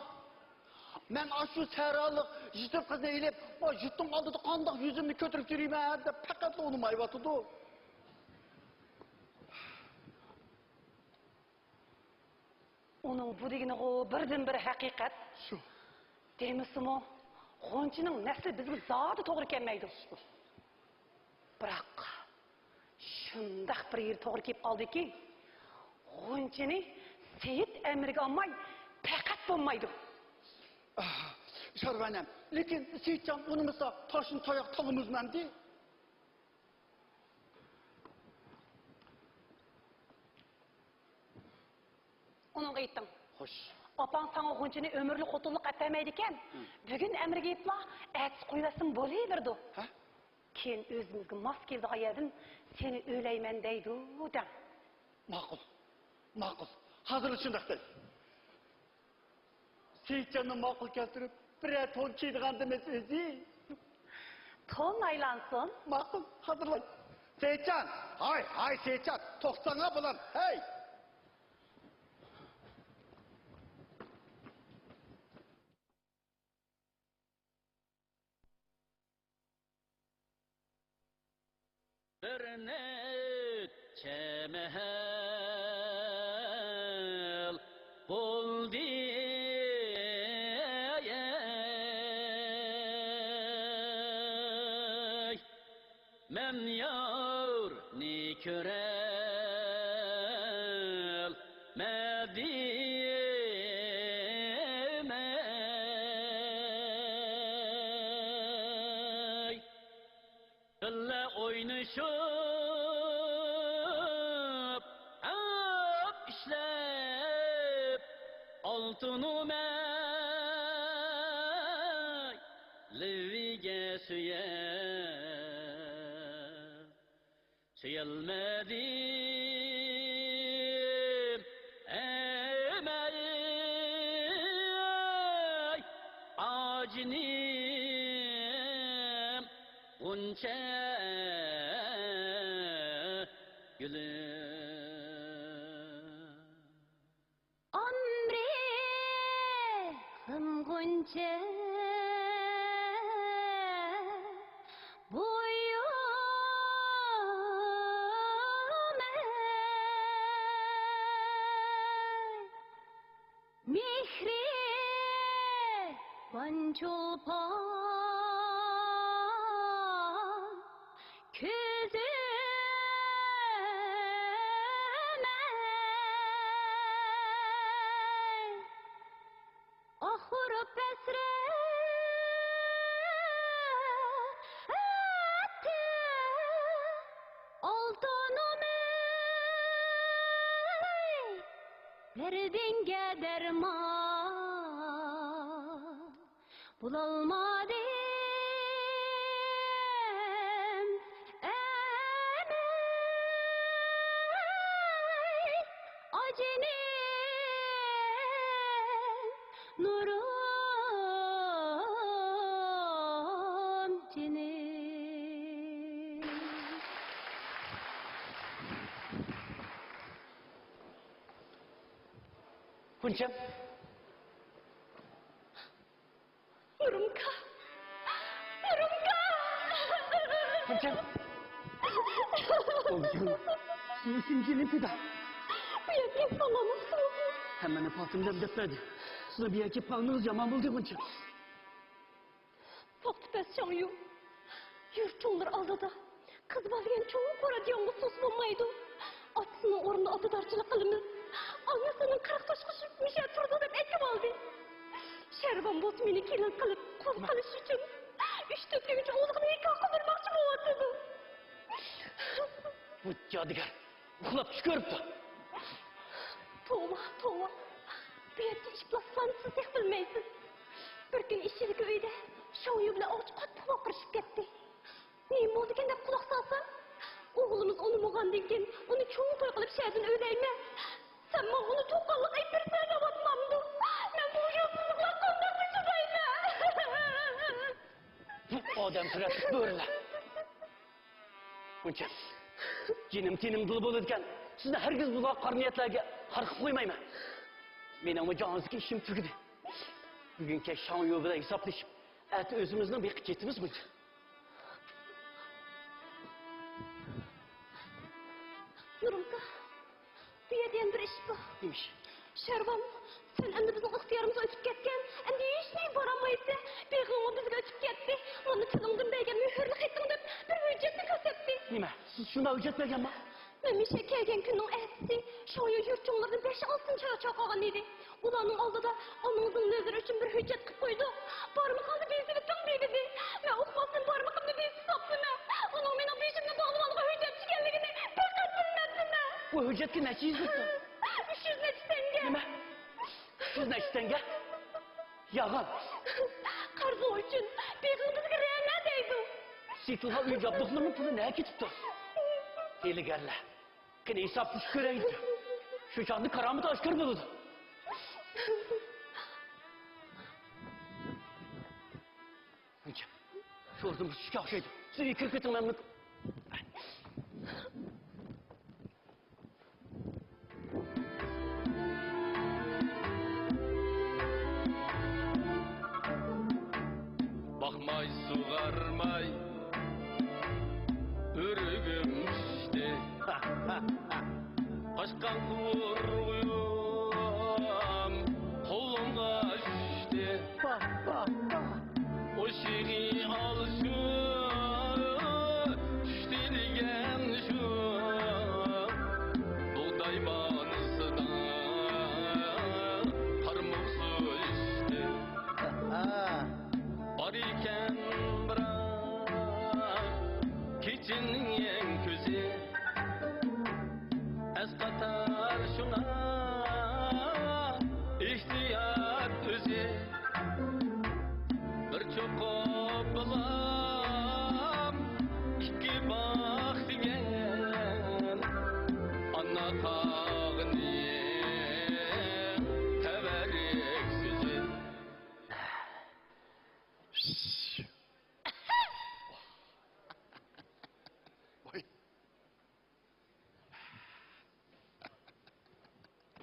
مەن ئاشۇ سەھرالىق يېتىم قىزنى ئېلىپ، ما يۇرتنىڭ ئالدىدا قانداق يۈزۈمنى كۆتۈرۈپ يۈرىمەن دەپ پەقەتلا ئۇنىمايۋاتىدۇ. ئۇنىڭ بۇ دېگىنىغۇ بىردىنبىر ھەقىقەت. شۇ. دېمىسىمۇ، غۇنچىنىڭ نەسلى بىزگە زادى توغرا كەلمەيدۇ. بىراق، شۇنداق بىر يېرى توغرا كېلىپ قالدىكى، غۇنچىنى سېيىت ئەمرىگە ئالماي پەقەت بولمايدۇ. ئاھ، شارۋانەم، لېكىن سېيىتجان ئۇنىمىسا، تاشنى تاياق تاڭىمىزمەمدى؟ ئۇنىڭغا ئېيتىڭ. خوش. ئاپاڭ ساڭا غۇنچىنى ئۆمۈرلۈك خوتۇنلۇق ئەتەمەيدىكەن. ھە. بۈگۈن ئەمرىگە ئېيتلا، ئەتىسى قويۇۋەتسىمۇ بولۇۋېرىدۇ. ھە؟ كېيىن ئۆزىمىزگە ماس كېلىدىغان يەردىن سېنى ئۆيلەيمەن دەيدۇ دەڭ. ماقۇل. ماقۇل. ھازىرلا شۇنداق دەي. سېيىتجاننى ماقۇل كەلتۈرۈپ، بىرەر تون كىيىدىغاندىمىز ئۆزى. تون ئايلانسۇن. ماقۇل، ھازىرلاي. سېيىتجان! ھاي، ھاي، سېيىتجان! توختاڭا بۇلام، ھەي! بىر نەچچە مەھەل بولدى، مەن يارنى كۆرەلمەدىم. بىللە ئوينىشىپ، ئەپ ئىشلەپ، ئالتۇنۇم ئەي، لېۋىگە سۆيە، سۆيەلمىدىم ئەمەي، ئاجىنىم. غۇنچە گۈلى. ئامرېغىم غۇنچە بويۇم ئەي، مېھرىبان چولپان كۆزۈم ئەي، ئاقۇرۇپ ھەسرەتتە ئالتۇنۇم ئەي، دەردىڭگە دەرمان بولالمىدىم ئەمەي، ئاجىنىم، نۇرۇم، جېنىم. غۇنچەم. نۇرۇمكا! نۇرۇمكا! غۇنچەم! ئويجان، سېنى ئۈچۈن جېنىم پىدا. بۇ يەرگە كېلىپ قالغىنىڭىز سوغۇق. ھەممىنى پاتىمدىن دەپ بەردى. سىلەر بۇ يەرگە كېلىپ قالغىنىڭىز يامان بولدى، غۇنچەم. توختىپەس شاڭيۇ، يۇرت چوڭلىرى ئالدىدا قىز بالا دېگەن چوڭ قورا دېيىڭغا سۇس بولمايدۇ. ئاتىسىنىڭ ئورنىدا ئاتىدارچىلىق قىلىمىز. ئاڭا سېنىڭ قىرىق تاشقا چۈشۈپ مۇشۇ يەردە تۇرىدۇ دەپ ئېيتىۋالدى. شەرۋان بولسا مېنى كېلىن قىلىپ قۇل قىلىش ئۈچۈن ئۈچ تۆت ئۆگىنىش ئوغلىغا نىكاھ قىلدۇرماقچى بولۇۋاتىدۇ. بۇ جادۇگەر ئۇخلاپ چۈش كۆرۈپتۇ. توۋا، توۋا. بۇ يەردە ئىپلاسلارنى سىز تېخى بىلمەيسىز. بىر كۈنى ئىچىدىكى ئۆيدە شاڭيۇ بىلەن ئاۋچى قاتتىق ۋارقىرىشىپ كەتتى. نېمە بولدىكىن دەپ قۇلاق سالسام، ئوغلىمىز ئۇنىمىغاندىن كېيىن ئۇنى چوڭ توي قىلىپ شەھەردىن ئۆيلەيمەن. سەن ماڭا ئۇنى تۇغقانلىق ئېيتىپ بېرىسەن دەۋاتمامدۇ؟ مەن بۇ ۋىجدانسىزلىقلارغا قانداق بېسىدايمەن؟ ئادەم سۈرەتلىك بۆرىلەر. غۇنچە، جېنىم تېنىمدىلا بولىدىكەن، سىزنى ھەرگىز بۇنداق قارا نىيەتلەرگە خار قىلىپ قويمايمەن. مېنىڭمۇ جانىڭىزدىكى ئىشىم تۈگىدى. بۈگۈن كەچ شاڭيۇ بىلەن ھېسابلىشىپ، ئەتە ئۆزىمىزنىڭ بېقىپ كېتىمىزمۇ؟ يۇرۇڭكا، بۇ يەردە يەنە بىر ئىش بار. نېمە ئىش؟ شەرۋان، سەن ئەمدى بىزنىڭ ئىختىيارىمىزدىن ئۆتۈپ كەتكەن، ئەمدى ھېچنېمە بارالمايسەن. بېغىڭمۇ بىزگە ئۆتۈپ كەتتى. مانا تىلىڭدىن بەرگەن مۆھۈرلۈك خېتىڭ دەپ بىر ھۆججەتنى كۆرسەتتى. نېمە؟ سىز شۇنداق ھۆججەت بەرگەنما؟ مەن مۇشۇ كەلگەن كۈننىڭ ئەتىسى شاڭيۇ يۇرتچۇڭلىرىدىن بەش-ئالتە چالا چاقىرغان ئىدى. ئۇلارنىڭ ئالدىدا ئانىڭىزنىڭ نەزىرى ئۈچۈن بىر ھۆججەت قىلىپ قويدۇق. بارمىقىڭنى بېسىۋېتىڭ دېدى. مەن ئۇقماستىن بارمىقىمنى بېسىپ ساپتىمەن. ئۇنىڭ مېنىڭ بېشىمنى باغلىۋالغان ھۆججەتچى ئىكەنلىكىنى بىر قەت بىلمەپتىمەن. بۇ ھۆججەتكە نەچچە يۈز بېرىپتۇ؟ ئۈچ يۈز نەچچە تەڭگە. نېمە؟ ئۈچ يۈز نەچچە تەڭگە؟ يالغان. قەرزىڭ ئۈچۈن بېغىڭ بىزگە رەنە دەيدۇ. سېتىلغان ئۆي جابدۇقلىرىنىڭ پۇلى نەگە كېتىپتۇ؟ ھىيلىگەرلەر. قېنى ھېسابلىشىپ كۆرەيلى. شۇ چاغدا كارامىتى ئاشكارا بولىدۇ. شۇ ئورنىمىز چۈشكەن ئوخشايدۇ. سىز كىرىپ كېتىڭ، مەن بۇنى. باقماي، سۇغارماي، ئۆرۈگۈم چۈشتى. قاچقان قۇرغۇيۇم قولۇمغا چۈشتى. ئوشىقى ئالسۇن چۈشتى دېگەن شۇ، بۇغداي بانىسىدا قارمۇق سۇ ئىچتى. بار ئىكەن بىراق كېچىنىڭ كۆزى، ئەسقاتار شۇڭا ئېھتىيات ئۆزى. بىر چوقۇپ بالام، ئىككى باق دېگەن ئانا تاغنىڭ تەۋەررۈك سۆزى. ۋاي. ۋاي، ۋاي، ۋاي،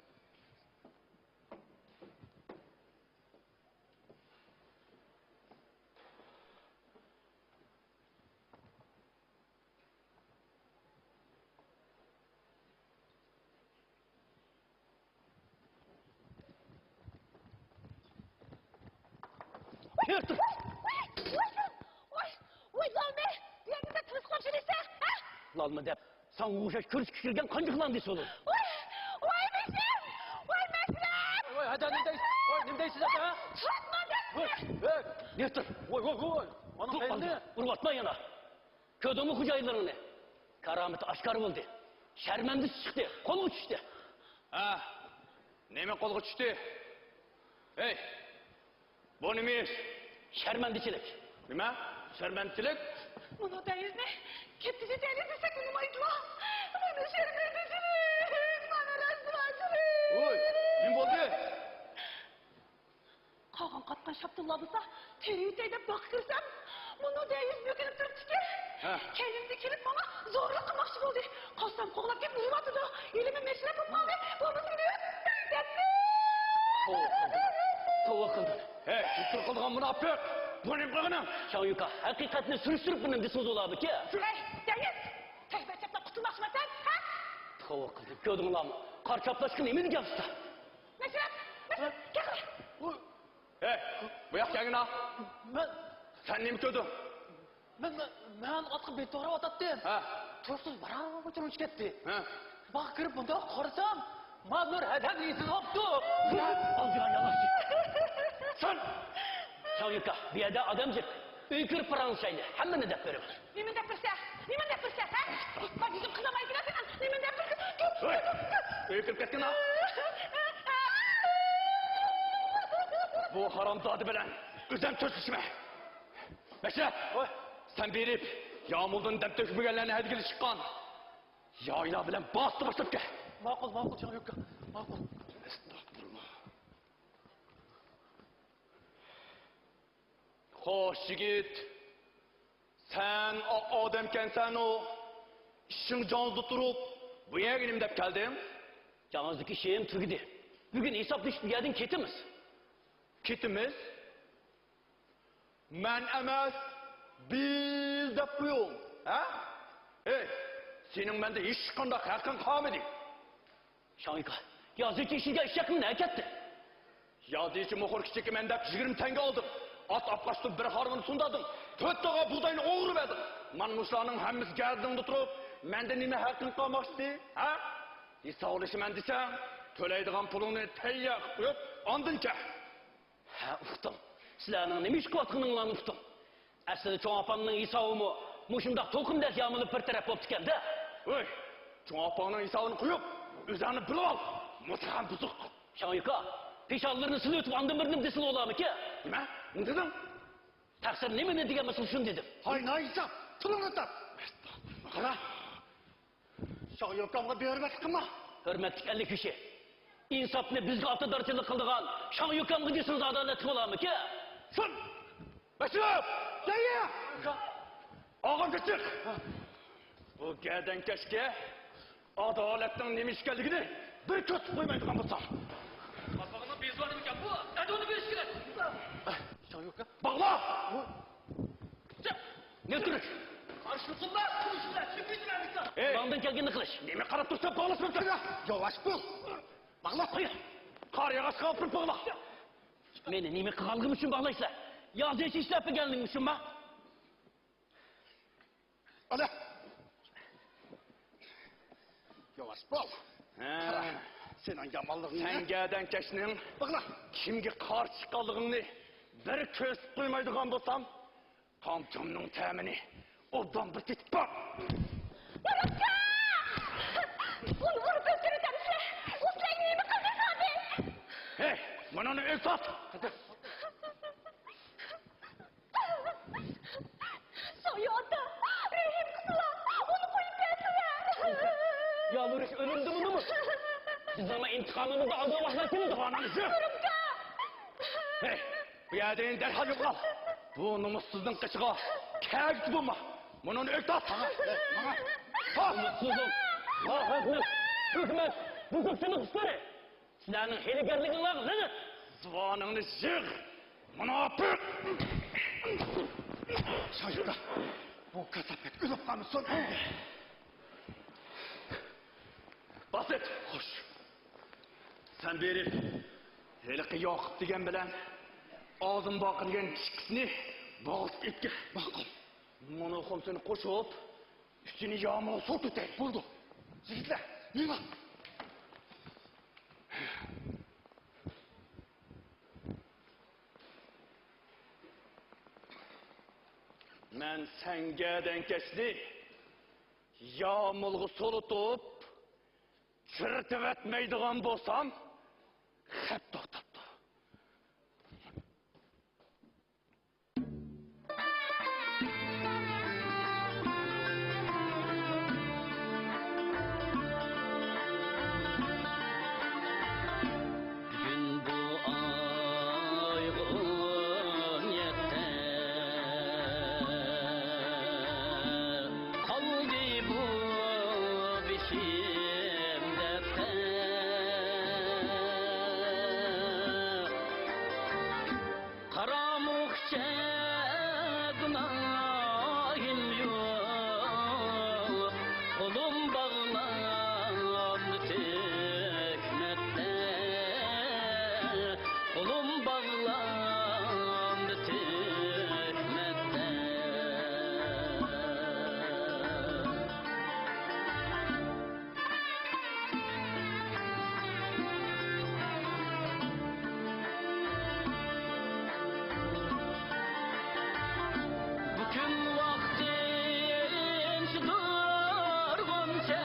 ۋاي، ۋاي، ۋاي، ۋاي، ۋاي، ۋاي، ۋاي، لالما، بۇ يەردە تىلسىقلاپ يۈرىسەن، ھە؟ لالما دەپ، ساڭا ئوخشاش كۆرۈشكە كىرگەن قانچە يىلان دېسە بولىدۇ. ۋاي، ۋاي، مەسىلەم، ۋاي، مەسىلەم. ۋاي، ھەدە، نېمە دەيسىز؟ ۋاي، نېمە دەيسىز، ھەدە؟ تۇرما دەپ. ۋاي، ۋاي. نېمە تۇر؟ ۋاي، ۋاي، ۋاي، ۋاي. مانا تۇر، قېنى؟ ئۇرۇۋاتما يەنە. كۆردۈڭمۇ خوجايىنلىرىڭنى؟ كارامىتى ئاشكارا بولدى. شەرمەندىسى چىقتى، قولغا چۈشتى. ھە، نېمە قولغا چۈشتى؟ ھەي، بۇ نېمە ئىش؟ شەرمەندىچىلىك. نېمە؟ شەرمەندىچىلىك؟ مانا دەيىزنى كەتكۈزۈۋېتەيلى دېسەك ئۇنىمايدىلا. مانا شەرمەندىچىلىك، مانا رەسۋاچىلىك. ۋوي، نېمە بولدى؟ قالغان قاتقان شاپتۇللار بولسا تېرىۋېتەي دەپ باغقا كىرسەم، مۇنۇ دەيىز بۆكۈنۈپ تۇرۇپتىكەن. ھە. كەينىمدىن كېلىپ ماڭا زورلۇق قىلماقچى بولدى. قالسام قوغلاپ كېلىپ ئۇرۇۋاتىدۇ. ھېلىمۇ مەشرەپ بولۇپ قالدى. بولمىسا مېنى ئۆلتۈرمەي دەپتۇ. توۋا قىلدىڭ. توۋا قىلدىڭ. ھەي، ئۆلتۈرۈپ قالىدىغان مۇناپىق! بۇ نېمە قىلغىنىڭ؟ شاڭيۈكا، ھەقىقەتنى سۈرۈشتۈرۈپ بىر نېمە دېسىڭىز بولامىكى؟ ھەي، دەيىز! تەكبىر چاپلاپ قۇتۇلماقچىمەن سەن، ھە؟ توۋا قىلدىم، كۆردۈڭلارمۇ؟ قار چاپلاشقا نېمە دېگەن ئۇستا؟ مەشرەپ، مەشرەپ، كەل قىلە. ھەي، بۇ ياققا كەلگىنە. مەن، سەن نېمە كۆردۈڭ؟ مەن، مەن، مەن ئاتقا بېلىت توغراۋاتاتتىم. ھە. تۇيۇقسىز بارا-بارا تۇرمۇش كەتتى. ھە. باغقا كىرىپ مۇنداق قارىسام، مانا بىر ھەدەم ئېسىلىپ قاپتۇ. ئالدىغان يالغانچى. سەن! شاڭيۈكا، بۇ يەردە ئادەم جىق. ئۆيگە كىرىپ پاراڭلىشايلى. ھەممىنى دەپ بېرىمەن. نېمىنى دەپ بېرىسەن؟ نېمىنى دەپ بېرىسەن، ھە؟ بار يۈزۈم قىزارماي كېلەتتى، نېمىنى دەپ بېرىسەن؟ ھەي، ئۆيگە كىرىپ كەتكىنە. بۇ ھارامزادە بىلەن ئۆزۈم سۆزلىشىمەن. مەشرەپ، ۋاي. سەن بېرىپ، يامۇلدىن دەم تۆكمىگەنلەرنى ھەيدىگىلى چىققان يايلار بىلەن باستا باشلاپ كەل. ماقۇل، ماقۇل، شاڭيۈكا، ماقۇل. ئەستەغپۇرۇللا. خوش، يىگىت. سەن ئا-، ئادەمكەنسەنۇ، ئىشىڭ جانسىز تۇرۇپ، بۇ يەرگە نېمە دەپ كەلدىڭ؟ جانسىزدىكى ئىشىم تۈگىدى. بۈگۈن ھېسابلىشىپ بۇ يەردىن كېتىمىز. كېتىمىز. مەن ئەمەس، بىز دەپ قويۇڭ، ھە؟ ئەي، سېنىڭ مەندە ھېچقانداق ھەققىڭ قالمىدى. شاڭيۈكا، يازىچى ئىشىگە ئىششەكنى نەگە كەتتى؟ يازىچى موخور كىچىكىمەن دەپ يىگىرمە تەڭگە ئالدىڭ. ئات ئاپقاچتىن بىر ھارۋىنى سۇندادىڭ. تۆت تاغا بۇغداينى ئوغرىلىۋەتتىڭ. مانا مۇشۇلارنىڭ ھەممىسى گەدىنىڭدە تۇرۇپ، مەندە نېمە ھەققىڭ قالماقچىدى، ھە؟ ھېسابلىشىمەن دېسەڭ، تۆلەيدىغان پۇلۇڭنى تەييار قىلىپ قويۇپ، ئاندىن كەل. ھە، ئۇقتۇم. سىلەرنىڭ نېمە ئىش قىلىۋاتقىنىڭلارنى ئۇقتۇم. ئەسلىدە چوڭ ئاپامنىڭ ھېسابىمۇ مۇشۇنداق توقۇمدەك يامىلىپ بىر تەرەپ بوپتىكەن-دە. ھوي، چوڭ ئاپاڭنىڭ ھېسابىنى قويۇپ، ئۆزۈڭنى بىلىۋال، مۇتەخەم بۇزۇق. شاڭيۈكا، پېشانىلىرىنى سىلىۋېتىپ ئاندىن بىر نېمە دېسىلا بولارمىكىن؟ نېمە؟ نېمە دېدىڭ؟ تەقسىر نېمىنى دېگەن بولسا شۇنى دېدىم. ھاي، ناھىساب، تىلىڭنى تارت. قارا. شاڭيۈكامغا بىر ھۆرمەتلىك قىلما. ھۆرمەتلىك ئەللىك كىشى. ئىنساپنى بىزگە ئاتىدارچىلىق قىلىدىغان شاڭيۈكامغا دېسىڭىز ئادالەتلىك بولارمىكىن؟ سۇن! بەشىرىپ! جايى! ئاغام چىق! بۇ گەدەنكەشكە ئادالەتنىڭ نېمە ئىكەنلىكىنى بىر كۆرسىتىپ قويمايدىغان بولسام. قاپىقىنىڭ بېزى بار ئىكەن بۇ. ئەدىبىنى بېرىش كېرەك. شاڭيۈكا، باغلا! نېمە تۇرۇش؟ قارشى تۇرسۇنلا، تۇرۇشلا، كىم بىلدى مەندىكىن؟ ئەي! قولۇڭدىن كەلگىنىنى قىلىش. نېمە قاراپ تۇرساڭ، باغلىسىمەن سېنى. ياۋاش بول. باغلا. قوي. قار ياغاچقا ئاپىرىپ باغلا. مېنى نېمە قىلغانلىقىم ئۈچۈن باغلايسىلەر؟ يازىچى ئىشلەپ بەرگەنلىكىم ئۈچۈنمۇ؟ ئانا! ياۋاش بول! ھە. قارا، سېنىڭ يامانلىقىڭنى. سەن گەدەنكەشنىڭ باغلا. كىمگە قارشى چىققانلىقىڭنى بىر كۆرسىتىپ قويمايدىغان بولسام، قان تۇمنىڭ تەمىنى ئوبدان بىر تېتىپ باق! ئۇنى ئۇرۇپ ئۆلتۈرۈۋېتەمسىلەر؟ ئۇ سىلەرگە نېمە قىلدى، سابىت؟ ھەي، مۇنۇنى ئۆلتۈرۈۋەت! شاڭيۈ ئاتا، رەھىم قىلسىلا، ئۇنى قويۇپ بەرسىلە. يالۋۇرۇش ئۆلۈمدىمۇ نومۇس؟ بىزنىڭمۇ ئىنتىقامىمىزنى ئالىدىغان ۋاقىتلار كېلىدۇ. ھەي، بۇ يەردىن دەرھال يوقال. بۇ نومۇسسىزنىڭ قېشىغا كەلگۈسى بولما. مۇنۇنى ئۆلتۈرۈۋەت. ماڭا، ماڭا. نومۇسسىزلىق، ناھەقلىق، تۆھمەت، بۇزۇقچىلىق ئىشلىرى. سىلەرنىڭ ھىيلىگەرلىكىڭلارغا لەنەت! زۇۋانىڭنى يىغ، مۇناپىق! شايىقا، بۇ كاساپەت ئۆلۈپ قالمىسۇن! باسىت! خوش. سەن بېرىپ، ھېلىقى ياقۇپ دېگەن بىلەن ئازىم باقىر دېگەن ئىككىسىنى بوغۇزلاپ ئېلىپ كەل. ماقۇل. مانا ئۇقۇم سېنى قوشۇپ، ئۈچىنى يامۇلغا سوتۇتەي. بولدى. يىگىتلەر، مېڭىڭ. مەن سەن گەدەنكەشنى يامۇلغا سولىتىپ، چىرىتىۋەتمەيدىغان بولسام، خەپ توختاپتۇ. بۈگۈن بۇ ئايغا ئون يەتتە، قالدى بۇ بېشىم دەپتەر. قارامۇخچە گۇناھىم يوق، قولۇم باغلاندى تۆھمەتتە، قولۇم باغلاندى تۆھمەتتە. بۇ كۈن ۋاقتىنچە تۇرغۇنچە،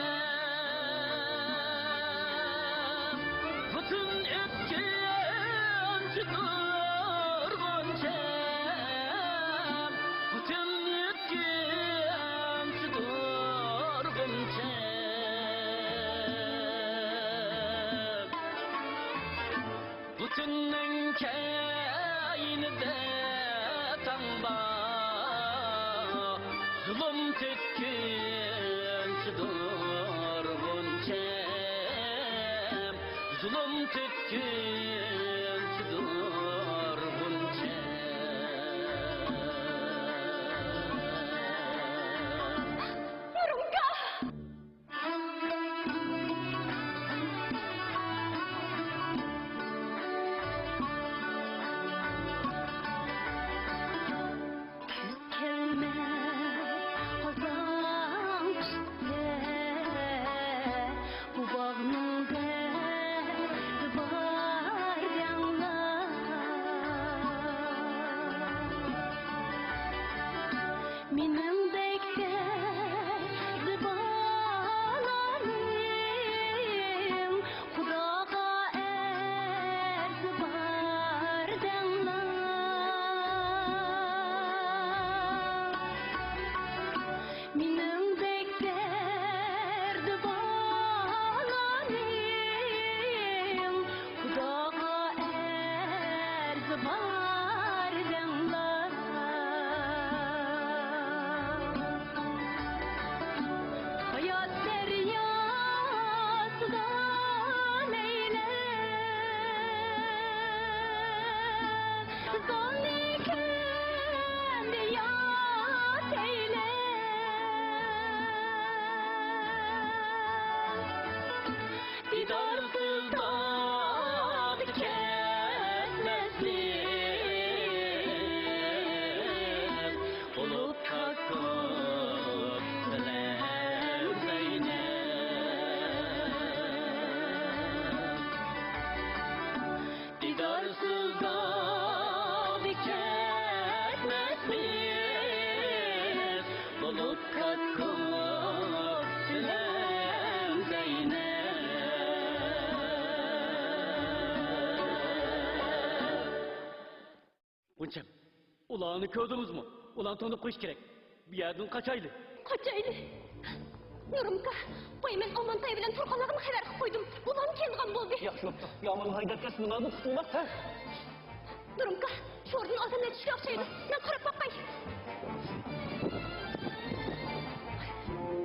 بۇ تۈن ئۆتكۈنچە تۇرغۇنچە، بۇ تۈن ئۆتكۈنچە تۇرغۇنچە، بۇ تۈننىڭ كەينىدە تاڭ بار، زۇلۇم تۆككۈنچە تۇرغۇنچە، زۇلۇم تۆككۈنچە تۇر مېنىڭدەك دەردى بالانىڭ، خۇداغا ئەرزى بار دەڭلار. مېنىڭدەك دەردى بالانىڭ، خۇداغا ئەرزى بار دەڭلار. ھايات دەرياسىدا لەيلەپ، زالنى كۈندە ياسەيلەپ، دىدارسىز داغدا كەتمەسلىك، بولۇپ كاككۇك بىلەن زەينەپ. دىدارسىز داغدا كەتمەسمىز، بولۇپ كاككۇك بىلەن زەينەپ. غۇنچەم، ئۇلارنى كۆردىڭىزمۇ؟ ئۇلارنى تونۇپ قويۇش كېرەك. بۇ يەردىن قاچايلى. قاچايلى. نۇرۇمكا، قوي، مەن ئامانتاي بىلەن تۇرغانلارنى خەۋەر قىلىپ قويدۇم. ئۇلارمۇ كەلىدىغان بولدى. ياخشى بوپتۇ. ياماننى ھەيدەپ كەتسۇن، مانا بۇ قۇتۇلماق، ھە؟ نۇرۇمكا، شوردىن ئادەملەر چۈشكەن ئوخشايدۇ. مەن قاراپ باقاي.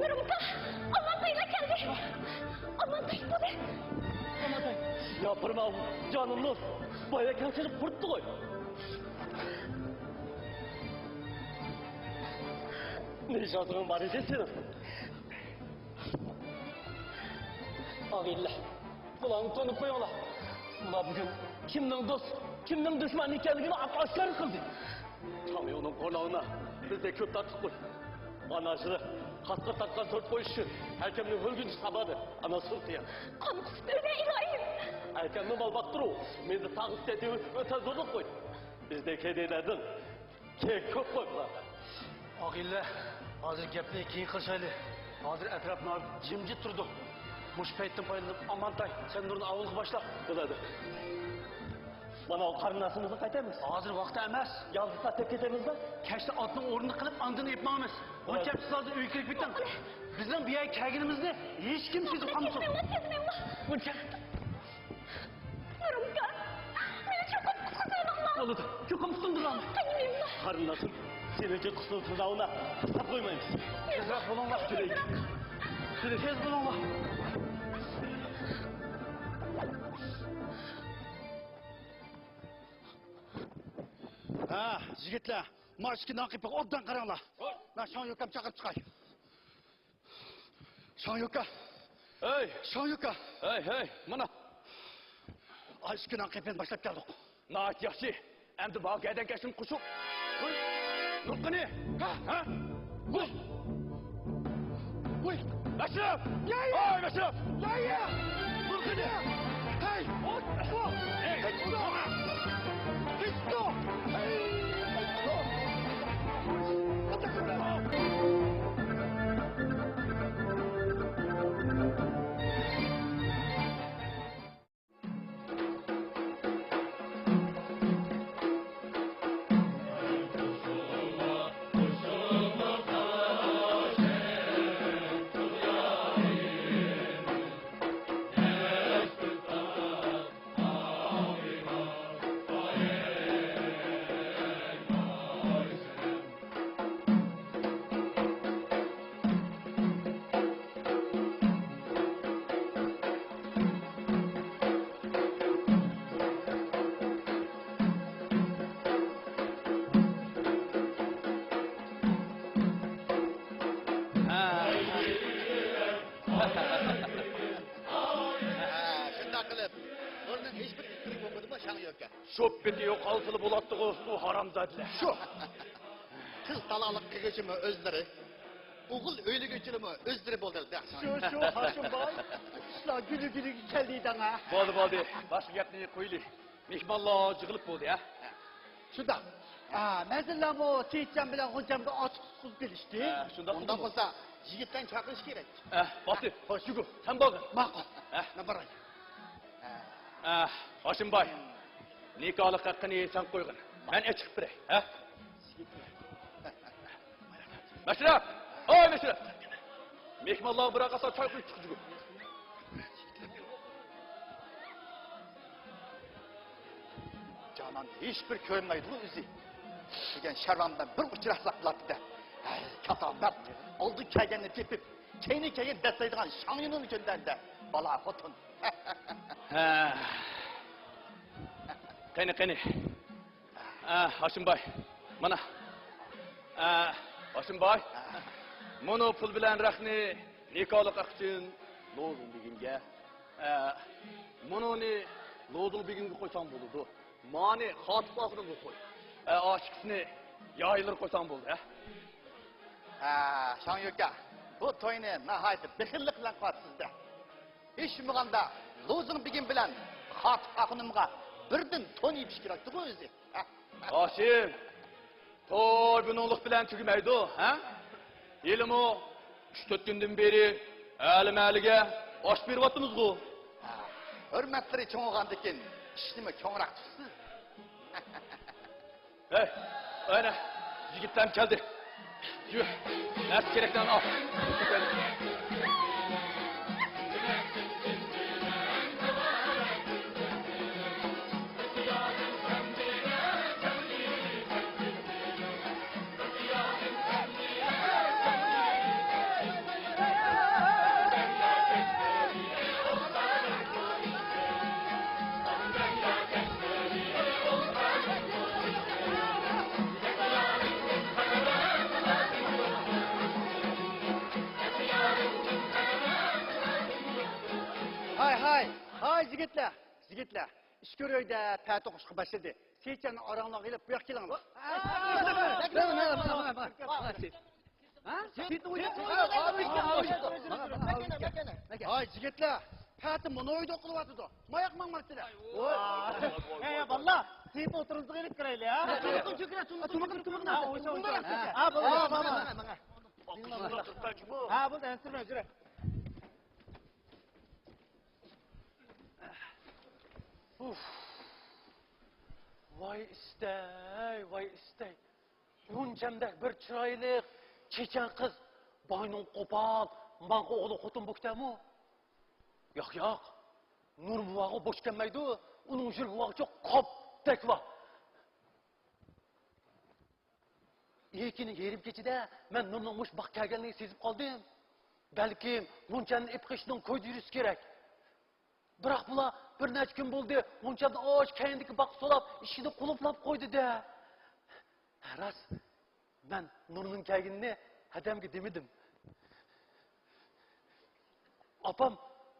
نۇرۇمكا، ئامانتايلار كەلدى. ئامانتاي بۇنى. ئامانتاي. ياپىرماڭ، جانىم نۇر. بايا كەلسىنى قۇرۇتتىغۇ. نىشانىڭ بار ئىدى سېنىڭ. ئاغىنىلەر، بۇلارنى تونۇپ قويۇڭلار. بۇلار بۈگۈن كىمنىڭ دوست، كىمنىڭ دۈشمەن ئىكەنلىكىنى ئاپئاشكارا قىلدى. چاڭيۇنىڭ قورنىغىنا بىزدەك كۆپ تارتىپ قوي. ئانا ئاشىدا قاسقا تارتقان تۆت قوي ئۈچۈن ھەركەمنى ئۆلگۈنچە سابادى. ئانا سۇلتىيان. قان قۇسۇپ ئۆلە ئىلاھىم. ھەركەمنى مال باقتۇرۇ، مېنى تاغ ئۈستىدە ئۆتە زورلۇق قوي. بىزدەك كەيدەيلەردىن كېيىن كۆپ قوي بۇلار. ئاغىنىلەر، ھازىر گەپنى كېيىن قىلىشايلى. ھازىر ئەتراپ ناھايىتى جىمجىت تۇرىدۇ. مۇشۇ پەيتتىن پايدىلىنىپ، ئامانتاي، سەن نۇرنى ئاۋۇلغا باشلا. بولىدۇ. مانا ئۇ قېرىنداشىمىزنى قايتىمىز. ھازىر ۋاقتى ئەمەس. يالغۇز ساقلاپ كېتەمىزدە. كەچتە ئاتنىڭ ئورنىنى قىلىپ، ئاندىن ئېلىپ ماڭىمىز. بولىدۇ. غۇنچەم، سىز ھازىر ئۆيگە كىرىپ كېتىڭ. بىزنىڭ بۇ يەرگە كەلگىنىمىزنى ھېچكىم سېزىپ قالمىسۇن. كەتمەڭلار، كەتمەڭلار. غۇنچەم. نۇرۇمكا، مېنى چوقۇم قۇتقۇزۇۋېلىڭلار. بولىدۇ، چوقۇم قۇتۇلدۇرىمەن. قېنىم. قېرىنداشىم، سېنىڭچە قۇتۇلۇپ تۇرۇۋالما، تاشلاپ قويمايمىز. تېزرەك بولۇڭلار. تېز بولۇڭلار. ھە، يىگىتلەر، مانا ئىككى ناقىپقا ئوبدان قاراڭلار. مەن شاڭ يۆكەمنى چاقىرىپ چىقاي. شاڭ يۆكە. ھەي! شاڭ يۆكە. ھەي، ھەي، مانا. ئاي، ئىككى ناقىپنى باشلاپ كەلدۇق. ناھايىتى ياخشى. ئەمدى بارغۇ گەدەن كەشتىن قوشۇپ. نۇرقىنى! ھە؟ ھە؟ ۋۇي! ۋۇي! ئەشرەپ! يا، يا! ئاي، ئەشرەپ! يا، يا! نۇرقىنى! ھەي! ھېچ! ھېچ! ھە، شۇنداق قىلىپ، بۇنىڭ ھېچبىر ئىپپىرى بولمىدىمۇ، شاڭ يۆكە؟ شوپپىتى يوقالسىلا بولاتتىغۇ، ئۇ ھارامزادىلەر. شۇ. قىز تالاقلىق قىلغۇچىمۇ ئۆزلىرى، ئوغۇل ئۆيلىگۈچىلىرىمۇ ئۆزلىرى بولدى. شۇ، شۇ، ھاشىمباي. ئىشلار گۈلى گۈلىگە كەلدى دەڭە. بولدى، بولدى. باشقا گەپنى قويلى. مېھمانلار يىغىلىپ بولدى، ھە؟ شۇنداق. ھە، مەزىنلەرمۇ سېيىتجان بىلەن غۇنچەمگە ئاتۇق تۇتقۇزۇپ بېرىشتى. ھە، شۇنداق. ئۇنداق بولسا، يىگىتلەرنى چاقىرىش كېرەك. ھە، باتى. خوش. يۈگۈر. سەن بارغىن. ماقۇل. ھە. مەن باراي. ھە، ھاشىمباي، نىكاھلىق ھەققىنى سەن قويغىن. مەن ئېچىقىپ بېرەي. ھە؟ مەشرەپ! ھوي، مەشرەپ! مېھمانلارغا بىرەر قاسا چاي قۇيۇپ چىقىجىگۇ. جانان ھېچبىر كۆرۈنمەيدىغۇ ئۆزى. دېگەن شەرۋان بىلەن بىر ئۇچراشساق بولاتتى-دە. ھەي، كاساپەت! ئالدى كەلگەننى تېپىپ، كەينى كەلگەن دەسسەيدىغان شاڭيۈنىڭ كۆندەندە. بالا خوتۇن. ھە. قېنى، قېنى. ئە، ھاشىمباي، مانا. ئە، ھاشىمباي، مۇنۇ پۇل بىلەن رەختنى نىكاھلىق ئاق ئۈچۈن لوزۇڭ بېگىمگە، ئە، مۇنۇنى لوزۇڭ بېگىمگە قويساڭ بولىدۇ. مانى خاتىپ ئاخۇنۇمغا قوي. ئە، ئاشىكىسىنى يايلىرى قويساڭ بولدى، ھە؟ ھە، شاڭيۈكە، بۇ توينى ناھايىتى بېخىللىق بىلەن قىلىۋاتىسىز-دە. ھېچ بولمىغاندا لوزۇڭ بېگىم بىلەن خاتىپ ئاخۇنۇمغا بىردىن تون يېپىش كېرەكتىغۇ ئۆزى. ھاشىم، توي بۇنىڭلىق بىلەن تۈگىمەيدۇ، ھە؟ ھېلىمۇ ئۈچ-تۆت كۈندىن بېرى ئەلىمەلىگە ئاش بېرىۋاتىمىزغۇ. ھە، ھۆرمەتلىرى چوڭىغاندىكىن ئىشنىمۇ چوڭراق تۇتىسىز. ھەي، ئەنە، يىگىتلەرمۇ كەلدى. يۈر، نەرسە كېرەكلەرنى ئال. ھاي، ھاي، ھاي، يىگىتلەر، يىگىتلەر. ئىچكىرى ئۆيدە پەتە ئوقۇشقا باشلىدى. سېيىتجاننى ئاراڭلارغا ئېلىپ، بۇ ياققا كېلىڭلار. ھە؟ سېيىتنىڭ ئۆيى. ھاي، يىگىتلەر، پەتە مۇنۇ ئۆيدە ئوقۇلۇۋاتىدۇ. ماياق ماڭماپسىلەر. ھە، يا بالىلار، سېيىتنى ئوتتۇرىمىزغا ئېلىپ كىرەيلى، ھە؟ تۇمۇقىن، تۇمۇقىن، تۇمۇقىن. ھە، بولدى. ھە، بولدى، ئەنسىرىمە، يۈرە. ئۇف. ۋاي ئىستەي، ۋاي ئىستەي. غۇنچەمدەك بىر چىرايلىق، چېچەن قىز باينىڭ قوپال، ماڭقا ئوغلى خوتۇن بوپتىمۇ؟ ياق، ياق. نۇر بوۋاغا بوش كەلمەيدۇ. ئۇنىڭ يۈرىكى بوۋاغىچۇ قاپتەك بار. ئېكىنىڭ يېرىم كېچىدە مەن نۇرنىڭ مۇشۇ باغقا كەلگەنلىكىنى سېزىپ قالدىم. بەلكىم غۇنچەمنى ئېپقېچىشنىڭ كويدا يۈرۈشى كېرەك. بىراق بۇلار بىر نەچچە كۈن بولدى، غۇنچەمنى ئاشۇ كەينىدىكى باغقا سولاپ، ئىشىكنى قۇلۇپلاپ قويدى-دە. ھە، راست، مەن نۇرنىڭ كەلگىنىنى ھەدەمگە دېمىدىم. ئاپام،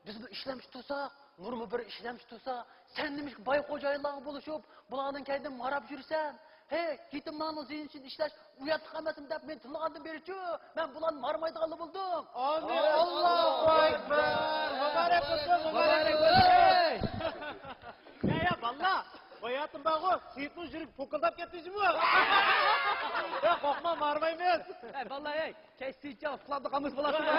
بىز بىر ئىشلەمچى تۇرساق، نۇرمۇ بىر ئىشلەمچى تۇرسا، سەن نېمىشقا باي خوجايىنلارغا بولۇشۇپ، بۇلارنىڭ كەينىدىن ماراپ يۈرىسەن؟ ھەي، يېتىملارنىڭ زېھنى ئۈچۈن ئىشلەش ئۇياتلىق ئەمەسمۇ دەپ مېنى تىللىغاندىن بېرىچۇ، مەن بۇلارنى مارىمايدىغانلا بولدۇم. ئامىن. ئاللاھۇ ئەكبەر. مۇبارەك بولسۇن، مۇبارەك بولسۇن. يا، يا، بالىلار، باياتىن بارغۇ، سېيىتنىڭ يۈرىكى پوكۇلداپ كەتتى جۇمۇ. يا، قورقما، مارىمايمىز. ئەي، بالىلار، ئەي، كەچ سېيىتجان ئۇخلاپلا قالمىسا بولاتتىغۇ.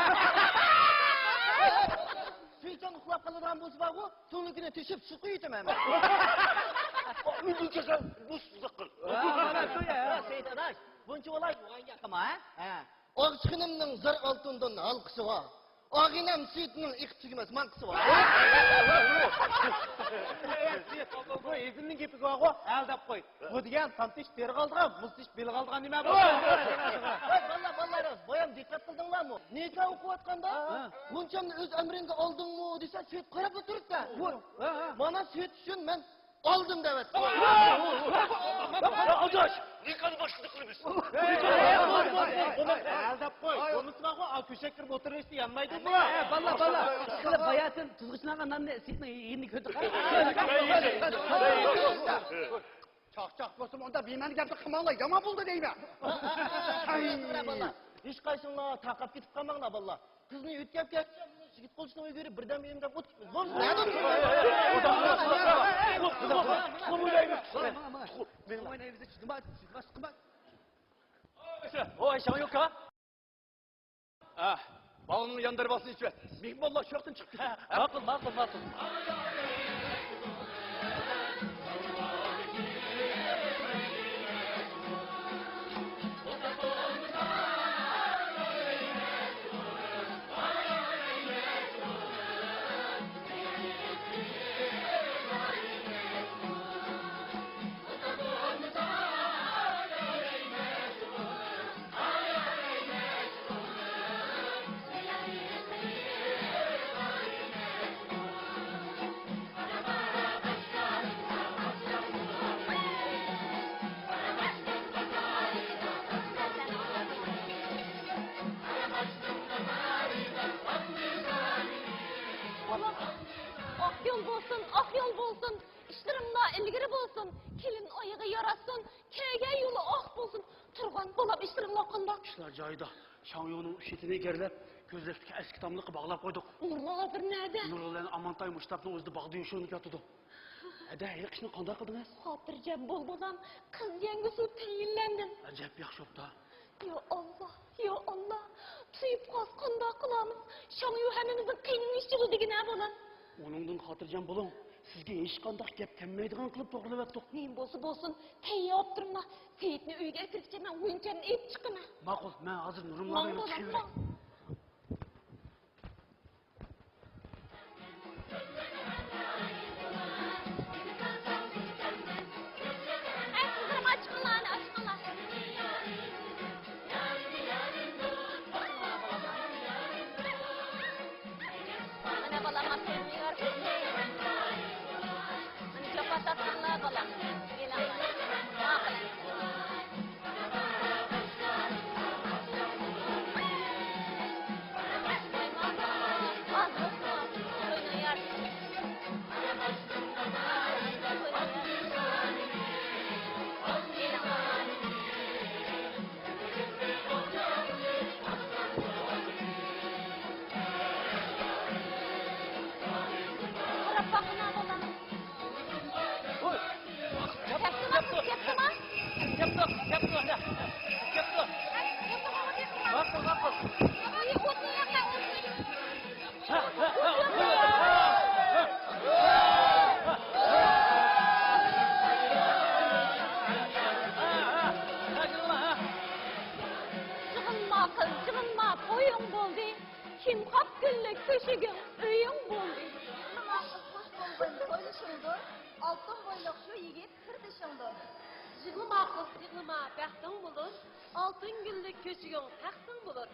سېيىتجان ئۇخلاپ قالىدىغان بولسا بارغۇ، تۈڭلۈكىنى تېشىپ سۇ قۇيۇۋېتىمەن مەن. ئۆزۈڭ كەلسەڭ، بۇ سۇزاق قىل. ھە، مانا شۇ يا. سېيىت ئاداش، بۇنچە بولاي، بۇغان گەپ قىلما، ھە؟ ھە. ئاغىخېنىمنىڭ زەر ئالتۇندىن ھالقىسى بار. ئاغىنەم سېيىتنىڭ ئېقىپ تۈگىمەس ماڭقىسى بار. بۇ ھېزىمنىڭ گېپى بارغۇ، ئەل دەپ قوي. بۇ دېگەن تام تېشىپ تېرىغا ئالىدىغان، مۇز تېشىپ بېلىغا ئالىدىغان نېمە بۇ؟ ۋاي بالىلار، بالىلار، بايام دىققەت قىلدىڭلارمۇ؟ نىكاھ ئوقۇۋاتقاندا، ھە. غۇنچەمنى ئۆز ئەمرىڭگە ئالدىڭمۇ دېسە، سېيىت قاراپلا تۇرۇپتۇ. ھە، ھە. مانا سېيىت ئۈچۈن مەن ئالدىم دەۋەتتى. يا ئاداش، نىكاھنى باشقىدا قىلىمىز. ئەل دەپ قوي. بولمىسا بارغۇ، ئاۋۇ كۆشەك كىرىپ ئولتۇرۇۋېرىشتە يانمايدۇ بۇ. ئە، بالىلار، بالىلار، ئىشقىلىپ باياتىن تۇزغۇچىلانغان ناننى سېيىتنىڭ يېنىگە كۆتۈرۈپ. چاقچاق بولسىمۇ ئۇنداق بىمەنە گەپنى قىلماڭلار، يامان بولدى دەيمەن. ھەي. ھېچقايسىڭلار تارقاپ كېتىپ قالماڭلار، بالىلار. قىزنى يۆتكەپ كەتسە، يىگىت قولچىسىنىڭ ئۆيىگە بېرىپ، بىردەم بېرىمەن دەپ ئوت-، بولمىسۇن. نەدە؟ تۇخۇم ئوينايمىز. نېمە؟ نېمە؟ ھوي، شاڭيۇكا. ھە، باغنىڭ يان دەرۋازىسىنى ئېچىۋەت. مېھمانلار شۇ ياقتىن چىقىپ كېتىدۇ. ھە، ماقۇل، ماقۇل، ماقۇل. بالام، ئاق يول بولسۇن، ئاق يول بولسۇن، ئىشلىرىڭلار ئىلگىرى بولسۇن، كېلىن ئايىغى ياراشسۇن، كەلگەن يولى ئاق بولسۇن. تۇرغان بالام، ئىشلىرىڭلار قانداق؟ ئىشلار جايىدا. شاڭيۇنىڭ ئۈچ ئېتىنى ئېگەرلەپ، كۆزلەكتىكى ئەسكى تاملىققا باغلاپ قويدۇق. نۇرغۇل ھازىر نەدە؟ نۇرغۇل بىلەن ئامانتاي مۇشۇ تاپنىڭ ئۆزىدە باغدا يوشۇرۇنۇپ ياتىدۇ. ھەدە، ھېلىقى ئىشنى قانداق قىلدىڭىز؟ خاتىرجەم بول بالام، قىز يەڭگۈسى تەيىنلەندىم. ئەجەب ياخشى بوپتۇ. يا ئاللا، يا ئاللا، تۇيۇپ قالسا قانداق قىلارمىز؟ شاڭيۇ ھەممىمىزنىڭ قېنىنى ئىچىدۇ دېگىنە بالام. ئۇنىڭدىن خاتىرجەم بولۇڭ. سىزگە ھېچقانداق گەپ كەلمەيدىغان قىلىپ توغرىلىۋەتتۇق. نېمە بولسا بولسۇن، تەييار بولۇپ تۇرۇڭلار. سېيىتنى ئۆيگە ئەكىرگۈچە مەن غۇنچەمنى ئېلىپ چىقىمەن. ماقۇل، مەن ھازىر نۇرۇملار ماڭ بىلەن بالام، چىقىۋېرەي. ماڭ. ئەي، قىزلىرىم، ئاچىقىڭلار، ئاچىقىڭلار. مانا بالام، ئاپىرىن يارىشىپ. مانا جاپا تارتساڭلار بالام، كېلىڭلار. ماقۇل. قاراپ باققىنا بالام. ھوي! كەپتۇ، كەپتۇ، كەپتۇ، كەپتۇ، كەپتۇ، كەپتۇ. ماقۇل، ماقۇل. يىغلىما قىز، يىغلىما، تويۇڭ بولدى. كىم خاپ گۈللۈك تۆشۈگۈڭ، ئۆيۈڭ بولدى. يىغلىما قىز، خوش بولغىن تويلىشىڭدۇر. ئالتۇن بويلۇق شۇ يىگىت سىردىشىڭدۇر. يىغلىما قىز، يىغلىما، بەختىڭ بولۇر. ئالتۇن گۈللۈك كۆشۈگۈڭ تەختىڭ بولۇر.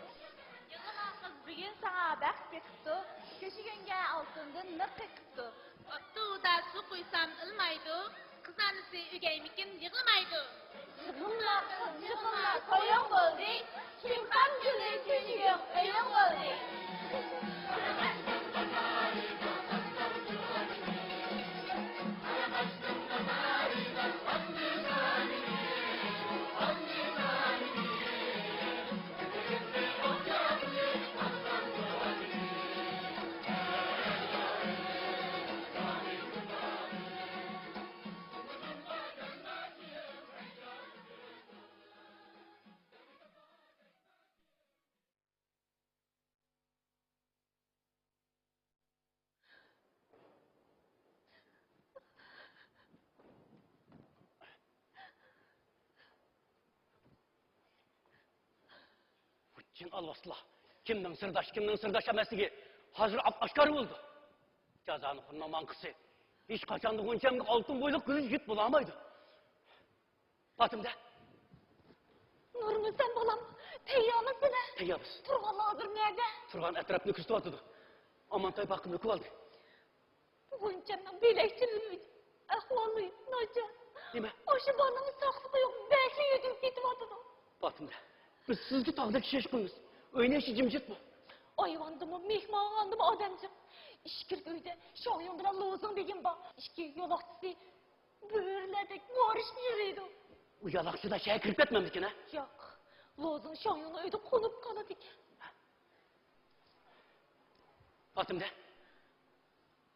يىغلىما قىز، بۈگۈن ساڭا بەخت بېقىپتۇ. كۆشۈگۈڭگە ئالتۇندىن مىخ قېقىپتۇ. ئاپتوبۇستا سۇ قۇيسام ئىلمايدۇ. قىز ئانىسى ئۆگەيمىكىن يىغلىمايدۇ. يىغلىما قىز، يىغلىما، تويۇڭ بولدى. كىم خاپ گۈللۈك كۆشۈگۈڭ، ئۆيۈڭ بولدى. جىن ئالۋاستىلار، كىمنىڭ سىرداش، كىمنىڭ سىرداش ئەمەسلىكى ھازىر ئاپئاشكارا بولدى. جازانىخورنىڭ ماڭقىسى، ھېچقاچاندا غۇنچەمگە ئالتۇن بويلۇق گۈل يىگىت بولالمايدۇ. پاتىمدە. نۇرمۇسەن بالام، تەييارمۇسىلەر؟ تەييارمىز. تۇرغانلار ھازىر نەدە؟ تۇرغان ئەتراپنى كۆزىتىۋاتىدۇ. ئامانتاي پاقىمنى ئۆكۈۋالدى. غۇنچەمنىڭ بۆلەكچىلىرى، ئەھۋالى ناچار. نېمە؟ ئاشۇ بالىنىڭ ساقلىقى يوق، بەكلا يۆتىلىپ كېتىۋاتىدۇ. پاتىمدە، بىز سىزگە تاغدەك ئىشەنچ قىلىمىز. ئۆينىڭ ئىچى جىمجىتمۇ؟ ئايۋاندىمۇ، مېھمانخانىدىمۇ ئادەمجىق. ئىچكىرىكى ئۆيدە شاڭيۇڭ بىلەن لوزىڭ دېگەن بار. ئىككى يالاقچىسى بۆرىلەردەك مارشنى يېلىيدۇ. ئۇ يالاقچىلار شەھەرگە كىرىپ كەتمەمدىكىن، ھە؟ ياق. لوزىڭ شاڭيۇڭنىڭ ئۆيىدە قونۇپ قالىدىكەن. پاتىمدە.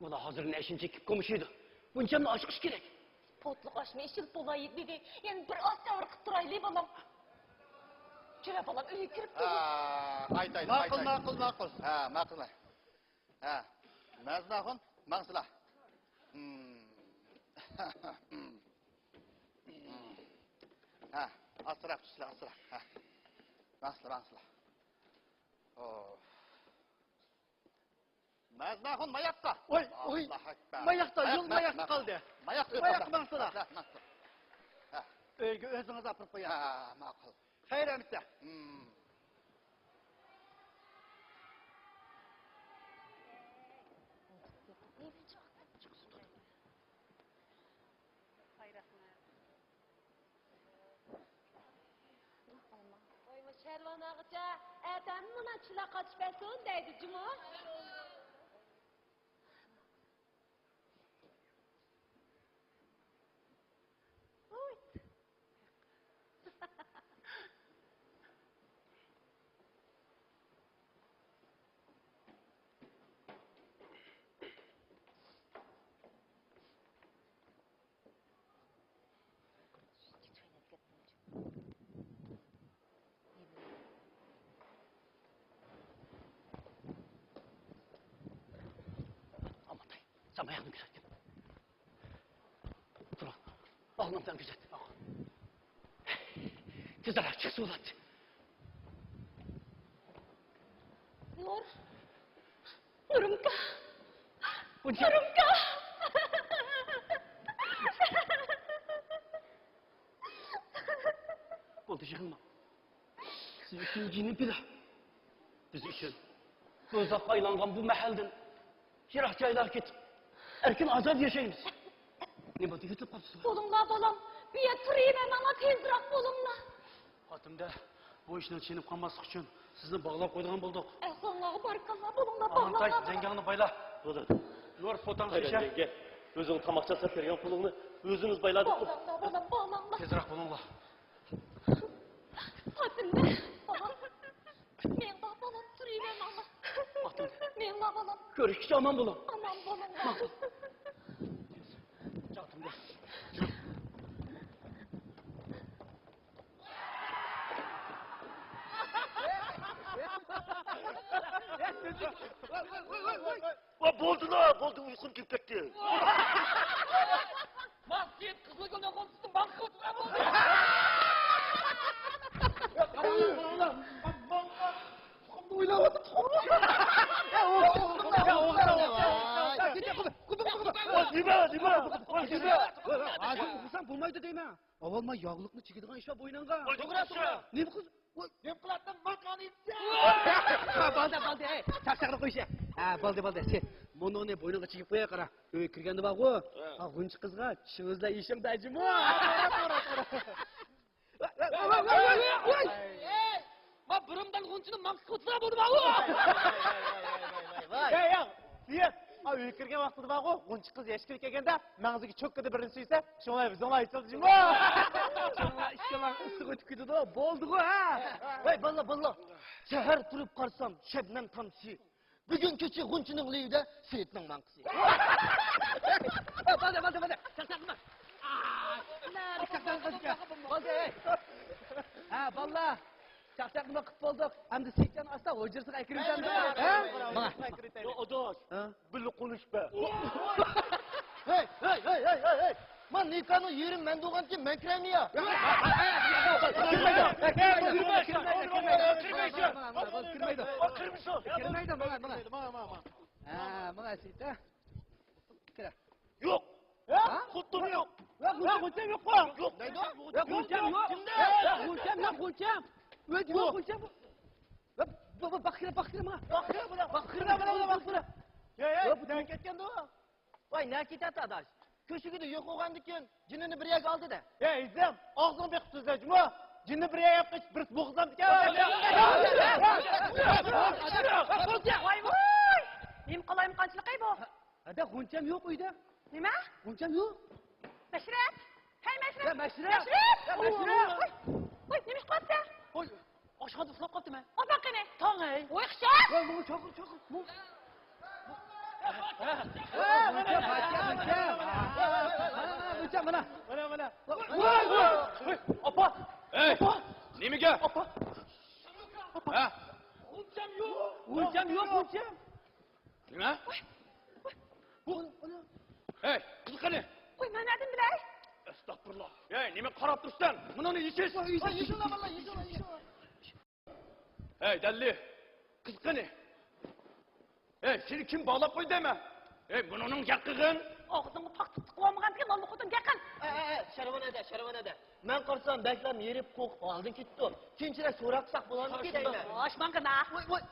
بۇلار ھازىر نەشىنى چېكىپ قومۇشىدۇ. بۇنچەمنى ئاشىقىش كېرەك. پوتلۇق ئاشنى ئىشلىتىپ بولاي دېدى. يەنە بىر ئاز سەۋر قىلىپ تۇرايلى، بالام. جۈرە، بالام، ئۆيگە كىرىپ كېلىڭ. ھە، ئايتايلى، ماقۇل، ئايتايلى. ماقۇل، ماقۇل. ھە، ماقۇل. ھە، مەزىن ئاخۇن، ماڭسىلا. ھىم. ھە، ئاستىراق چۈشسىلە، ئاستىراق. ھە. ماڭسىلا، ماڭسىلا. ئو. مەزىن ئاخۇن، ماياققا. ۋاي، ۋاي. ئاللاھۇ ئەكبەر. ماياقتا، ماياق، يول ماياق، ماياققا ماياق. قالدى. ماياق، ماياق، ماڭسىلا. ماياق، ماياق. ھە. ئۆيگە ئۆزىڭىز ئاپىرىپ قويۇڭ. ھە، ماقۇل. خەير ئەمىسە. ھىم. ۋاي، مۇشۇ شەرۋان ئاغىچە ئەتەمدىن مانا چىلا قاچىپ بەرسۇن دەيدۇ جۇمۇ. ئامانتاي، سەن ماياقنى كۆزەتكىن. تۇرۇڭ. ئالمامدان كۆزەت. تېزرەك چىقسا بولاتتى. نۇر. نۇرۇمكا. نۇرۇمكا. بولدى، يىغلىماڭ. سىز ئۈچۈن جېنىم پىدا. بىز ئۈچۈن دوزاخقا ئايلانغان بۇ مەھەلدىن يىراق جايلارغا كېتىپ، ئەركىن ئازاد ياشايمىز. نېمە بولدى، يۆتىلىپ قاپسىز؟ بولۇڭلار، بالام. بۇ يەردە تۇرۇۋەرمەڭلار، تېزراق بولۇڭلار. پاتىمدە، بۇ ئىشنى چېنىپ قالماسلىق ئۈچۈن سىزنى باغلاپ قويىدىغان بولدۇق. ئەھسانلارغا باركاللا، بولۇڭلار، ئامانتاي، باغلاڭلار. جەڭگەڭنى بايلا. بولدى. نۇر، فوتاڭنى شېشە. جەڭگە، ئۆزۈڭ تاماق چاسلاپ بەرگەن پۇلۇڭنى ئۆزىڭىز بايلا دەپتۇ. باغلاڭلار، بالام، باغلاڭلار. تېزراق بولۇڭلار. پاتىمدە، بالام. مېڭىڭلار، بالام، تۇرۇۋەرمەڭلار. پاتىمدە. مېڭىڭلار، بالام. كۆرۈشكىچە ئامان بولۇڭ. ئامان بولۇڭلار. ماقۇل. پاتىمدە. ۋە، بولدىلا، بولدى، ئۇيقۇم كېلىپ كەتتى. ماڭ، سېيىت، قىزىلگۈلنىڭ غۇنچىسىنى ماڭ قىلىپ بېرە بولدى. قاراڭلار، قاراڭلار. تۇخۇمنى ئويلاۋاتىدۇ، تۇخۇمنى. نېمە، نېمە؟ نېمە؟ ھازىر ئۇخلىسام بولمايدۇ دەيمەن. ئاۋۋال مانا ياغلىقنى چىگىدىغان ئىش بار بوينۇڭغا. توغرا، توغرا. نېمە قىز؟ ۋاي، نېمە قىلاتتىڭ، ماقانى؟ بولدى، بولدى، ھەي، چاقچاقنى قويۇش. ھە، بولدى، بولدى. سەن مۇنۇنى بوينۇڭغا چىگىپ قويە قارا. ئۆيگە كىرگەندە بارغۇ، ھە. ھا، غۇنچە قىزغا چىۋىزلا ئېشىڭ دەجىمۇ. توغرا، توغرا، توغرا. ۋاي، ۋاي، ۋاي، ۋاي، ۋاي. ھەي، ما بۇرۇمدان غۇنچىنى ماڭقىسقا ئوتسا بولدى بارغۇ. ھەي، ياق، سېيىت. ھا، ئۆيگە كىرگەن ۋاقتىدا بارغۇ، غۇنچە قىز يەشكىرىپ كەلگەندە، مەڭزىگە چوككىدە بىرنى سۆيسە، شۇڭلار بىزنىڭلار ئېچىلدى جۇمۇ. شۇڭلار ئىككىڭلار ئىسسىق ئۆتۈپ كېتىدۇ، بولدىغۇ، ھە؟ ۋاي، باللا، باللا. سەھەر تۇرۇپ قارىسام، شەبنەم تامچىسى. بۈگۈن كېچە غۇنچىنىڭ لېۋىدە سېيىتنىڭ ماڭقىسى. بولدى، بولدى، بولدى. چاقچاق قىلما. بولدى، ھەي. ھە، باللا. چاقچاقنى قىلىپ بولدۇق. ئەمدى سېيىتجان ئاستا ھۇجرىسىغا ئەكىرىۋېتەمدۇ؟ ھە؟ ماڭا. يا ئاداش، ھە؟ بىللە قونۇش بە. ھەي، ھەي، ھەي. ما نىكاھنىڭ يېرىم مەن بولغانكىن مەن كىرەيمۇ يا؟ كىرمەيدۇ. كىرمەيدۇ. كىرمەيدۇ. ماڭا، ماڭا، ماڭا. ھە، ماڭا، سېيىت، ھە. كىرە. يوق. ھە؟ خۇددىمۇ يوق. يا، غۇنچەم يوق. يوق دەيدۇ. يا، غۇنچەم يوق. يا، غۇنچەم يوق، غۇنچەم. يوق، يوق، غۇنچەم. يا، بۇ، بۇ، باققىرە، باققىرە ماڭا. باققىرە، بۇلا. باققىرە، بۇلا، بۇلا، باققىرە. يا، يا، يا، بۇ نەگە كەتكەندۇ؟ ۋاي، نەگە كېتەتتى ئاداش؟ كۆشىكىدە يوق بولغاندىكىن، جىنىنى بىر يەرگە ئالدى دە. يا، ئىزىم، ئاغزىڭنى بېقىپ سۆزلە جۇمۇ. جىننى بىر يەرگە ئېلىپ قېچىپ، بىرسى بوغۇزلامدىكەن. ۋاي، ۋاي! نېمە قالايمىقانچىلىق ئەي بۇ؟ ھەدە، غۇنچەم يوق ئۆيدە. نېمە؟ غۇنچەم يوق. مەشرەپ! ھەي، مەشرەپ! يا، مەشرەپ! مەشرەپ! يا، مەشرەپ! ۋاي، ۋاي، نېمە ئىش قىلىپسەن؟ ۋاي، ئاشخانىدا ئۇخلاپ قاپتىمەن. ئاپا قېنى؟ تاڭ ھەي! ۋاي، خىشاق! ۋاي، ماڭا چاقىر، چاقىر. ماڭا. ھە، مانا، مانا، مانا. ۋاي، ۋاي، ۋاي، ئاپا. ھەي، ئاپا. نېمىگە؟ ئاپا. ئاپا. ھە؟ غۇنچەم يوق. غۇنچەم يوق، غۇنچەم. نېمە؟ ۋاي، ۋاي. بۇ. ھەي، قىز قېنى؟ ۋاي، مەن نەدىن بىلەي؟ ئەستەغپۇرۇللا. ھەي، نېمە قاراپ تۇرسەن؟ مۇنىنى يېشىش. ۋاي، يېشىل، يېشىل، يېشىل، يېشىل. ھەي، دەللى، قىز قېنى؟ ھەي، سېنى كىم باغلاپ قويدى دەيمەن؟ ھەي، بۇنىڭ گەپ قىلغىن. ئاغزىڭغا پاختا تىقىپ بولمىغاندىكىن، مالنى خوتۇن گەپ قىل. ئە، ئە، ئە، شەرۋانەدە، شەرۋانەدە. مەن قارىسام، بەكلا ھېرىپ قورقۇپ ھالدىن كېتىپتۇ. كېيىنچىرەك سوراق قىلساق بولامدىكىن دەيمەن. خوش، ماڭغىنا. ۋوي، ۋوي.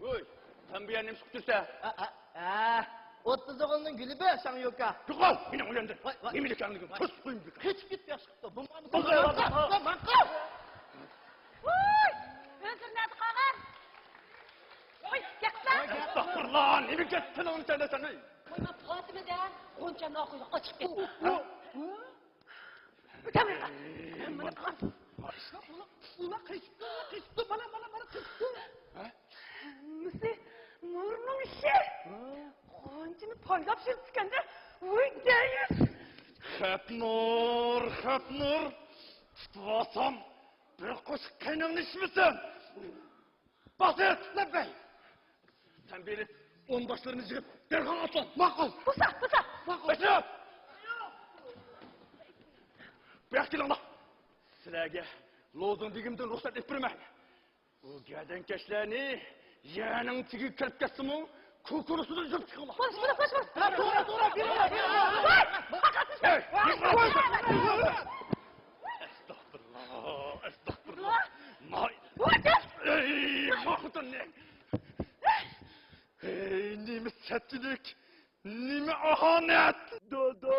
ۋوي، سەن بۇ يەرنى نېمە ئىش قىلىپ تۇرسەن؟ ئە، ئە، ئە. ئوتتۇز ئوغۇلنىڭ گۈلى بۇ، شاڭيوكا. يوقال، مېنى ئويلاندۇر. ۋاي، ۋاي. نېمە دېگەنلىكىم؟ ۋاي. تۇرس قويۇڭ. قېچىپ كېتىپ ياخشى قىپتۇ. بۇ مانا بۇ. ۋاي، ۋاي. ۋوي، ئۆزلىرى نەدە قالغان؟ ۋوي، گەپلا. ئەستەغپۇرۇللا، نېمە گەپ تىلىڭنى چەينەيسەن، ھەي؟ ۋوي، مەن پاتىمىدە غۇنچەمنى ئاقۇيدۇ، قاچىپ كەتتى. ئۇ، ئۇ، ئۇ. ئۇلار، ئۇلار قېچىپتۇ، ئۇلار قېچىپتۇ، مانا، مانا، مانا قېچىپتۇ. ھە؟ ھەممىسى نۇرنىڭ ئىشى. ھە؟ غۇنچىنى پايلاپ يۈرۈپتىكەن-دە، ۋوي دەيۈس. خەپنۇر، خەپنۇر، تۇتۇۋالسام بىر قوشۇق قېنىڭنى ئىچمىسۇن. باسىت! لەببەي! سەن بېرىپ ئون باشلىرىنى يىغىپ، دەرھال ئاتلان! ماقۇل! بوسا، بوسا! ماقۇل! ئېچىپ! بۇ ياققا كېلىڭلار! سىلەرگە لوزۇڭ دېگىنىمدىن رۇخسەت ئېلىپ بېرىمەن. ئۇ گەدەنكەشلەرنى يەرنىڭ تېگىگە كىرىپ كەتسىمۇ، كۇكۇرۇسىدىن يۈرۈپ چىقىڭلار! بوش، بوش، بوش، بوش! ھە، توغرا، توغرا، بېرىڭلار، بېرىڭلار! ھەي! ھەي! ئەستەغپۇرۇللا، ئەستەغپۇرۇللا. ماي. ۋاجىز! ئەي، ما خوتۇننى! ھەي، نېمە سەتچىلىك! نېمە ئاھانەت! دادا!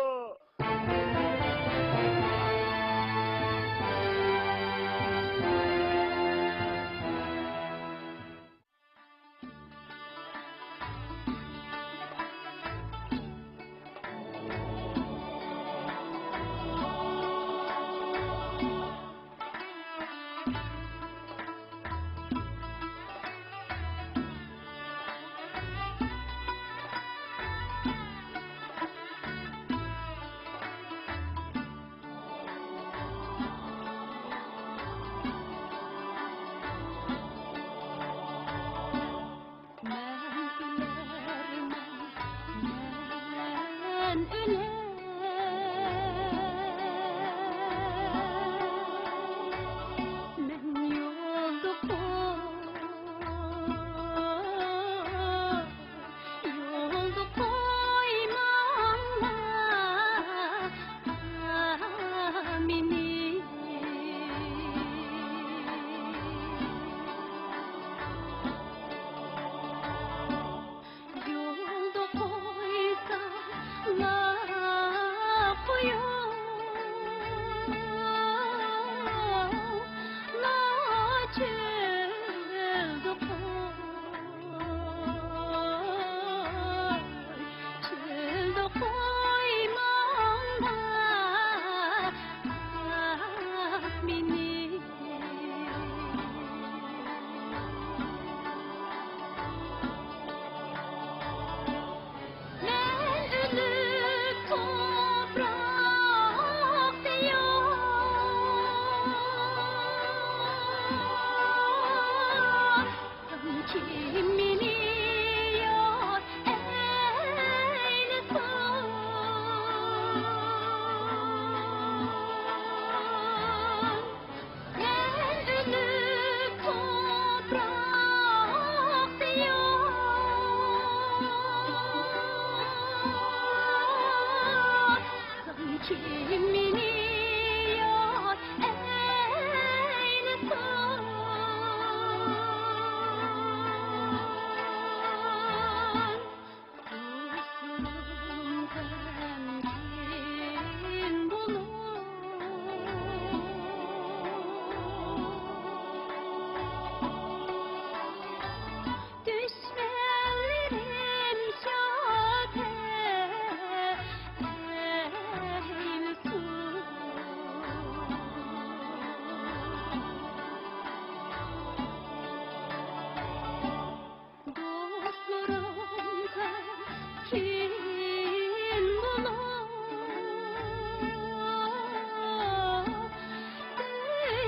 كىم بولۇپ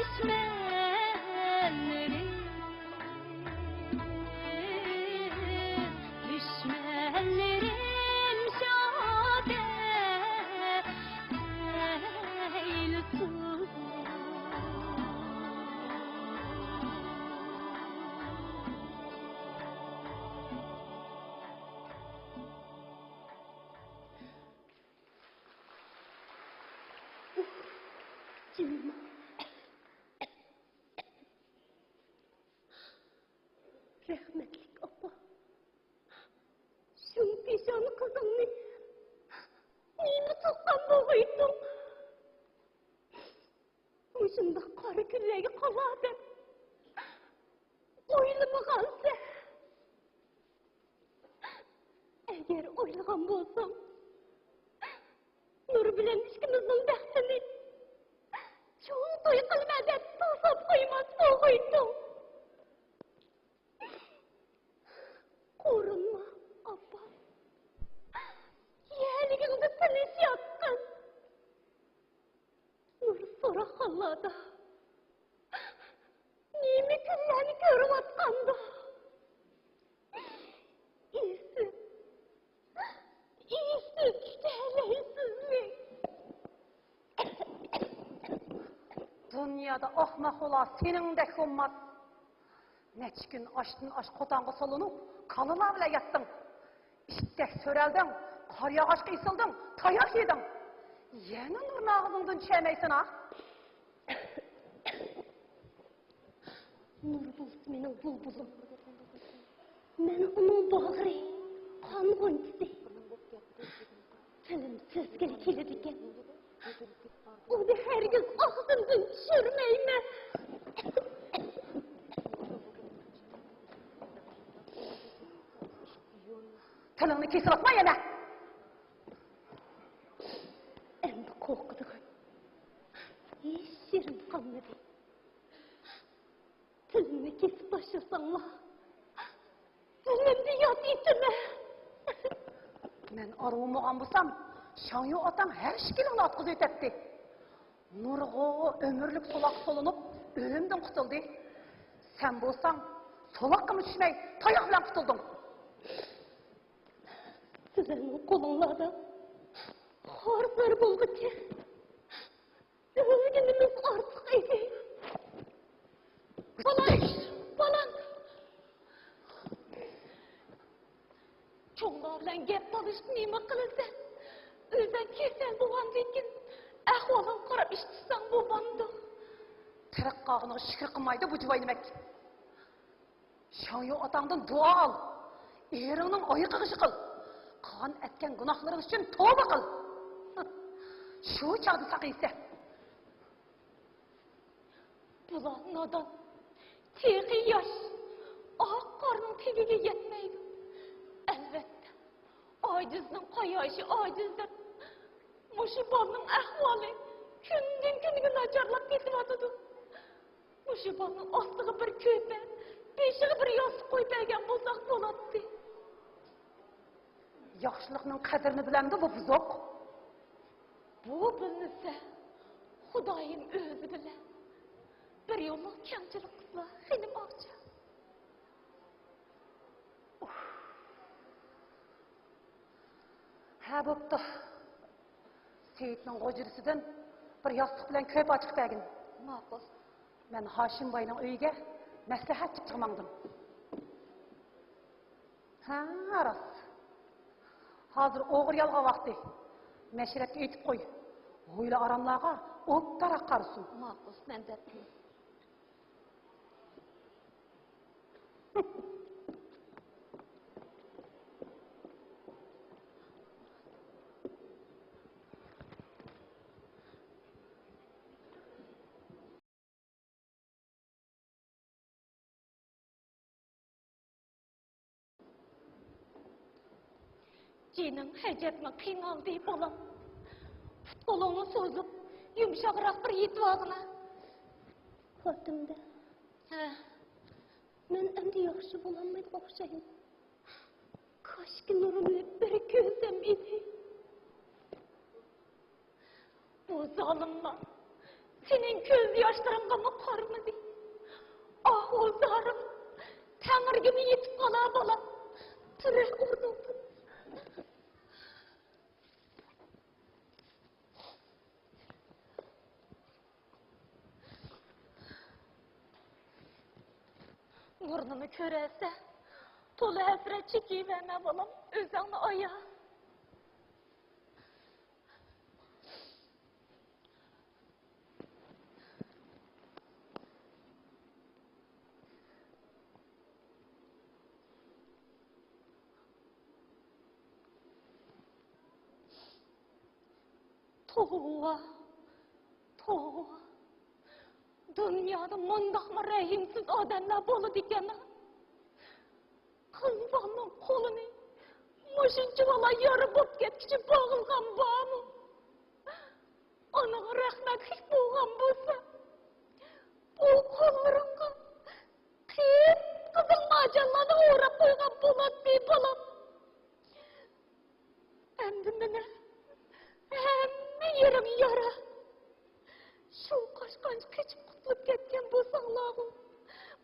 دۈشمەنلىرىم، دۈشمەنلىرىم شادە ئەيلىسۇن. جېنىم. رەھمەتلىك ئاپا، شۇ پېشانە قىزىڭنى نېمە تۇغقان بولغىيتتۇڭ؟ مۇشۇنداق قارا كۈنلەرگە قالار دەپ ئويلىمىغانسەن. ئەگەر ئويلىغان بولساڭ، نۇر بىلەن ئىككىمىزنىڭ بەختىنى چوڭ توي قىلىمەن دەپ توساپ قويماس بولغىيتتۇڭ. قورۇنما، ئاپا. يەرلىكىڭدە تىنچ ياتقىن. نۇر سوراقخانىلاردا نېمە كۈنلەرنى كۆرۈۋاتقاندۇ؟ ئېسىل، ئېسىل كۈتەلەيسىزمۇ؟ دۇنيادا ئاخماق بالا سېنىڭدەك بولماس. نەچچە كۈن ئاشتىن ئاش قوتانغا سولىنىپ، كالىلار بىلەن ياتتىڭ. ئىتتەك سۆرەلدىڭ، قارىياغاچقا ئېسىلدىڭ، تاياق يېدىڭ. يەنە نۇرنى ئاغزىڭدىن چۈشۈرمەيسەن ھا؟ نۇر بولسا مېنىڭ بۇلبۇلۇم. مەن ئۇنىڭ باغرى، قان غۇنچىسى. تىلىم سۆزگىلا كېلىدىكەن. ئۇنى ھەرگىز ئاغزىمدىن چۈشۈرمەيمەن. تىلىڭنى كېسىۋاتما يەنە. ئەمدى قورقىدىغان ھېچ يېرىم قالمىدى. تىلىمنى كېسىپ تاشلىساڭلار، دىلىمنى ياد ئېتىمەن. مەن ئارۇ بولمىغان بولسام، شاڭيۇ ئاتاڭ ھەر ئىككىلىڭنى ئاتقۇزۇۋېتەتتى. نۇرغۇ ئۆمۈرلۈك سولاققا سولىنىپ، ئۆلۈمدىن قۇتۇلدى. سەن بولساڭ، سولاققىمۇ چۈشمەي، تاياق بىلەن قۇتۇلدۇڭ. سىلەرنىڭ قولۇڭلاردا خار-زار بولغۇچە ئۆلگىنىمىز ئارتۇق ئىدى. بالام، بالام. چوڭلار بىلەن گەپ تالىشىپ نېمە قىلىسەن؟ ئۆزۈڭ كېسەل بولغاندىن كېيىن ئەھۋالىڭغا قاراپ ئىش تۇتساڭ بولمامدۇ؟ تىرىق قالغىنىغا شۈكۈر قىلمايدۇ بۇ جۇۋاينىمەك. شاڭيۇ ئاتاڭدىن دۇئا ئال. ئېرىڭنىڭ ئايىغىغا يىقىل. قىلغان ئەتكەن گۇناھلىرىڭ ئۈچۈن توبا قىل. شۇ چاغدا ساقىيىسەن. بۇلار نادان، تېخى ياش، ئاق قارنىڭ تېگىگە يەتمەيدۇ. ئەلۋەتتە، ئاجىزنىڭ قاياشى ئاجىز دەپ، مۇشۇ بالىنىڭ ئەھۋالى كۈندىن-كۈنگە ناچارلاپ كېتىۋاتىدۇ. مۇشۇ بالىنىڭ ئاستىغا بىر كۆرپە، بېشىغا بىر ياستۇق قويۇپ بەرگەن بولساق بولاتتى. ياخشىلىقنىڭ قەدرىنى بىلەمدۇ بۇ بۇزۇق؟ بۇ بىلمىسە، خۇدايىم ئۆزى بىلە. بىر يوللۇق كەڭچىلىك قىلسا خېنىم ئاغىچى. ھە، بوپتۇ. سېيىتنىڭ غۇجرىسىدىن بىر ياستۇق بىلەن كۆرپە چىقىپ بەرگىن. ماقۇل. مەن ھاشىم باينىڭ ئۆيىگە مەسلىھەت چىقىشقا ماڭدىم. ھە، راست. ھازىر ئوغرى يالغان ۋاقتى. مەشرەپكە ئېيتىپ قوي. ھويلا ئاراملارغا ئوبدانراق قارىسۇن. ماقۇل، مەن دەپ. جېنىڭ ئەجەبمۇ قىينالدى، بالام. پۇت-قولۇڭنى سوزۇپ، يۇمشاقراق بىر يېتىۋالغىنا. فاتىمدە. ھە. مەن ئەمدى ياخشى بولالمايدىغان ئوخشايمەن. كاشكى نۇرۇمنى بىر كۆرسەم ئىدى. بۇ زالىملار سېنىڭ كۆز ياشلىرىڭغىمۇ قارىمىدى. ئاھۇ زارىم، تەڭرىگىمۇ يېتىپ قالا بالام، تۇرە ئورنۇڭدىن. نۇرنىمۇ كۆرەلىسە، تولا ھەسرەت چېكىۋەرمە بالام، ئۆزۈڭنى ئايا. توۋا، توۋا. دۇنيادا مۇنداقمۇ رەھىمسىز ئادەملەر بولىدىكەن. قىز بالىنىڭ قولىنى مۇشۇنچىۋالا يارا بولۇپ كەتكۈچە باغلىغان بارمۇ؟ ئانىڭ رەھمەتلىك بولغان بولسا، بۇ قوللىرىڭغا قىپقىزىل مارجانلارنى ئوراپ قويغان بولاتتى، بالام. ئەمدى مېنىڭ ھەممە يېرىم يارا. شۇ قاچقانچە قېچىپ قۇتۇلۇپ كەتكەن بولساڭلارغۇ،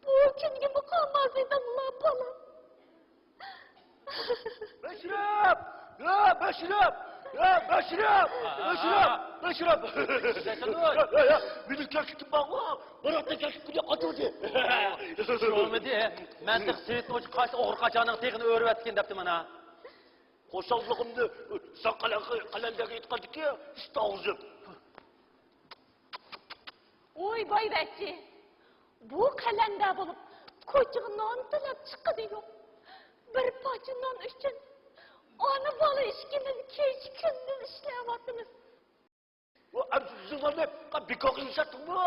بۇ كۈنگىمۇ قالماس ئىدىڭلار، بالام. مەشرەپ! يا مەشرەپ! يا مەشرەپ! مەشرەپ! مەشرەپ! يا، يا، يا، مېنىڭ كەكلىكىم بارغۇ، باراتتا كەكلىكىم قاچۇردى. شۇمىدى؟ مەن تېخى سېيىت نوچى قاچا ئوغرى قاچانىڭ تېغىنى ئۆرۈۋەتكىن دەپتىمەن ھە. خۇشاللىقىمنى ساڭا قەلەندەرگە ئېيتقاندىكى ئىشتە ئاغزىم. ۋوي بايۋەچچە، بۇ قەلەندەر بولۇپ، كوچىغا نان تىلەپ چىققىنى يوق. بىر پارچە نان ئۈچۈن ئانا-بالا ئىككىمىز كېچە-كۈندۈز ئىشلەۋاتىمىز. ۋە ئەمدى ئۆزۈڭلارنى بىكارغا ئىشلەتتىڭمۇ؟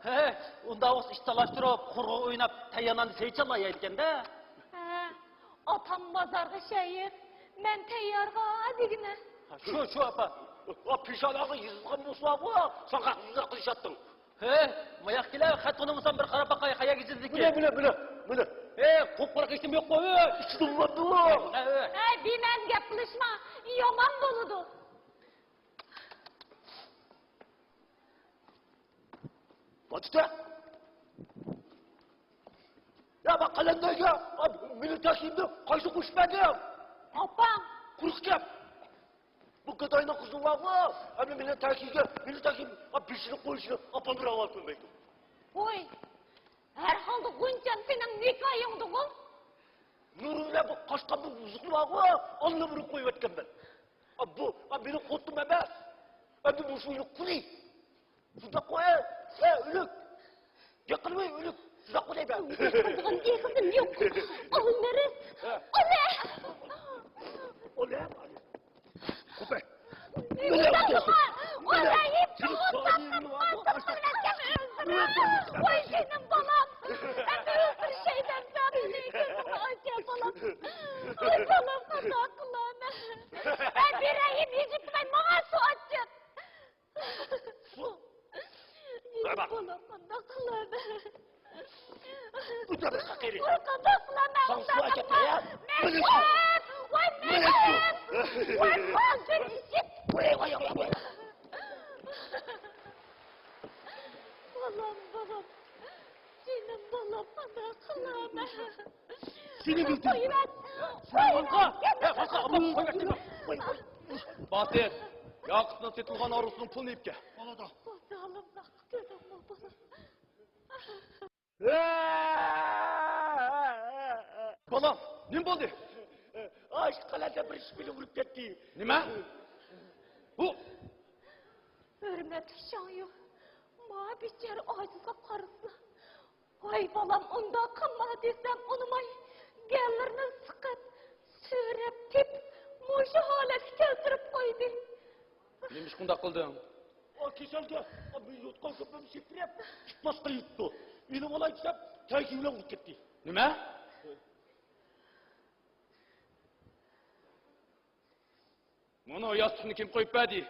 ھە، ئۇنداق بولسا ئىش تالاشتۇرۇپ، قۇرغا ئويناپ، تەييار ناننى سەيچانلا يەيدىكەن-دە. ھە، ئاپام بازارغا شەيىپ، مەن تەييارغا دېگىنە. شۇ، شۇ، ئاپا. ئا، پېشانەڭگە يېزىلغان بولسىلا بۇ، ساڭا قىزىق قىلىشاتتىڭ. ھە، ماياق كېلە، خەت قويمىسام بىر قاراپ باقاي، قايەرگە يېزىلدىكىن. مىنە، مىنە، مىنە، مىنە. ھە، قوپقۇراق ئىشتىم يوق قوي. ئىچىدە ئۇللاندىلا. ھە، ھە. ھە، بىمەنە گەپ قىلىشما، يامان بولىدۇ. ۋاجىتە! يا، ما قەلەندەرگە، ئا، مېنىڭ تەكلىپىمنى قايسى قوشۇپ بەردىڭ؟ ئاپام. قۇرۇق گەپ. بۇ گاداينىڭ قىزى بارغۇ، ئەمدى مېنىڭ تەكلىپىمگە، مېنىڭ تەكلىپىمگە، ئا، بېشىنى قويۇشىنى ئاپام راۋا كۆرمەيدۇ. ۋوي، ھەرھالدا غۇنچەم سېنىڭ نىكاھىڭدىغۇ. نۇرى بىلەن بۇ قاچقان بىر بۇزۇقنى بارغۇ، ئاللىبۇرۇن قويۇۋەتكەنمەن. ئا، بۇ، ئا، مېنىڭ خوتۇنۇم ئەمەس. ئەمدى مۇشۇ ئۆينىڭ قۇلى. شۇنداق قوي، ھە، ئۆلۈك. گەپ قىلماي ئۆلۈك. شۇنداق قوي دەيمەن. قىلىدىغان ئېغىزىم يوق. ئالمىرىس. ھە. ئالە. ئالە، ئالە. قوپە. مېنى قىلما. ئالە، يېپىشىپ قالسام، قىلمايمەن، سېنى ئۆلتۈرۈپ. ۋاي، جېنىم بالام. ئەمدى ئۆلتۈرۈشەي دەمسەن مېنى، كۆزۈڭنى ئاچ، بالام. ۋاي، بالام، قانداق قىلىمەن؟ ئەي، بىرەيىم يېجىپ قوي، ماڭا سۇ ئاچچىق. سۇ؟ يېزىپ بولا، قانداق قىلىمەن؟ بۇ دەملىك قېرى. ۋاي، قانداق قىلىمەن؟ ساڭا سۇ ئەكەتمەي، ھە؟ مەن مېنى سۇ! ۋاي، مېنى سۇ! ۋاي، قالدىم ئىچىپ! ۋاي، ۋاي، ۋاي، ۋاي. بالام، بالام. جېنىم بالام، قانداق قىلىمەن؟ سېنى بىلدىم. قويۇۋەت! سەن ماڭا! قويۇۋەت! ھە، ماڭا! قويۇۋەت! قوي، قوي. باتىر، ياقۇپنىڭ سېتىلغان ئارزۇسىنىڭ پۇلىنى ئېلىپ كەل. بولىدۇ. بۇ زالىملىق كۆرۈڭمۇ بۇنى؟ بالام، نېمە بولدى؟ ئاشۇ قەلەندەر بىر ئىش بىلەن ئۇرۇپ كەتتى. نېمە؟ بۇ؟ ھۆرمەتلىك شاڭيۇ، ما بىچارە ئاجىزغا قارىسا، ۋاي بالام، ئۇنداق قىلما دېسەم ئۇنىماي، گەللىرىنى سىقىپ، سۆرەپ تېپىپ، مۇشۇ ھالەتكە كەلتۈرۈپ قويدى. نېمىشقا ئۇنداق قىلدىڭ؟ ئا، كېسەلگە، ئا، يوتقان-سوپىنى سېپىرىپ، ئىپلاسقا يۇتتى. ئېلىۋالاي دېسەم، تەيكى بىلەن ئۇرۇپ كەتتى. نېمە؟ مانا ياستۇقنى كىم قويۇپ بەردى؟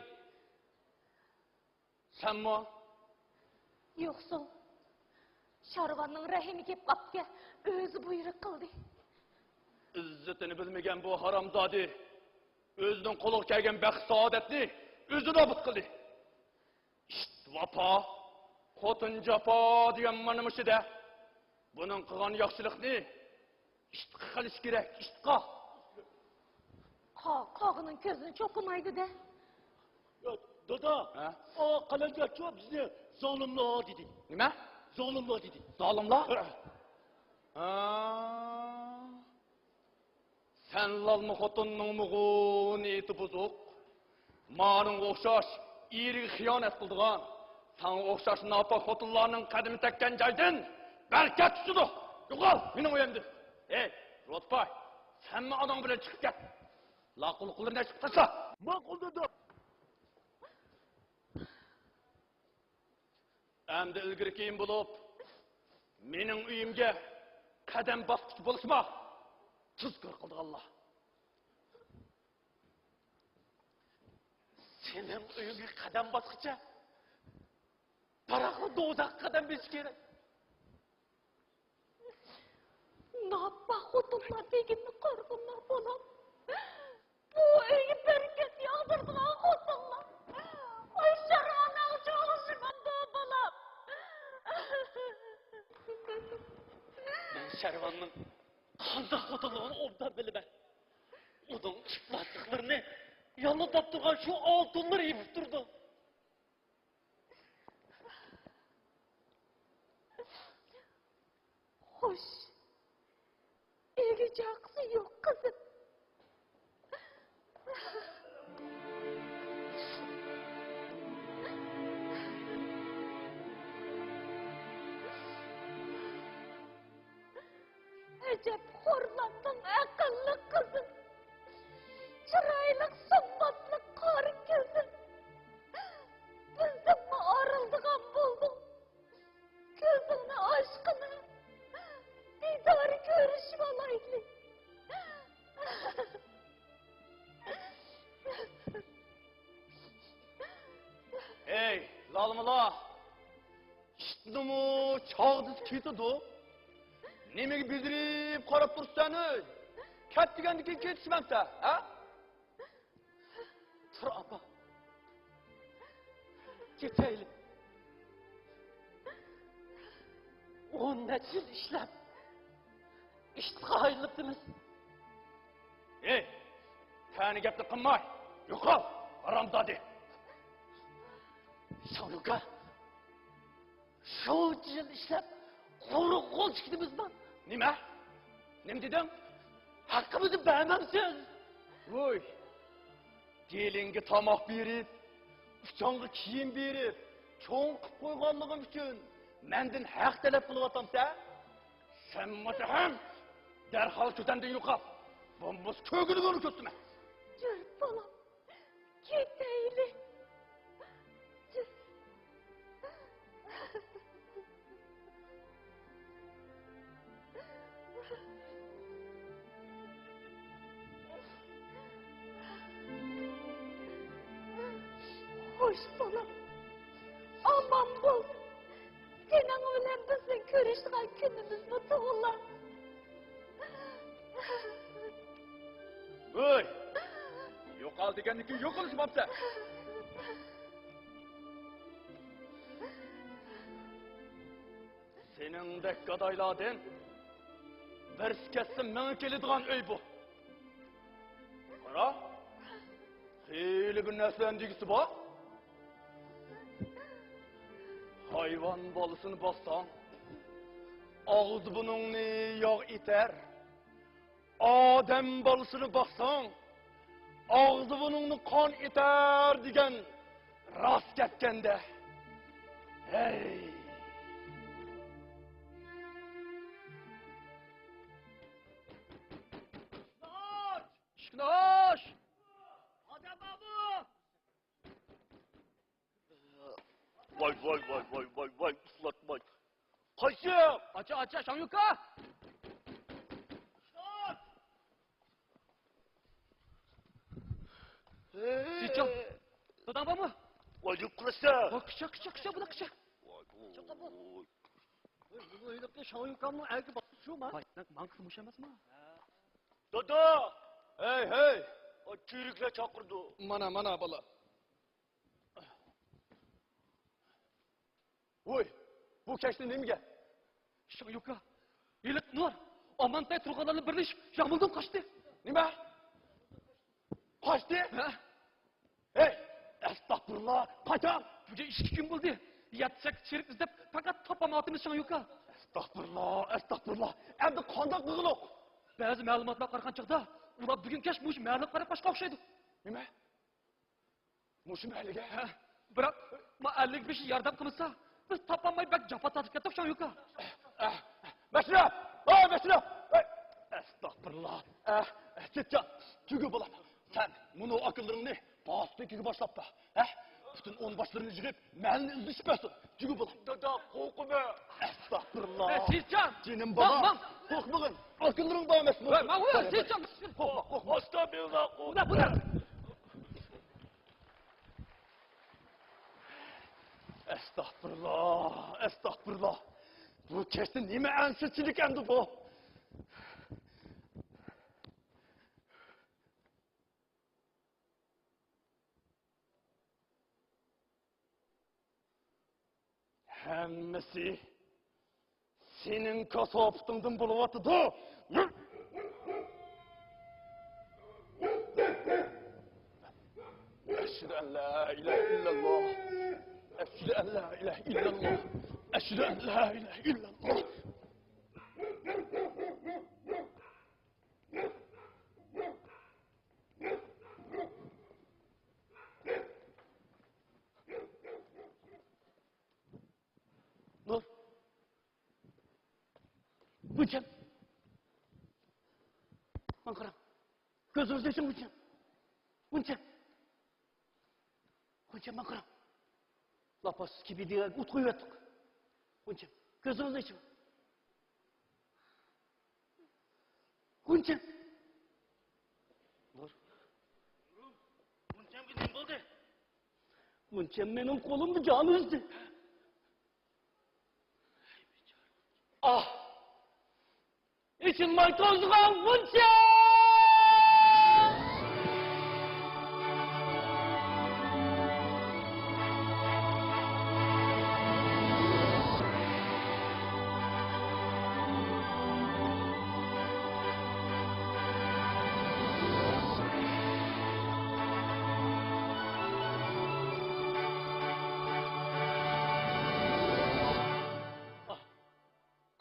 سەنمۇ؟ يوقسۇ. شارۋاننىڭ رەھىمى كېلىپ قاپتىكەن، ئۆزى بۇيرۇق قىلدى. ئىززىتىنى بىلمىگەن بۇ ھارامزادە ئۆزىنىڭ قولىغا كەلگەن بەخت-سائادەتنى ئۆزى نابۇت قىلدى. ئىت ۋاپا، خوتۇن جاپا دېگەن مانا مۇشۇ-دە. بۇنىڭ قىلغان ياخشىلىقنى ئىتقا قىلىش كېرەك، ئىتقا. قا-، قاغىنىڭ كۆزىنى چوقۇمايدۇ-دە. يا، دادا، ھە؟ ئا قەلەندەرچۇ بىزنى زالىملار دېدى. نېمە؟ زالىملار دېدى. زالىملار؟ ھە. ھا. سەن لالما خوتۇننىڭمۇغۇ نىيىتى بۇزۇق؟ مانىڭغا ئوخشاش ئېرىگە خىيانەت قىلىدىغان، ساڭا ئوخشاش ناپاك خوتۇنلارنىڭ قەدىمى تەگكەن جايدىن بەرىكەت چۈشىدۇ. يوقال مېنىڭ ئۆيۈمدىن. ھەي، روتپاي، سەنمۇ ئاناڭ بىلەن چىقىپ كەت. لاققۇلۇقلىرىنى چىقىپ تاشلا. ماقۇل دادا. ئەمدى ئىلگىرى-كېيىن بولۇپ مېنىڭ ئۆيۈمگە قەدەم باسقۇچى بولۇشما، تۇزكور قىلىدىغانلار. سېنىڭ ئۆيۈڭگە قەدەم باسقۇچە، بىراقلا دوزاخقا قەدەم بېسىش كېرەك. ناپاك خوتۇنلار دېگىنىنى قارىغىنلار بولۇپ، بۇ ئۆيگە بەرىكەت ياغدۇرىدىغان خوتۇنلار. ئاي، شەرۋاننىڭ چوغۇشى بولدى، بالام. مەن شەرۋاننىڭ قانداق خوتۇنلۇقىنى ئوبدان بىلىمەن. ئۇنىڭ ئىپلاسلىقلىرىنى يالىنداپ تۇرغان شۇ ئالتۇنلار يېپىپ تۇرىدۇ. خوش، ئۆيگە چاقىسى يوق قىزىم. ئەجەب خورلاندىڭ ئەقىللىق قىزىم، چىرايلىق سۇمباتلىق قارا كۆزۈم، بىزدىنمۇ ئايرىلىدىغان بولدۇڭ. كۆزۈڭنى ئاچقىنا، دىدار كۆرۈشۈۋالايلى. ھەي، لالىمالا! ئىتنىمۇ چاغدىسى كېتىدۇ. نېمىگە بېدىرىپ قاراپ تۇرسەن، ئۆي؟ كەت دېگەندىن كېيىن كېتىشمەمسەن، ھە؟ تۇر، ئاپا. كېتەيلى. ئون نەچچە يىل ئىشلەپ، ئىتقا ئايلىنىپتىمىز. ھەي، تەنە گەپنى قىلماي، يوقال، ھارامزادە. شاڭيۇكا، شۇنچە يىل ئىشلەپ، قۇرۇق قول چىقتىمىزمۇ؟ نېمە؟ نېمە دېدىڭ؟ ھەققىمىزنى بەرمەمسىز؟ ۋوي، گېلىڭگە تاماق بېرىپ، ئۇچاڭغا كىيىم بېرىپ، چوڭ قىپ قويغانلىقىم ئۈچۈن مەندىن ھەق تەلەپ قىلىۋاتامسەن؟ سەن ماچاھەم، دەرھال كۆزۈمدىن يوقال. بولمىسا كۆرگۈلۈكۈڭنى كۆرسىتىمەن. يۈر، بالام، كېتەيلى. يۈر. خوش، بالام. ئامان بول. سېنىڭ بىلەن بىزنىڭ كۆرۈشىدىغان كۈنىمىزمۇ تۇغۇلار. ھۆي! يوقال دېگەندىن كېيىن يوقىلىشمامسەن. سېنىڭدەك گادايلاردىن بىرسى كەتسە مىڭى كېلىدىغان ئۆي بۇ. قارا، خېلى بىر نەرسىلەرنى دېگۈسى بار. ھايۋان بالىسىنى باقساڭ، ئاغزى بۇرنۇڭنى ياغ ئېتەر. ئادەم بالىسىنى باقساڭ، ئاغزى بۇرنۇڭنى قان ئېتەر دېگەن راست گەپكەن-دە. ھەي! ئىشىكنى ئاچ! ئادەم بارمۇ؟ ۋاي، ۋاي، ۋاي، ۋاي، ۋاي، ۋاي، ئۇخلاتماي. قايسى؟ ئاچا، ئاچا، شاڭيۇكا! سىچاڭ، داداڭ بارمۇ؟ ۋاي، نېمە قىلىسەن؟ ۋاي، كىچا، كىچا، كىچا، بۇلار كىچا. ۋاي، ۋاي. ۋاي، بۇ ھېلىقى شاڭيۇكامنىڭ ئەركە باققۇچۇما؟ ۋاي، ماڭكىسى مۇشۇ ئەمەسمۇ؟ ھە. دادا! ھەي، ھەي! ئا، چېرىكلەر چاقىرىدۇ. مانا، مانا، بالا. ۋوي، بۇ كەچتە نېمە گەپ؟ شاڭيۇكا، ھېلىقى نۇر، ئامانتاي تۇرغانلارنى بىرلىشىپ، يامۇلدىن قاچتى. نېمە؟ قاچتى؟ ھە؟ ھەي، ئەستەغپۇرۇللا، قاچان؟ بۈگۈن ئىككى كۈن بولدى. يەتتە-سەككىز چېرىك ئىزدەپ، پەقەت تاپالمايۋاتىمىز، شاڭيۇكا. ئەستەغپۇرۇللا، ئەستەغپۇرۇللا. ئەمدى قانداق قىلغۇلۇق؟ بەزى مەلۇماتلارغا قارىغان چاغدا، ئۇلار بۈگۈن كەچ مۇشۇ مەھەللىگە قاراپ قاچقان ئوخشايدۇ. نېمە؟ مۇشۇ مەھەللىگە؟ ھە، بىراق، ما ئەللىك بېشى ياردەم قىلمىسا، بىز تاپالماي بەك جاپا تارتىپ كەتتۇق، شاڭيۇكا. ئەھ، مەشرەپ! ھەي، مەشرەپ! ھەي، ئەستەغپۇرۇللا! ئەھ، سېيىتجان، تۈگە بالام. سەن مۇنۇ ئاكىلىرىڭنى پاستىكىگە باشلاپ بەر. ھە؟ پۈتۈن ئونباشلىرىنى يىغىپ، مەھەللىنى ئىزدىشىپ بەرسۇن. تۈگە بالام. دادا، قورقىمەن. ئەستەغپۇرۇللا! ئەي، سېيىتجان! جېنىم بالام. ماڭ، ماڭ! قورقمىغىن. ئاكىلىرىڭ بار ئەمەسمۇ؟ ۋاي، ماڭ، ۋاي، سېيىتجان! قورقما، قورقما. ئەستەغپۇرۇللا، قورقما. بۇنى، بۇنى. ئەستەغپۇرۇللا، ئەستەغپۇرۇللا. بۇ كەچتە نېمە ئەنسىزچىلىك ئەمدى بۇ؟ ھەممىسى سېنىڭ كاساپىتىڭدىن بولۇۋاتىدۇ. أشهد أن لا إله إلا الله. أشهد أن لا إله إلا الله. أشهد أن لا إله إلا الله. نۇر. غۇنچەم. ماڭا قاراڭ. كۆزىڭىزنى ئېچىڭ، غۇنچەم. غۇنچەم. غۇنچەم، ماڭا قاراڭ. لاپاس كىبىدىگە ئوت قويۇۋەتتۇق. غۇنچەم، كۆزىڭىزنى ئېچىڭ. غۇنچەم. نۇر. غۇنچەمگە نېمە بولدى؟ غۇنچەم مېنىڭ قولۇمدا جان ئۈزدى. ئاھ! ئېچىلماي توزغان غۇنچەم!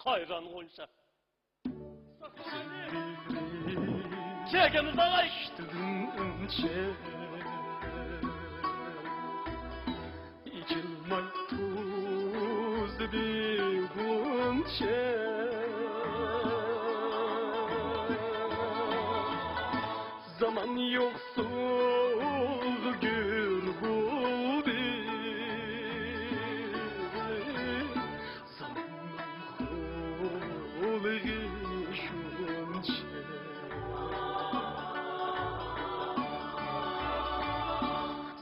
قايران غۇنچەم. چېكىمىز ئاغاي! ئېچىلماي توزدى غۇنچە. زامان يوقسۇلغا گۈر بولدى. زاماننىڭ قولىغا شۇنچە.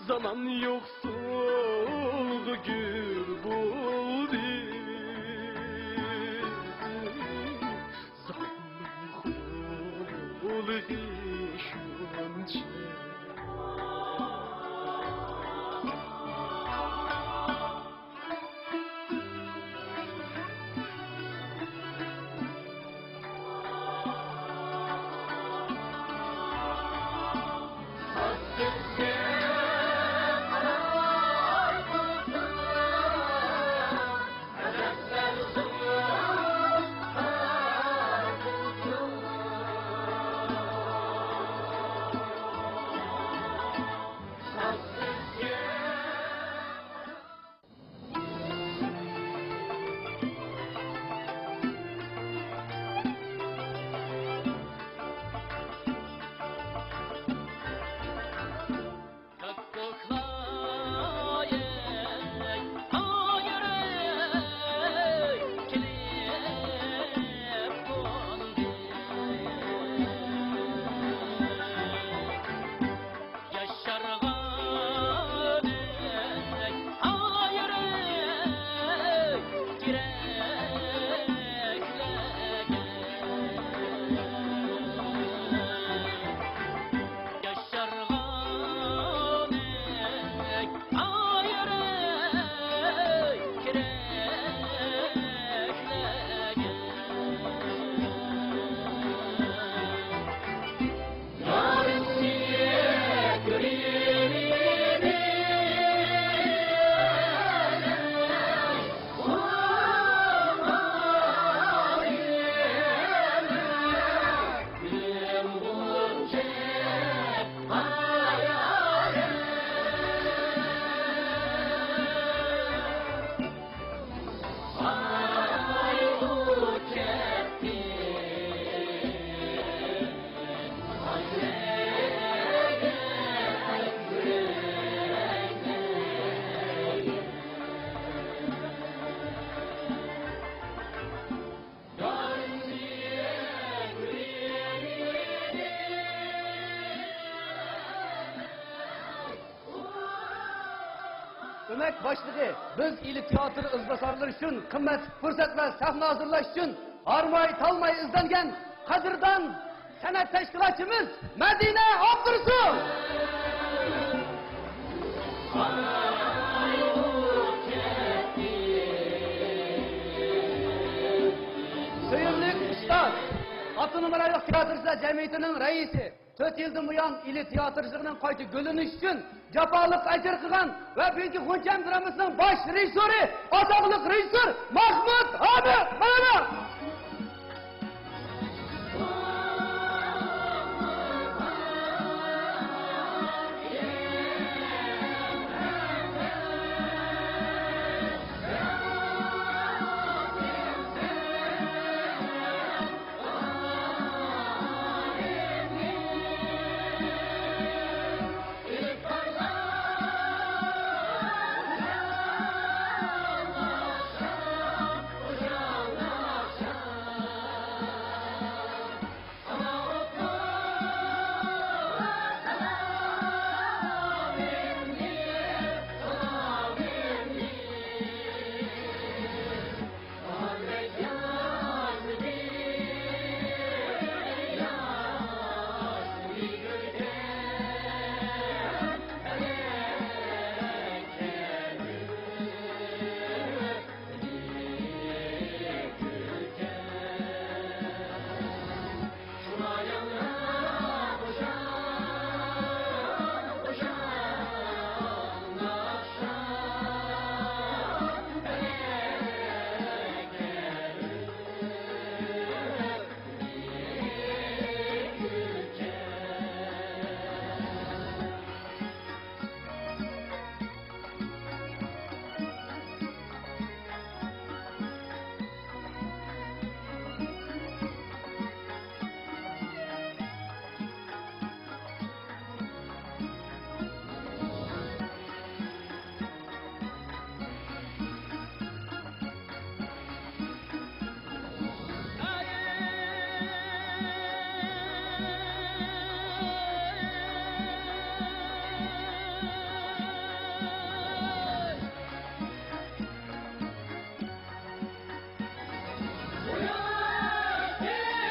زامان يوقسۇلغا گۈر بولدى. زاماننىڭ قولىغا شۇنچە. باشلىقى، بىز ئىلى تىياتىر ئىزباسارلىرى ئۈچۈن قىممەتلىك پۇرسەت ۋە سەھنە ھازىرلاش ئۈچۈن ھارماي-تالماي ئىزدەنگەن قەدىردان سەنئەت تەشكىلاتچىمىز مەدىنە ئابدۇرۇسۇل. سۆيۈملۈك ئۇستاز، ئاپتونوم رايونلۇق تىياتىرچىلار جەمئىيىتىنىڭ رەئىسى، تۆت يىلدىن بۇيان ئىلى تىياتىرچىلىقنىڭ قايتا گۈللىنىشى ئۈچۈن جاپالىق ئەجىر قىلغان ۋە بۈگۈنكى غۇنچەم درامىسىنىڭ باش رېژىسسورى، ئاتاقلىق رېژىسسور ماخمۇت ھامىت.